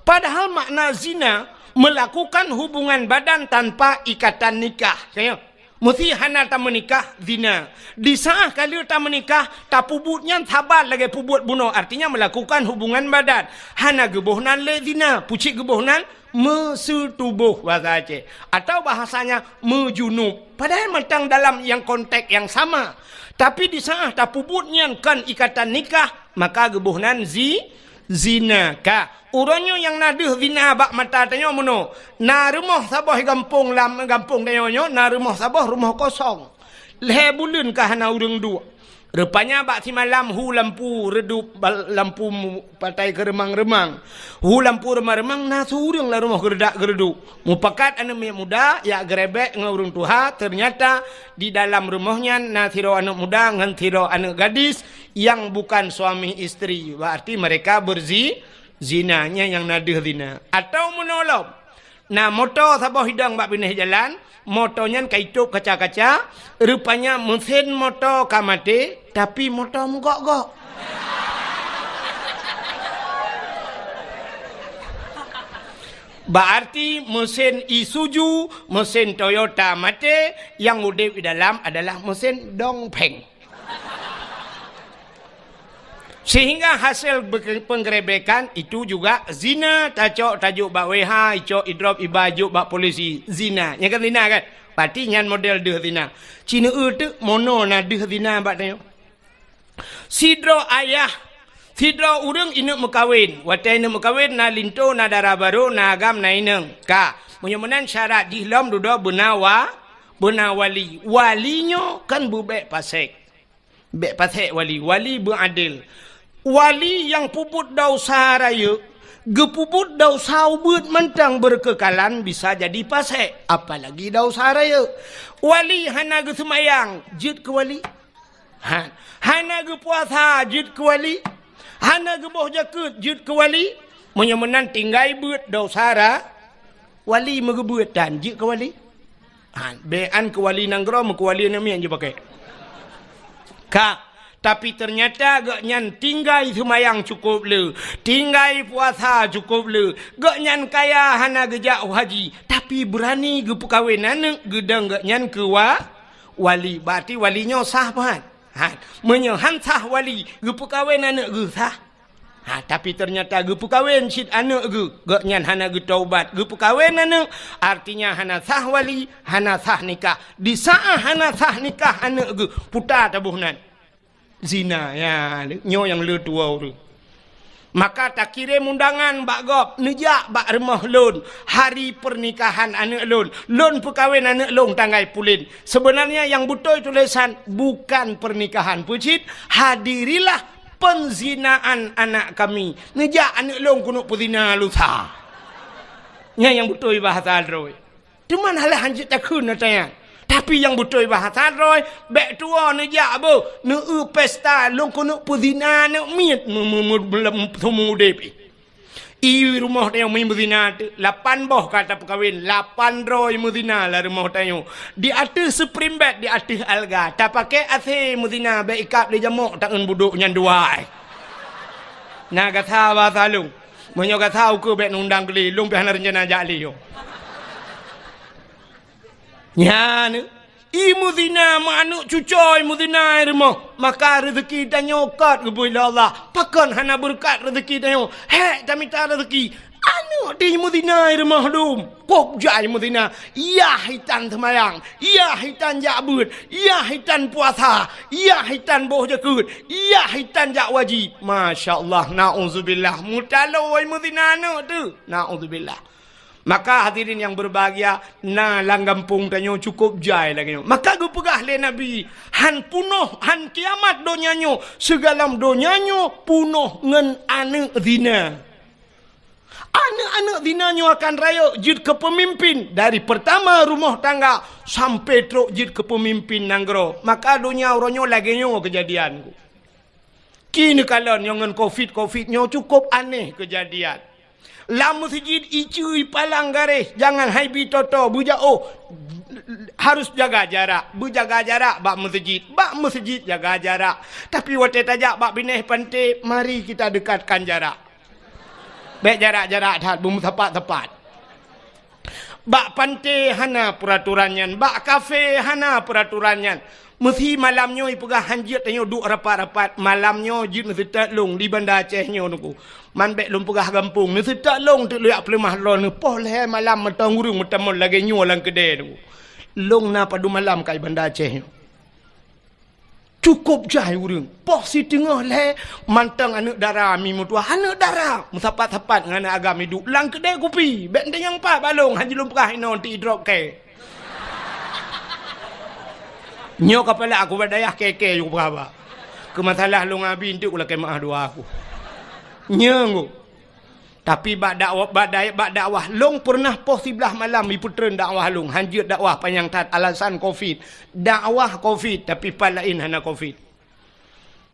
Padahal makna zina melakukan hubungan badan tanpa ikatan nikah. Tanyoe, meusti hana tameunikah zina. Di saat ka lheueh tameunikah, tapeubuet nyan saban lagèe peubuet bunoe, artinya melakukan hubungan badan. Hana geuboh nan lé zina, pucit geuboh nan meuseutuboh bahasa Aceh, atau bahasanya meujunub. Padahai mantong dalam nyang konteks nyang sama. Tapi di saat tapeubuet nyan kon ikatan nikah, maka geuboh nan zi-, zina. Ka, uroe nyoe nyang na deuh zina bak mata tanyoe meunoe. Na rumoh saboh gampông lam gampông tanyoe nyoe, na rumoh saboh rumoh kosong. Lhèe buleuen ka hana ureueng duek. Rupanya bak simalam hu lampu redup bal-, lampu mu-, patai keureumang-reumang. Hu lampu reumang-reumang na siureueng lam rumoh geuredak-geureduek. Mupakat aneuk miet muda jak geurebek ngon ureueng tuha, teunyata di dalam rumoh nyan na sidroe aneuk muda ngon sidroe aneuk gadis nyang bukan suami istri. Berarti mereka berzi-, zina, nyan nyang na deuh zina. Atau meunoe lom, na moto saboh idong bak binéh jalan, moto nyan ka itôp kaca-kaca, rupanya meusén moto ka maté, tapi moto meugok-gok. Berarti meusén Isuzu, meusén Toyota maté, nyang udép di dalam adalah meusén Dongfeng. Sehingga hasil be-, penggerebekan itu juga zina, tacok tajok bak W H, icok idrop iba jok bak polisi, zina. Nyan kan zina kan? Berarti nyan model deuh zina. Ci neueu teuk meunoe na deuh zina bak tanyoe. Sidroe ayah, sidroe ureueng ineuk meukawen. Watèe ineuk meukawen na linto, na dara barô, na agam, na inong. Ka, meunyoe meunan syarat jih lom dudoe beuna wa-, beuna wali. Wali nyoe kan beubèk pasék. Bèk pasék wali, wali beuadil. Wali nyang peubuet desya rayeuk, geupeubuet desya ubeut mantong beureukeukhalan bisa jadi pasék, apalagi desya rayeuk. Wali hana geuseumayang, jeuet keu wali. Ha, hana geupuasa, jeuet keu wali. Hana geuboh jakeuet, jeuet keu wali. Meunyoe meunan tinggai beuet desya ra-, wali meugeubeuet tan, jeuet keu wali. Ha, bèk an keu wali nanggroe, meukeu wali aneuk miet jipakèk. Ka, Tapi teunyata gobnyan tinggai seumayang cukôp le, tinggai puasa cukôp le, gobnyan kaya hana geujak haji, tapi beurani geupeukawen aneuëk geudong gobnyan keu wa-, wali. Berarti wali nyoe sah pat. Ha, meunyoe han sah wali, geupeukawen aneuëk geuh sah? Ha, tapi teunyata geupeukawen cit aneuëk geuh, gobnyan hana geutaubat, geupeukawen aneuëk, artinya hana sah wali, hana sah nikah. Di saát hana sah nikah aneuëk geuh, puta taboh nan. Zina, ya, nyoe nyang le tuwoe ureuëng. Maka takirém undangan bak gob, neujak bak rumoh lôn, hari pernikahan aneuëk lôn. Lôn peukawen aneuëk lôn tanggai pulen. Sebenarnya nyang beutôi tulésan bukan pernikahan peucit, hadirilah penzinaan anak kami. Neujak aneuëk lôn keuneuk peuzina lusa. Nyan nyang beutôi bahasa droe. Teuma hana lé hanjeuet takheun ata nyan. Tapi nyang beutôi bahasa droe, bék tuwoe neujak beuh, neueu pesta lôn keuneuk peuzina aneuëk miet meu-, meu-, meu-, meu-, seumeu udeb. I rumoh tanyoe mi meuzina teuk, lapan boh ka tapeukawen, lapan droe meuzina lam rumoh tanyoe. Di ateueh spring bed, di ateueh alga, tapakée AC meuzina, bék ikab lé jamok taeun budok nyan dua ai. Na gata bahasa lôn. Meunyoe gata ukeue bék neundang keu lé, lôn pih hana reuncana jak lé yo. Nyan, i meuzina, meu aneuëk cucoe meuzina i rumoh, maka reuzeuki tanyoe kot geubri lé Allah. Pakon hana beureukat reuzeuki tanyoe? Hék tamita reuzeuki. Aneuëk di meuzina i rumoh dum, kôb jai meuzina. Yah itan seumayang, yah itan jak beuet, yah itan puasa, yah itan boh jakeuet, yah itan jak wajib. Masya Allah, nauzubillah. Meutalo wai meuzina aneuëk teuh. Nauzubillah. Maka hadirin yang berbahagia, na lam gampông tanyoe cukôp jai lagée nyoe. Maka geupeugah lé Nabi, han punoh, han kiamat donya nyoe, sigohlom donya nyoe punoh ngon aneuëk zina. Aneuëk-aneuëk zina nyoe akan rayeuk jeuet keu peumimpin dari pertama rumoh tangga sampai trok jeuet keu peumimpin nanggroe. Maka donya uroe nyoe lagée nyoe keujadian. Kini kalon nyang ngon covid-covid nyoe cukôp aneh keujadian. Lam meuseujid iceue ipalang garéh, jangan hai bi toto beujaoh, harus jaga jarak. Beujaga jarak bak meuseujid, bak meuseujid jaga jarak. Tapi watée tajak bak binéh panté, mari kita dekatkan jarak. Bék jarak-jarak that, beumeusapat-sapat. Bak panté hana peuraturan nyan, bak kafé hana peuraturan nyan. Meusi malam nyoe ipeugah hanjeuet tanyoe duek rapat-rapat, malam nyoe jeuet neuseutôt lôn di Banda Aceh nyoe Teungku. Man bék lôn peugah gampông, neuseutôt lôn teuk lôn jak peuleumah droeneuh poh lhée malam mantong ureuëng meutamong lagée nyoe lam keudée Teungku. Lôn na padum malam ka i Banda Aceh nyoe. Cukôp jai ureuëng. Poh siteungoh lhée mantong aneuëk dara mi meutuah. Aneuëk dara meusapat-sapat ngon aneuëk agam iduek lam keudée kupi. Bék teunyang pat bak lôn, han jeuet lôn peugah inoe ti drop kée. Nyoe kapala aku bak dayah kée-kée yue peugah ba. Keu masalah lôn abi enteuk lakée meuah dua aku. Nyoe ngu. Tapi bak dakwah, bak dai-, bak dakwah lôn peureunah poh siblaih malam ipeutreun dakwah lôn, hanjeuet dakwah panyang that alasan covid. Dakwah covid, tapi pat laén hana covid.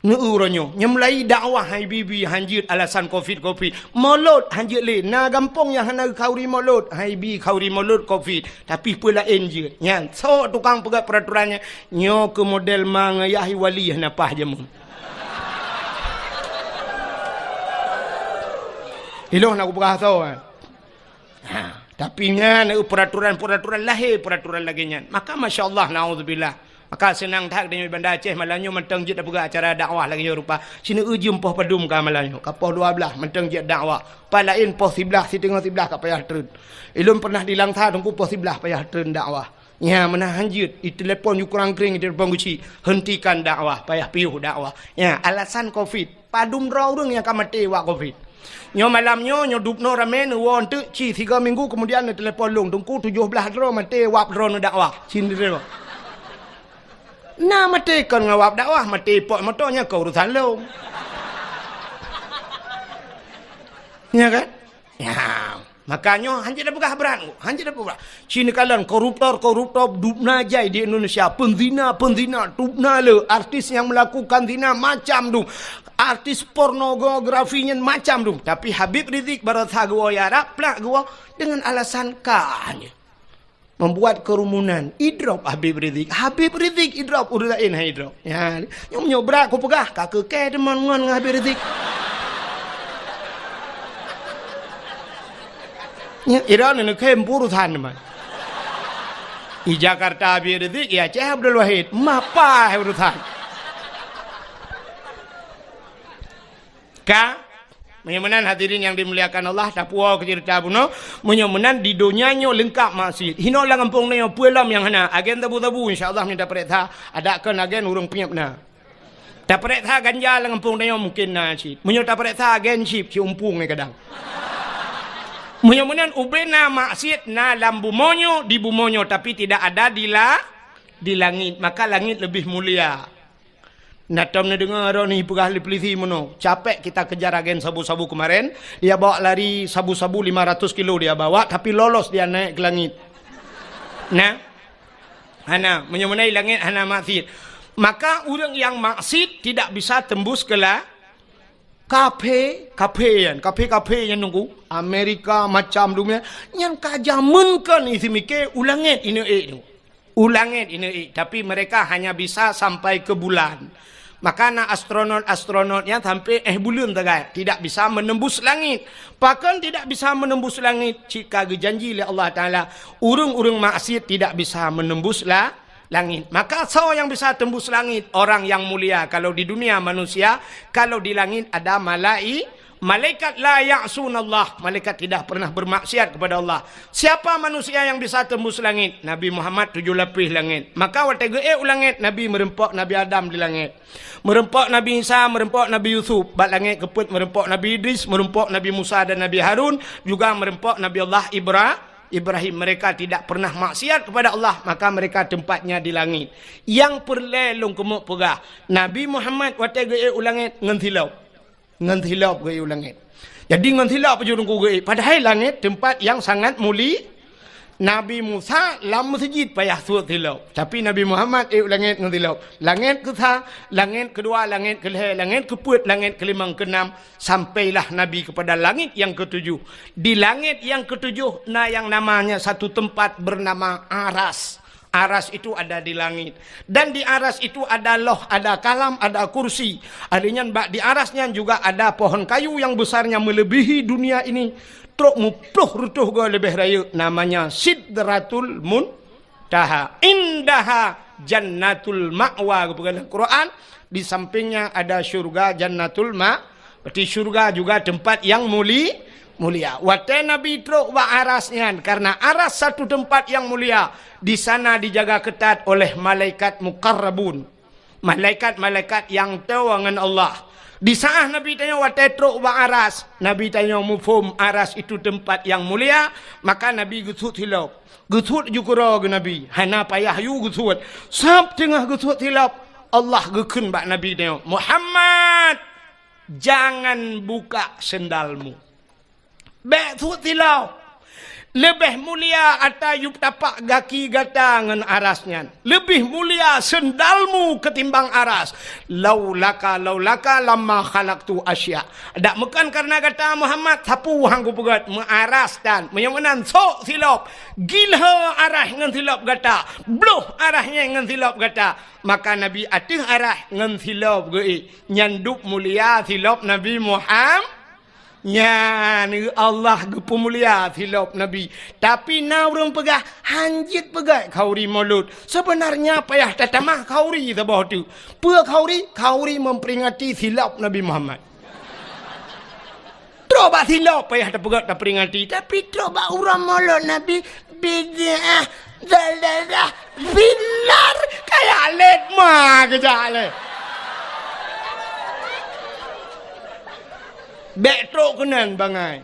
Neu uroe nyoe, nyang mulai dakwah hai bi-bi hanjeuet alasan covid, covid. Molot hanjeuet lé, na gampông nyang hana khauri molot, hai bi khauri molot covid, tapi peue laén jeuet. Nyan, sok tukang peugah peuraturan nyan, nyoe keu model ma ngon yah i wali hana paih jameun. Ilôn na kupeugah soe, eh. Ha, tapi nyan, eh, peuraturan-peuraturan lahé, peuraturan lagée nyan. Maka, masya Allah, naudzubillah. Maka seunang that deungon Banda Aceh malam nyoe mantong jeuet tapeugah acara dakwah lagée nyoe rupa. Sineuk jeuem poh padum ka malam nyoe, ka poh dua blaih mantong jeuet dakwah. Pat laén poh siblaih, siteungoh siblaih ka payah treun. Ilôn pernah di Langsa Teungku poh siblaih payah treun dakwah. Nya, meunan hanjeuet, itelepon yue kurang kring, itelepon geuchik, hentikan dakwah, payah piôh dakwah. Nya, alasan covid. Padum droe ureuëng nyang ka maté wab covid. Nyoe malam nyoe, nyoe dubnoe ramé neuwoe enteuk ci sigoe minggu keumudian neutelepon lôn, Teungku tujoh blaih droe maté wab droeneuh dakwah. Cit neutelepon. Na maté kon ngon wab dakwah, maté pot moto nyan kon urusan lôn. Nya kan? Nya. Maka nyoe hanjeuet tapeugah brat, hanjeuet tapeugah brat. Ci neukalon koruptor-koruptor dubna jai di Indonesia, peuzina-peuzina dubna le, artis nyang melakukan zina macam dum, artis pornografi nyan macam dum. Tapi Habib Rizik baroesa geuwoe Arab, plak geuwoe deungon alasan ka nyan. Membuat kerumunan. Idrop Habib Rizik. Habib Rizik idrop, ureuëng laén hai idrop. Ya, nyoe, nyoe brat kupeugah, ka keu kèe teuma ngon, ngon Habib Rizik. Nyoe, idrop neuk khem urusan teuma. Di Jakarta Habib Rizik, di Aceh Abdul Wahid. Mapa hai urusan. Ka? Meunyoe meunan hadirin nyang dimuliakan Allah, tapuwoe keu ceurita bunoe, meunyoe meunan di donya nyoe leungkap maksiet. Hinoe lam gampông tanyoe peue lom nyang hana, agen sabu-sabu insya Allah meunyoe tapareksa, adak kon agen ureuëng peunyab na. Tapareksa ganja lam gampông tanyoe mungken na cit. Meunyoe tapareksa agen chip, siumpung lé kadang. Meunyoe meunan ubena maksiet na lam bumoe nyoe, di bumoe nyoe, tapi tidak ada di la-, di langit, maka langit lebih mulia. Na tom neudeungoe droeneuh peugah lé polisi meunoe, capek kita kejar agen sabu-sabu kemarin, dia bawa lari sabu-sabu lima ratus kilo dia bawa, tapi lolos dia naik ke langit. Nah, hana, meunyoe meunan langit hana maksiet. Maka ureuëng nyang maksiet tidak bisa tembus ke la-, kafe, kafe nyan, kafe-kafe nyan nunggu, Amerika macam dunia, nyan ka jameun kon isi mikir u langit ineuk ék tu. U langét ineuk, tapi mereka hanya bisa sampai ke bulan. Maka na astronot-astronot nyang sampai éh buleuen sagai, tidak bisa menembus langit. Pakon tidak bisa menembus langit? Cit ka geujanji lé Allah Taala, ureuëng-ureuëng maksiat tidak bisa menembus la-, langit. Maka soe nyang bisa tembus langit? Orang yang mulia. Kalau di dunia manusia, kalau di langit ada malai-, malaikat la ya'sunallah, malaikat tidak pernah bermaksiat kepada Allah. Siapa manusia yang bisa tembus langit? Nabi Muhammad tujoh lapéh langét. Maka watée geuék u langét, Nabi meureumpok Nabi Adam di langét. Meureumpok Nabi Isa, meureumpok Nabi Yusuf. Bak langét keupeuet meureumpok Nabi Idris, meureumpok Nabi Musa dan Nabi Harun, juga meureumpok Nabi Allah Ibra-, Ibrahim. Mereka tidak pernah maksiat kepada Allah, maka mereka tempatnya di langit. Nyang peureulée lôn keumeuk peugah, Nabi Muhammad watée geuék u langét ngon silop. Ngon silop geuék u langét. Jadi ngon silop jeuet Teungku geuék. Padahai langét tempat yang sangat muli-, Nabi Musa lam meuseujid payah suet silop. Tapi Nabi Muhammad ék u langét ngon silop. Langét keusa, langét keudua, langét keulhée, langét keupeuet, langét keulimong, keunam, sampailah Nabi kepada langét yang ketujuh. Di langét yang ketujuh na yang namanya satu tempat bernama Aras. Aras itu ada di langit. Dan di Aras itu ada Loh, ada Kalam, ada Kursi. Artinya bak di Aras nyan juga ada pohon kayu yang besarnya melebihi dunia ini. Trok muploh reutôh goe leubeh rayeuk, namanya Sidratul Muntaha. Indaha Jannatul Ma'wa, geupeugah lam Quran. Di sampingnya ada syurga Jannatul Ma-, Berarti syurga juga tempat yang muli-, mulia. Watée Nabi trok bak Aras nyan, karena Aras satu tempat yang mulia, di sana dijaga ketat oleh malaikat muqarrabun. Malaikat-malaikat nyang toe ngon Allah. Di saat Nabi tanyoe watée trok bak Aras, Nabi tanyoe muphom Aras itu tempat yang mulia, maka Nabi geusuet silop. Geusuet ju keudroe geuh Nabi, hana payah yue geusuet. Sab teungoh geusuet silop, Allah geukheun bak Nabi tanyoe, "Muhammad, jangan buka sendalmu." Bék suet silop. Leubeh mulia ata yub tapak gaki gata ngon Aras nyan. Leubeh mulia sendalmu ketimbang Aras. Laulaka, laulaka lamma khalaqtu asya. Dak meukan karena gata Muhammad, sapeue han kupeugét, meu Aras tan. Meunyoe meunan sok silop. Gilho Aras ngon silop gata. Bloh Aras nyan ngon silop gata. Maka Nabi ateueh Aras ngon silop geuék. Nyan dub mulia silop Nabi Muhammad. Nyan, Allah geupeumulia silop Nabi. Tapi na ureuëng peugah, "Han jeuet peugét khauri Maulud." Sebenarnya payah tatamah khauri saboh teuk. Peue khauri? Khauri memperingati silop Nabi Muhammad. Trok bak silop payah tapeugét taperingati, tapi trok bak uroe Maulud Nabi, bid'ah, dalalah, binar, kaya lét ma keujak lé. Bék trok keunan bangai.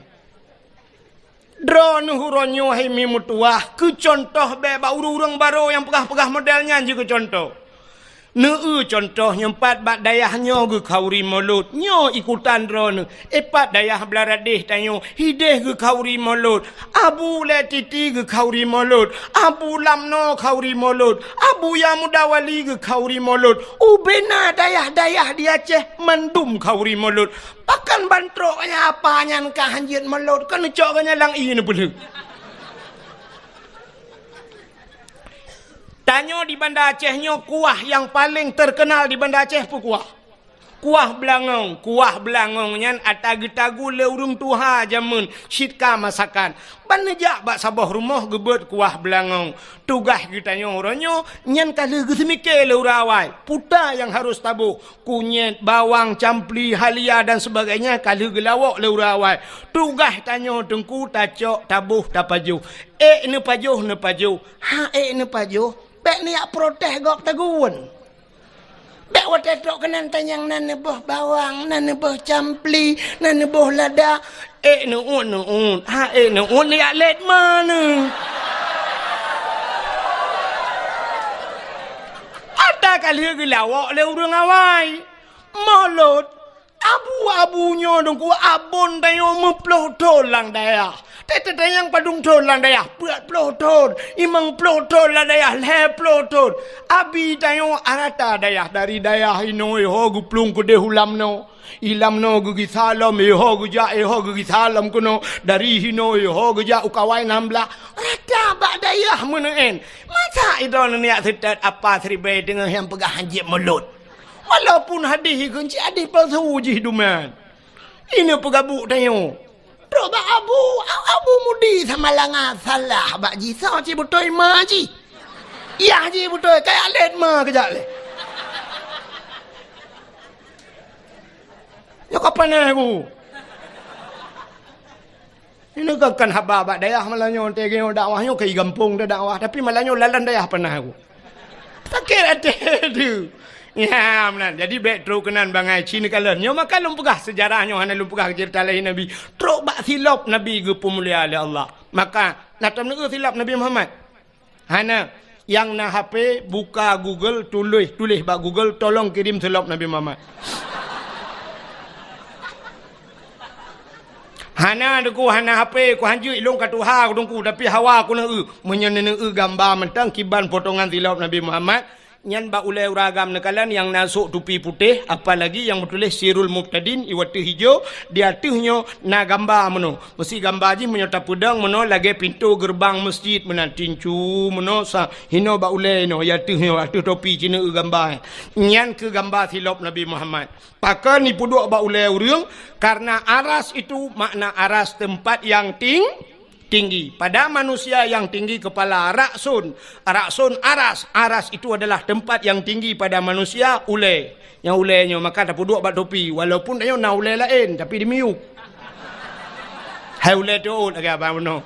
Droeneuh uroe nyoe hai mi meutuwah, keu cuntoh bék bak ureuëng-ureuëng barô nyang peugah-peugah model nyan jikeu cuntoh. Neu-eu cuntoh nyoe pat bak dayah nyoe geukhauri Maulud, nyoe ikutan droeneuh. Eh, pat dayah Blaradéh tanyoe, hidéh geukhauri Maulud. Abu Lé Titi geukhauri Maulud. Abu Lamno khauri Maulud. Abu Yamuda Wali geukhauri Maulud. Ubena dayah-dayah di Aceh mandum khauri Maulud. Pakon ban trok nyan apa nyan ka han jeuet Maulud, kon neucok geuh nyan lam ié neupeulheueh. Nyoe di Banda Aceh nyoe kuah nyang paleng teukeunal di Banda Aceh peue kuah? Kuah beulangong. Kuah beulangong nyan ata geutagu lé ureuëng tuha jameun cit ka masakan. Ban neujak bak saboh rumoh geubeuet kuah beulangong. Tugaih geutanyoe uroe nyoe nyan ka lheueh geuseumike lé ureuëng awai. Peue nyang harôh taboh? Kunyét, bawang, campli, halia dan sebagainya ka lheueh geulawok lé ureuëng awai. Tugaih tanyoe teungku tacok, taboh, tapajoh. Ék neupajoh, neupajoh. Ha ék neupajoh, bék neujak protes gob tagun. Bék watée trok keunan tanyong nan neuboh bawang, nan neuboh campli, nan neuboh lada. Ék neuôt, neuôt. Ha ék neuôt neujak lét ma neuh. Ata ka lheueh geulawok lé ureuëng awai. Mulôt. Abu-abu nyoe teungku, abon tanyoe meuploh thon lam dayah. Teuteutanyong padum thon lam dayah, peuet ploh thon, limong ploh thon lam dayah, lhée ploh thon. Abi tanyoe rata dayah, dari dayah inoe ho geuplueng keudeh u lam noe. I lam noe geugisa lom, iho geujak, iho geugisa lom keunoe. Dari hinoe iho geujak u kawai nam blaih. Rata bak dayah meuneuen. Masa idroe neujak seutôt apa siribée teungoh nyang peugah hanjeuet mulôt. Walaupun hadih ikheun cit hadih palsu jih duman. Ineuk peugabuk tanyoe. Trok bak abu, a-, abu mudi sama langa salah bak jih soe cit beutôi ma jih. Yah jih beutôi kaya lét ma keujak lé. Nyoe ka panéh ku. Ini kan, kan haba bak dayah malam nyoe, teuh nyoe dakwah nyoe keu gampông teuh dakwah, tapi malam nyoe lalan dayah panéh ku. Sakét até teuh. Ya, meunan. Jadi bék trok keunan bangai ci neukalon. Nyoe maka lôn peugah seujarah nyoe hana lôn peugah ceurita lahé Nabi. Trok bak silop Nabi geupeumulia lé Allah. Maka na tom neueu silop Nabi Muhammad. Hana, nyang na H P, buka Google, tuléh, tuléh bak Google, "Tolong kirim silop Nabi Muhammad." Hana, teungku, hana H P, ku hanjeuet ilôn ka tuha, ku teungku, tapi hawa ku neueu. Meunyoe neueu gamba mantong kiban potongan silop Nabi Muhammad, nyan bak ulée ureuëng agam neukalon nyang na sôk tupi putéh, apalagi nyang meutuléh Sirul Mubtadin, iwateuh ijo, di ateueh nyoe na gamba meunoe. Meusi gamba jih meunyoe tapeudong meunoe lagée pintoe geureubang meuseujid meunan tincu meunoe sa hinoe bak ulée inoe, ya teuh nyoe ateueh topi cine eu gamba. Nyan keuh gamba silop Nabi Muhammad. Pakon ipeuduek bak ulée ureuëng? Karena aras itu makna aras tempat yang ting-, tinggi. Pada manusia yang tinggi kepala, raksun. Raksun aras. Aras itu adalah tempat yang tinggi pada manusia, ulée. Nyang ulée nyoe maka tapeuduek bak topi, walaupun tanyoe na ulée laén, tapi dimiyueb. Hai ulée teuôt lagée abang bunoe.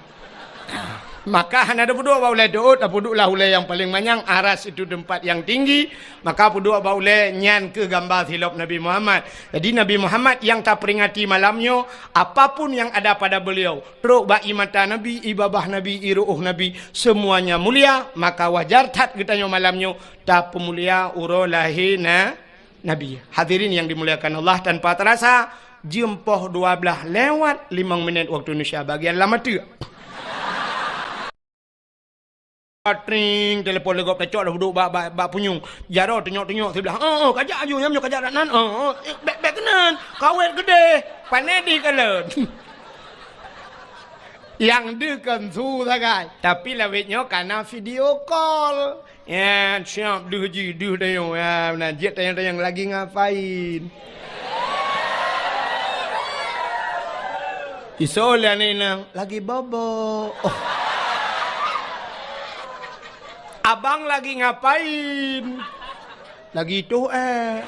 Maka hana tapeuduek bak ulée teuôt, tapeuduek lah ulée nyang paleng manyang, aras itu tempat yang tinggi, maka peuduek bak ulée nyan keuh gamba silop Nabi Muhammad. Jadi Nabi Muhammad nyang taperingati malam nyoe, apapun yang ada pada beliau, trok bak ié mata Nabi, ié babah Nabi, ié ruôh Nabi, semuanya mulia, maka wajar that geutanyoe malam nyoe tapeumulia uroe lahé na Nabi. Hadirin yang dimuliakan Allah, tanpa terasa, jeuem poh dua blaih lewat limong minét waktu Indonesia bagian lam ateueh. Tring, telepon lé gob tacok dah duduk bak, bak, bak punyueng. Jaroe tunyok-tunyok siblah. "Oh, oh, kajak aju nyam nyoe kajak dak nan. Oh, oh, eh, bék, bék keunan. Kawét keudeh. Pané di kalon." Nyang deuh kon su sagai. Tapi lawét nyoe kana video call. Ya, siap deuh jih, deuh tanyoe. Ya, meunan jeuet tanyong-tanyong lagi ngapain. Isoe lé aneuk inong, lagi bobo. Oh. Abang lagi ngapain? Lagi tuh, eh.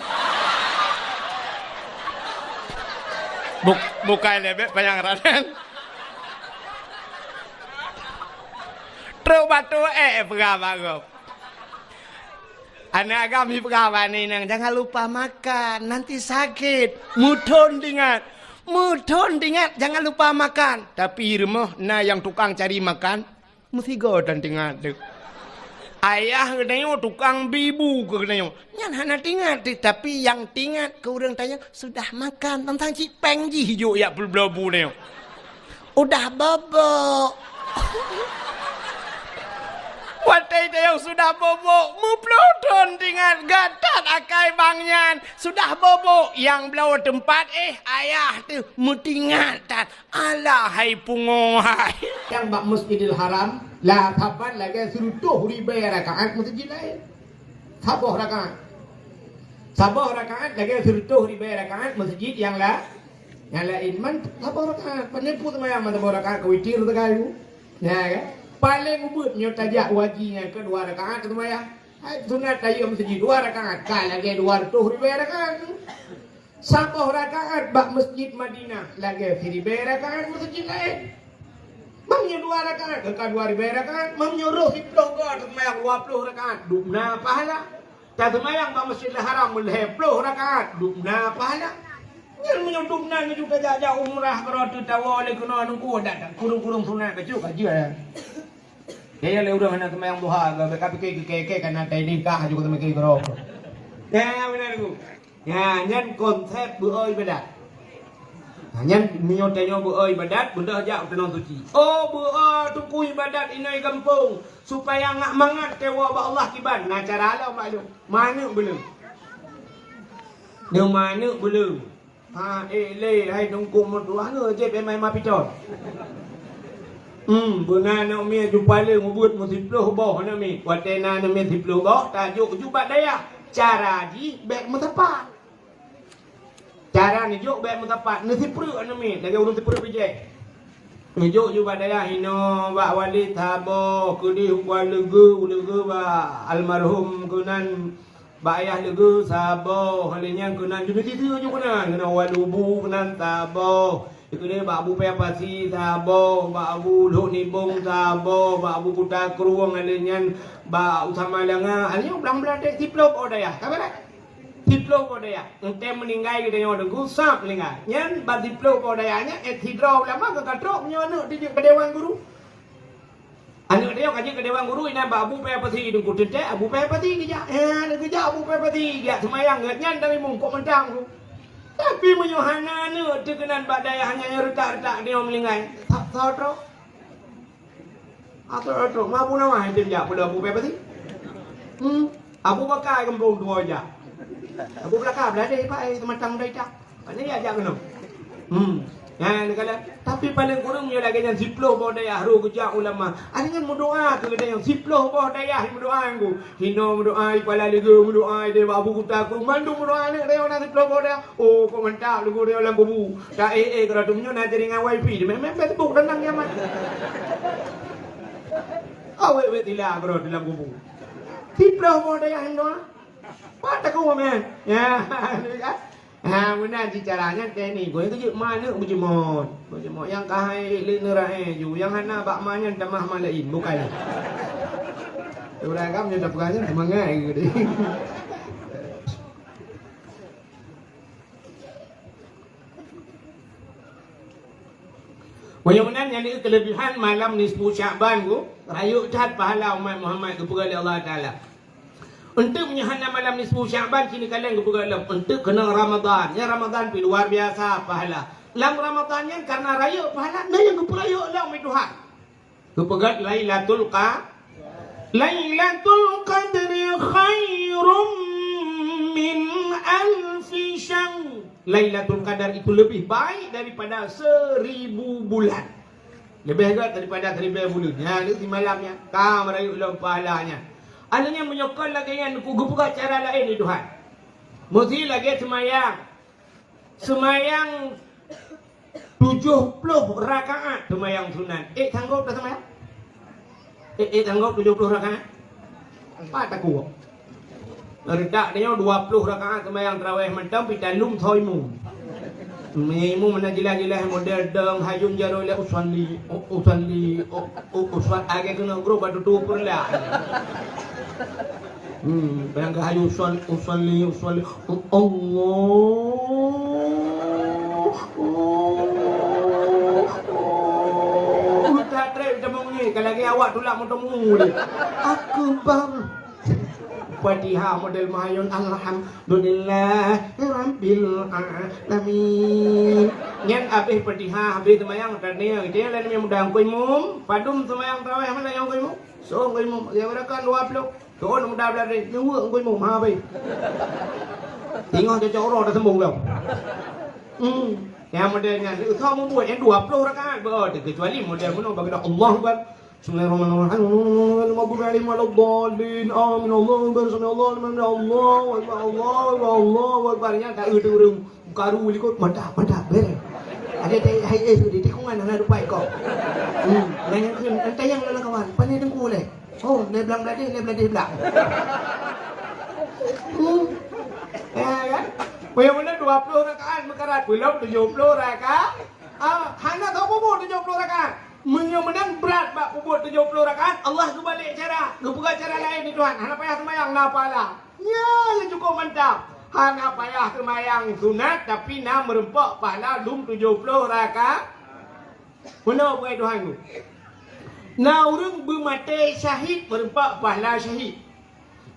Buk-, bukai lebek panyang ranan. Trok bak tuh, eh, peugah bak gob. Aneuk agam jipeugah bak aneuk inong, "Jangan lupa makan, nanti sakit." Meuthon teuingat. Meuthon teuingat, "Jangan lupa makan." Tapi rumoh na nyang tukang cari makan, meusigoe tan teuingat teuk. Ayah geutanyoe tukang bi bu keu geutanyoe. Nyan hana teuingat teuk, tapi nyang teuingat keu ureueng tanyoe sudah makan, tantang cit péng jih jok jak peubloe bu tanyoe. Udah bobok. Watèe tanyoe Sudah bobok, meuploh thon tingat, gata akai bang nyan. Sudah bobok, nyang bloe teumpat, eh, ayah teuh meutingat that. Alah hai pungo hai. Nyang bak Masjidil Haram, la saban lagèe sireutôh ribèe rakaat meuseujid laén. Saboh rakaat. Saboh rakaat lagèe sireutôh ribèe rakaat meuseujid nyang la-, nyang laén. Man saboh rakaat, pane peue seumayang man saboh rakaat keu witir teuka. Nyan kan? Paleng ubit nyoe tajak u haji nyan keu dua rakaat seumayang. Hai sunat tahiya meuseujid dua rakaat, ka lagèe dua reutôh ribèe rakaat. Saboh rakaat bak Masjid Madinah lagèe siribèe rakaat meuseujid laén. Meunyoe dua rakaat, ka dua ribèe rakaat. Meunyoe roh siploh goe teuseumayang dua ploh rakaat, dum na pahala. Taseumayang bak Masjidil Haram meulhèe ploh rakaat, dum na pahala. Nyan meunyoe dum na, meunyoe ka jak-jak umrah, keudroe teuh tawoe lé keunoe nungku, dak, dak, kureueng-kureueng sunat bacut ka jeuet. Kayèe lé ureueng hana seumayang duha, ka, ka pike keu kèe-kèe ka na tai ningkah aju ka seumayang keudroe. Ya, ya, beuna nungku. Ya, nyan konsep beuo ibadat. Nah, nyan meunyoe tanyoe beuo ibadat, beudôh jak u Tanoh Suci. Oh, beuo teungku ibadat inong gampông, supaya ngat mangat tawoe bak Allah kiban. Na cara lom bak lôn. Manök beuleueng. Nyoe manök beuleueng. Ha, eh, lé, hai teungku meutuah nyoe jép éma-éma piton. Hmm, beuna aneuk miet jupaleueng ubeuet meusiploh boh aneuk miet. Watèe na aneuk miet siploh boh, tajok ju bak dayah. Cara jih bèk meusapat. Cara neujok bèk meusapat, neusipreuk aneuk miet, lagèe ureueng sipreuk bijèh. Neujok ju bak dayah inoe, bak Walid saboh, keudeh u Kuala Leugeue, u Leugeue bak almarhum keunan, bak ayah Leugeue saboh, lheuh nyan keunan ju neutiteu ju keunan, keunan Walubu keunan saboh. Keudeh bak Abu Paya Pasi saboh, bak Abu Lhok Nibong saboh, bak Abu Kuta Krueng, lheuh nyan bak Usama Langa, lheuh nyan blang-blang dek siploh boh dayah. Ka beureh? Siploh boh dayah. Enteuk meuninggai geutanyoe teungku, sab meuninggai. Nyan bak siploh boh dayah nyan, eh, sidroe ulama ka katrok meunyoe aneuk dijeuet keu dewan guru. Aneuk tanyoe ka jeuet keu dewan guru, inan bak Abu Paya Pasi teungku, teuntèe Abu Paya Pasi geujak. Eh, geujak Abu Paya Pasi, geujak seumayang geuh nyan dari mungkot mantong. Tapi meunyoe hana aneuk teuh keunan bak dayah nyan, nyang reutak-reutak tanyoe meuninggai, sab-sab trok. Atrok-atrok, ma Abu Nawas tem jak peuleueh Abu Paya Pasi. Hmm. Abu Bakar gampông tuwoe jak. Abu Bakar beulagèe, Pak, eh, seumatang dai tak. Pane ya jak keunoe. Hmm. Nah, neukalon. Tapi paleng kureueng meunyoe lagèe nyan siploh boh dayah roh geujak ulama. Aneuk nyan meudoa keu geutanyoe siploh boh dayah meudoa ngon. Hinoe meudoa, i Kuala Leugeue meudoa, i Dewa Abu Kuta Krueng mandum meudoa, aneuk tanyoe na siploh boh dayah. Oh, kok mantap, leugo dia lam kubu. Tak eh, eh, keudroe teuh meunyoe na jaringan wifi, di meh-meh Facebook dan nang nyaman. Awek-wek tila keudroe teuh lam kubu. Siploh boh dayah nyan doa. Pat takue meh. Ya, kan? Ha, meunan cit cara nyan teknik. Goe keujeuet ma aneuk beujeuet. Beujeuet nyang ka hai lé neurae ju. Nyang hana bak ma nyan tamah ma laén, bukai. Ureueng agam nyoe tapeugah nyan seumangat geuh deh. Meunyoe meunan nyan di keuleubihan malam nisfu Sya'ban, Bu, rayeuk that pahala umat Muhammad geupeugah lé Allah Taala. Enteuk meunyoe hana malam nisfu Sya'ban, sinoe kaleng geupeugah lom, enteuk keunong Ramadhan. Nyan Ramadhan pih luar biasa pahala. Lam Ramadhan nyan karena rayeuk pahala, na nyang geupeurayeuk lom lé Tuhan. Geupeugah Lailatul Qa-, Lailatul Qadri khairum min alfi syahr. Lailatul Qadar itu lebih baik daripada seribu bulan. Leubeh gèt daripada siribèe buleuen. Nyan, di simalam nyan, ka meurayeuk lom pahala nyan. Akhirnya meunyoe kon lagèe nyan, geupeugah cara laén lé Tuhan. Meusti lagèe seumayang. Seumayang tujoh ploh rakaat seumayang sunat. Eh, sanggob tak seumayang? Eh, eh, sanggob tujoh ploh rakaat? Pat takue. Reutak tanyoe dua ploh rakaat seumayang taraweh mantong pih talum soe imum. Meunyoe imum meunan jeulaih-jeulaih model dong hayun jaroe lé usalli, u-, usalli, u-, u-, usal-, agak keunoe grob bak tutoe peureulak. Hmm, barangkahayu usalli, usalli, usalli. Allah. Udah trép teumong ni, kalau lagi awak tulak moto mu ni. Akbar. Fatihah model meuhayun, Alhamdulillahirabbil alamin. Nyan abéh Fatihah, abéh seumayang, tanya, "Tanya lé aneuk muda, Teungku Imum, padum seumayang tarawih malam nyoe, Teungku Imum?" "Soe, Teungku Imum?" "Lhèe rakaat dua ploh." "Soe aneuk muda blah deh?" "Nyoe, Teungku Imum." Ha, abéh. Teungoh cocok uroe, taseumbong lom. Hmm. Nyang model nyan, soe mubuet nyang dua ploh rakaat, beuh, teukecuali model meunoe, bagi dah Allahu Akbar. Bismillahirrahmanirrahim. Maghdubi alaihim waladdallin. Amin. Allahu Akbar. Sami Allahu liman hamidah. Allahu Akbar. Allahu Akbar. Allahu Akbar. Nyan tak ada ureueng karu likot, mantap, mantap, beres. Ada tai hai eh tu di tikungan hana dupai kau. Hmm. Nanya kan, tayang dalam kawan. Pandai Teungku leh. Oh, leh blang beladih, leh beladih blang. Hmm. Ya kan? Payah mana dua puluh rakaat meukarat, belum tujuh puluh rakaat. Ah, hana tahu pun tujuh puluh rakaat. Meunyoe meunan brat bak peubuet tujoh ploh rakaat, Allah geubalek cara, geupeugah cara laén di Tuhan. Hana payah seumayang, na pahala. Nyan nyang cukôp mantap. Hana payah seumayang sunat, tapi na meureumpok pahala lom tujoh ploh rakaat. Meunoe peugah Tuhan tu. Na ureuëng beumaté syahid meureumpok pahala syahid.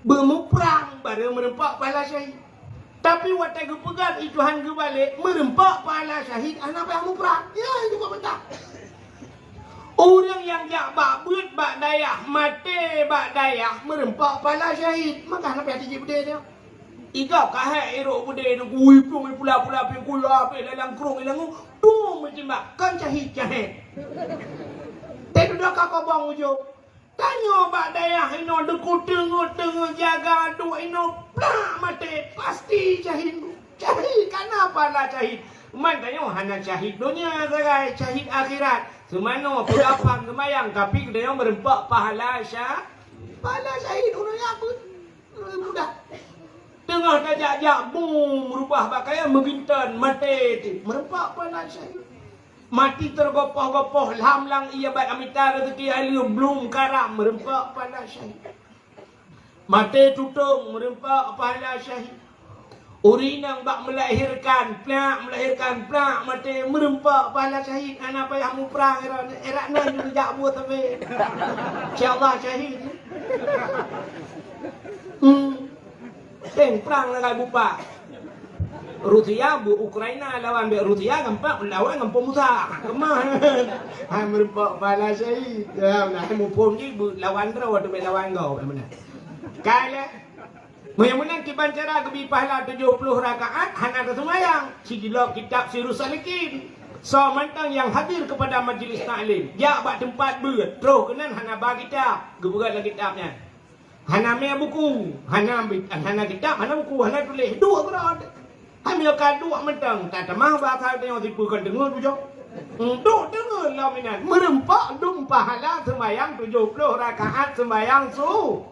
Beumuprang barô meureumpok pahala syahid. Tapi watée geupeugah lé Tuhan geubalek, meureumpok pahala syahid hana payah muprang. Ya, itu kok mantap. Ureuëng nyang jak bak beuet bak dayah, maté bak dayah, meureumpok pahala syahid. Maka hana payah tijik beudé nyoe. Igob ka hék irok beudé nyoe, gui plueng pula-pula pih gula pih lalang krong ilang, tueng meutimbak, kon syahid, syahid. Teududoe ka kobong ujong. Tanyoe bak dayah inoe deungon teungeut-teungeut jaga duek inoe plak maté, pasti syahid. Syahid, kana pahala syahid. Man tanyoe hana syahid donya sagai, syahid akhirat. Seumanoe peugapang seumayang, tapi tanyoe meureumpok pahala sya-, pahala syahid. Ureuëng nyan mudah. Teungoh tajak-jak bum, meurubah pakaian, meuginton, maté, meureumpok pahala syahid. Mati teugopoh-gopoh lam lang ié bak amita rezeki hai leuem blum karam meureumpok pahala syahid. Maté tutong meureumpok pahala syahid. Ureuëng inong bak meulahirkan, plak meulahirkan, plak maté meureumpok pahala syahid. Hana payah muprang, erat nan jak buet sabe. Insya Allah syahid. Hmm. Teng prang lagai bupak. Rusia beu Ukraina lawan bek Rusia gampang lawan gampang Musa. Kemah. Hai meureumpok pahala syahid. Ya, nah, muphom jih beu lawan droe tu bek lawan gau, beuna. Kai lé. Meunyoe meunan kiban cara geubi pahala tujoh ploh rakaat hana teuseumayang. Sijulo kitab Sirus Salikin. Soe mantong nyang hadir kepada majlis taklim, jak bak teumpat beuet, troh keunan hana ba kitab, geupeugah lam kitab nyan. Hana mé buku, hana bi-, hana kitab, hana buku, hana tuléh, duek keudroe. Hai meunyoe ka duek mantong, tatamah basa tanyoe sipeue kon deungon bujong. Duek deungon lom inan, meureumpok dum pahala seumayang tujoh ploh rakaat seumayang su-,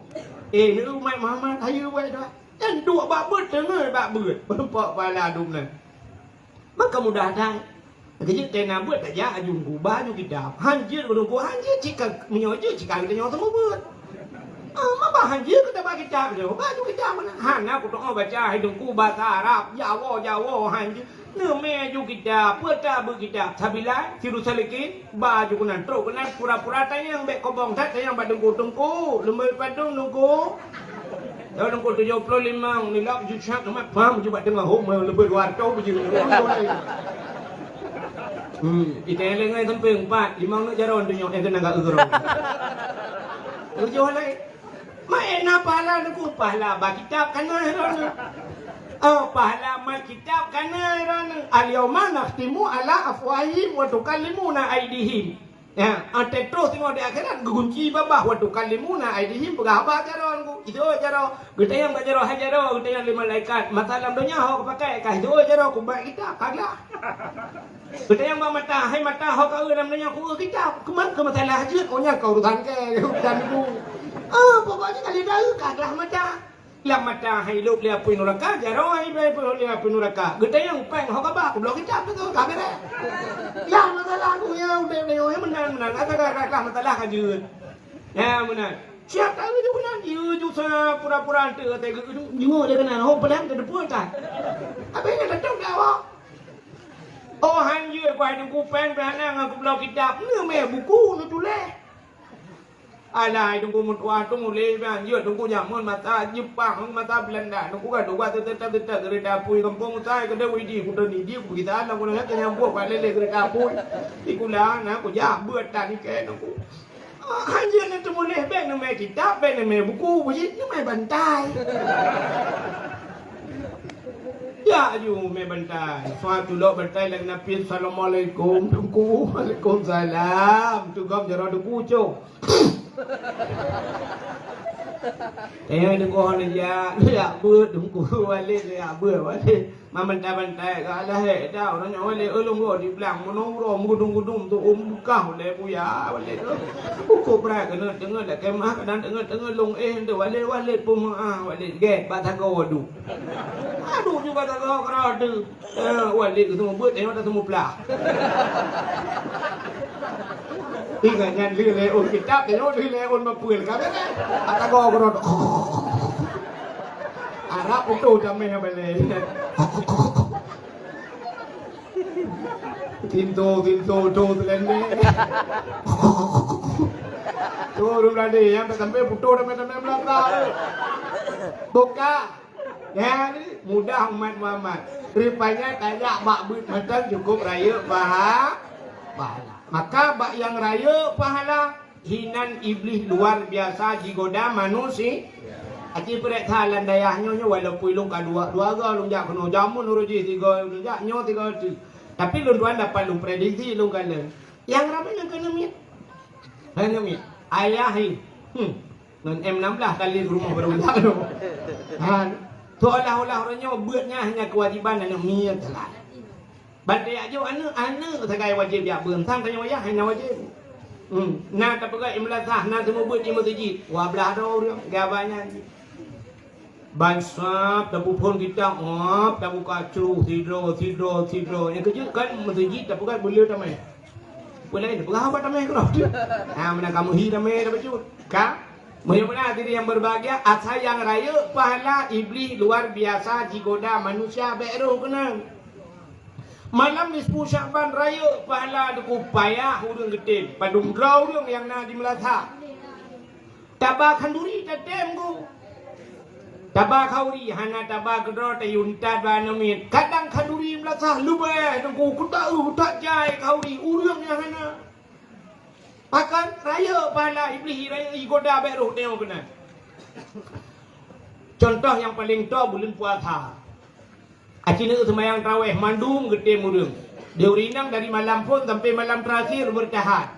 eh, ni umat Muhammad, hayeue buet doa. Nyan duek bak beuet, deungon bak beuet, meureumpok pahala dum nan. Maka mudah that. Keujeuet tena beuet tajak aju Teungku, ba aju kitab. Han jeuet keu Teungku, han jeuet cit ka, meunyoe jeuet cit ka geutanyoe teumeubuet. Ah, maba han jeuet keu taba kitab nyoe, ba aju kitab meunan. Hana kutu'oh baca hai Teungku basa Arab, Jawoe, Jawoe, han jeuet. Neumé aju kitab, peue tabeuet kitab? Sabilai, Sirus Salikin, ba aju keunan, trok keunan, pura-pura tanyong, bék kobong that tanyong bak Teungku, "Teungku, leumbe padum Teungku?" Tahun engkau tujoh ploh limong nilai jus syak amat paham jubak teungoh hom leubeh dua ratus biji. Hmm, ita yang lengai sampai empat, limong nak jaron tu nyok yang kena gak gerong. Tujoh lai. Mai na pahala nuku pahala ba kitab kana rona. Oh, pahala ma kitab kana rona. Al yauma nakhtimu ala afwahihim wa tukallimuna aidihim. Ya, watée troh singoh di akhirat geugunci babah, wa tukallimuna aidihim, peugah haba jaroe ku. Itu jaroe, geutanyong bak jaroe, hai jaroe, geutanyong lé malaikat, masa lam donya ho kupakai, ka itu jaroe kubak kitab, ka glah. Geutanyong bak mata, hai mata, ho ka eu lam donya ku eu kitab, keuman keu masalah jeuet, oh nyan ka urusan kèe, urusan ku. Ah, pokoknya kali dah eu ka glah mata. Lam mata hai lôb lé apui nuraka, jaroe hai lôb lé apui nuraka. Geutanyong péng ho kaba, kubloe kitab tu ka beres. Lam masalah ku ya udeb lé nyoe meunan meunan, ata ka ka masalah ka jeuet. Ya meunan. Siap tak jeuet meunan, jeuet sa pura-pura ante kata jeuet lé keunan, ho peudang ke depan kan. Abang nyan tetap dak awak. Oh han jeuet ku hai teungku péng beuhanang aku bloe kitab. Neumé buku neutuléh. Alah, Teungku meutuah tu mulai bang, jeuet Teungku jameun masa Jepang, masa Belanda. Teungku ka tugas tetap-tetap geureuda apui gampông sai keudeh Widi, kuteun Widi, kubisan lam kuteun nyambung bak lé-lé geureuda apui. Di kula na kujak beuet tan ikée Teungku. Ah, hanjeuet na teumuléh, bék neumé kitab, bék neumé buku, beujieb neumé bantai. Ya, aju mé bantai. Suatu lok bantai lagée Nabi, "Assalamualaikum, Teungku." "Waalaikumsalam." Teugom jaroe Teungku cok. Eh, Teungku hana jak, jak beuet Teungku, walét jak beuet, walét. Meubantai-bantai ka alah hék dah, ureueng nyoe walét, eh, lôn goe di blang, meunoe uroe, meugudum-gudum tu, um, beukah ulée buya, walét tu. Ukoe brat keuneuk teungeut dak keumah, kadang teungeut-teungeut lôn, eh, tu walét, walét peumeu'ah, walét gét, bak sagoe duek. Aduh, juga sagoe keudroe tu. Eh, wan lé geuseumeubeuet, tanyoe taseumuplah. Ingat nyan lheueh lé ôn kitab, tanyoe lheueh lé ôn mapeue ka beureh. Ata goe keudroe. Arab putôh damé balée. Tinto, tinto, to teulendek. Tu ureueng Belanda nyang sampai putôh damé-damé Belanda. Buka. Nyan mudah umat Muhammad. Rupanya tajak bak beuet mantong cukup rayeuk paha-, pahala. Maka bak nyang rayeuk pahala, hinan Iblih luar biasa jigoda manusia. Aci peurek that lam dayah nyoe, nyoe walaupun lôn ka dua, dua go lôn jak keunoe, jameun uroe jih tiga lôn jak, nyoe tiga tu. Tapi lôn tuan dapat lôn prediksi lôn kalon. Nyang ramé nyang keuneuk miet. Keuneuk miet. Ayah hi. Hmm. Ngon M enam belas kali rumoh baru jak tu. Ha, seolah-olah uroe nyoe beuet nyan hanya keuwajéban aneuk miet sagai. Ban tajak jok aneuk, aneuk sagai wajéb jak beuet, sang tanyoe yah hana wajéb. Hmm, na tapeugah imeulasah, na teumeubuet di meuseujid, dua blaih droe ureueng, gaba nyan. Ban sab tapeuphon kitab, hop, tabuka cruh, sidroe, sidroe, sidroe. Nyang keujeuet kan meuseujid tapeugah beu le tamé. Peue laén peugah haba tamé keudroe. Ha, meunan ka meuhi tamé tabacut. Ka? Meunyoe meunan hadirin yang berbahagia, asai nyang rayeuk pahala Iblih luar biasa jigoda manusia bék roh keunan. Malam nisfu Syakban rayeuk pahala Teungku, payah ureueng geutem, padum droe ureueng nyang na di meulasah. Taba khanduri tatem Teungku. Taba khanduri hana taba keudroe tayue that bak aneuk miet. Kadang khanduri meulasah leubeh Teungku, kutaeu that jai khanduri ureueng nyang hana. Pakon rayeuk pahala Iblih, rayeuk jigoda bék roh tanyoe keunan. Contoh nyang paleng toe buleuen puasa. Aci neuk seumayang tarawéh mandum geutem ureueng. Di ureueng inong dari malam phon sampai malam terakhir bertahan.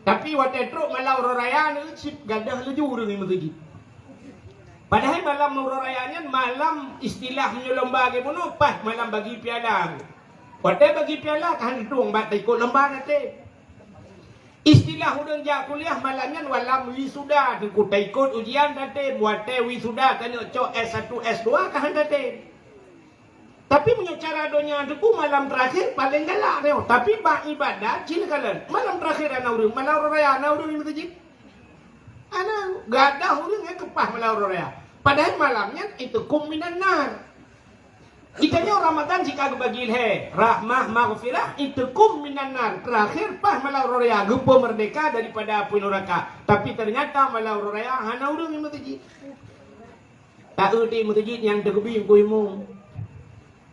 Tapi watée trok malam uroe raya neuk cit gadôh laju ureueng di meuseujid. Padahai malam uroe raya nyan malam istilah meunyoe lomba lagée bunoe pas malam bagi piala. Watée bagi piala ka hana tueng bak taikot lomba naté. Istilah ureueng jak kuliah malam nyan malam wisuda, Teungku, taikot ujian naté, watée wisuda taneuk cok S satu, S dua ka hana naté. Tapi meunyoe cara donya Teungku malam terakhir paleng galak nyoe. Tapi bak ibadat cit kalon. Malam terakhir hana ureueng, malam uroe raya hana ureueng di meuseujid. Hana, gadôh ureueng nyang keupah malam uroe raya. Padahai malam nyan itkum minan nar. Geutanyoe Ramadan jika geubagi lhée, rahmah, maghfirah, itkum minan nar. Terakhir paih malam uroe raya geupeumeurdeka daripada apui nuraka. Tapi ternyata malam uroe raya hana ureueng di meuseujid. Taeu di meuseujid nyang teukeubie ku imum.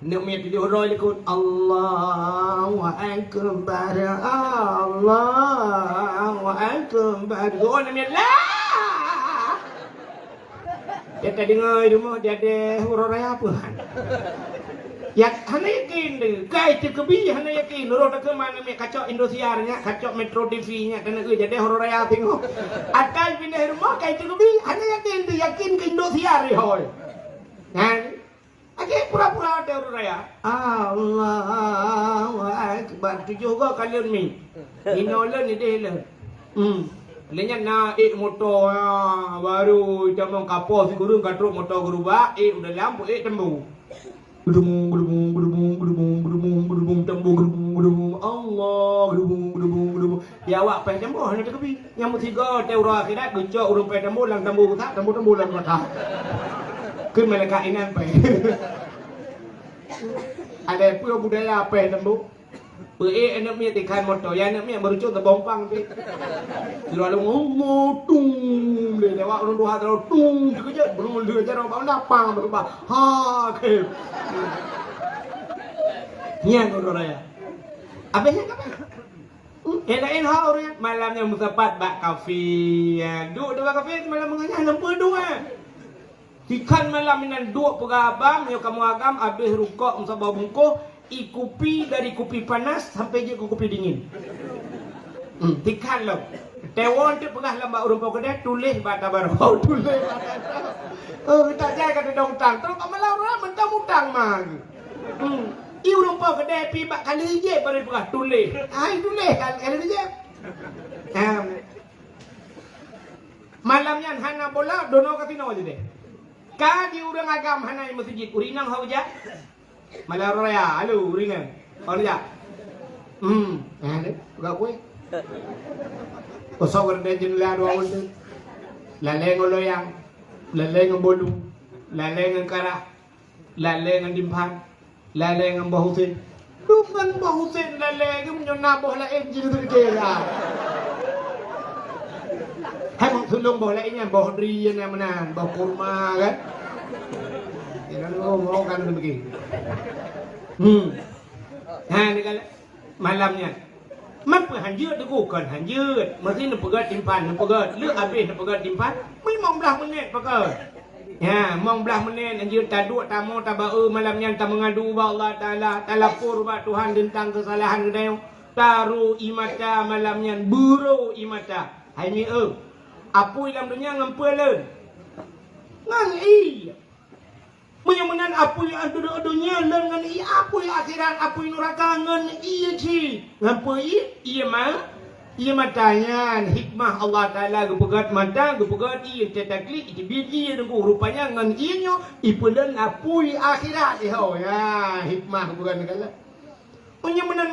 Neuk miet tujoh droe likot, "Allahu Akbar, Allahu Akbar." Oh, neuk miet, "Lah!" Ya tadeungoe di rumoh, jadi uroe raya peue han. Ya, hana yakin deh. Kai teukeubie hana yakin. Uroe takheun ma neuk miet kacok Indosiar nyan, kacok Metro T V nyan, dan neuk jadi uroe raya tengok. Akai pindah rumoh, kai teukeubie hana yakin deh, yakin keu Indosiar deh, hôi. Kan? Akhé pura-pura watée uroe raya. Allahu Akbar. Tujoh goe kalon mi. Inoe lôn ideh lôn. Hmm. Lé nyan na ék moto, ah, baru tamong kapoh sikureueng ka trok moto geurubak, ék u dalam, ék tembong. Geudumong, geudumong, geudumong, geudumong, geudumong, geudumong, tembong, geudumong, geudumong. Allah, geudumong, geudumong, geudumong. Di awak péh tembong hana teukeubie. Nyang meusigoe teuh uroe akhirat geucok ureuëng péh tambo lam tambo rusak, tambo-tambo lam rusak. Kheun malaikat inan péh. Ada peue budaya péh tambo? Peuék aneuk miet ikhan moto, ya aneuk miet meurucok teubompang pih. Sidroe lôn ngomong tung, lé lewat ureueng tuha sidroe tung, dikeujot, beureugueng lheueh jaroe bak unda pang, beureuba. Ha, khem. Nyan uroe raya. Abéh nyan kapan? Hmm, eh, laén ha ureueng nyan. Malam nyan meusapat bak kafe. Ya, duek di bak kafe malam meungan nyan, lampu duek, eh. Dikhan malam inan duek peugah abang, nyoe kamoe agam abéh rukok meusaboh bungkôh, i kupi dari kupi panas sampai jeuet keu kupi dingin. Hmm, dikhan lom. Teuwon teuk peugah lam bak ureueng po keudè, tuléh bak tabaroe. Oh, tuléh bak tabaroe. Oh, tak jai ka teudong utang. Trok bak malam raya mantong utang ma. Hmm. I ureueng po keudè pi bak kali ijép baru peugah tuléh. Hai tuléh kali, kali ijép. Ha. Malam nyan hana bola, dono kasino jideh. Ka di ureueng agam hana i meuseujid, ureueng inong ho jak. Malam raya, halo ureueng inong. Ho jak. Hmm, ha ni, peugah kueh. Kosong ada jeundela dua ureueng tu. Lalé ngon loyang, lalé ngon bolu, lalé ngon karah. Lalé ngon Dimphan, lalé ngon Boh Husen. Dum ngon Boh Husen lalé geuh, meunyoe na boh laén jih teuke lah. Hai, mak sulong boh laén nyan, boh dri nyan meunan, boh kurma kan. Ya, lalu, oh, oh, kan demikian. Hmm. Ha, ni kan. Malam nyan. Man peue hanjeuet Teungku? Kon hanjeuet. Meusi neupeugöt Dimphan, neupeugöt. Lheueh abéh neupeugöt Dimphan, meulimong blaih menit peugöt. Ya, limong blaih menit hanjeuet taduek tamoe tabaeu malam nyan tameungadu bak Allah Taala, talapor bak Tuhan teuntang keusalahan geutanyoe. Taro ie mata malam nyan, beuro ie mata. Hai mi eu, apui lam donya ngon peue lôn? Ngon ie. Meunyoe meunan apui donya lôn ngon ie, apui akhirat, apui nuraka ngon ie cit. Ngon peue ie? Ie ma-, ie mata nyan. Hikmah Allah Taala geupeugöt mata, geupeugöt ie, teutaklik, iteubiet ie Teungku. Rupanya ngon ie nyoe ipeulon apui akhirat. Iho, ya, hikmah geupeugöt nyan. Meunyoe meunan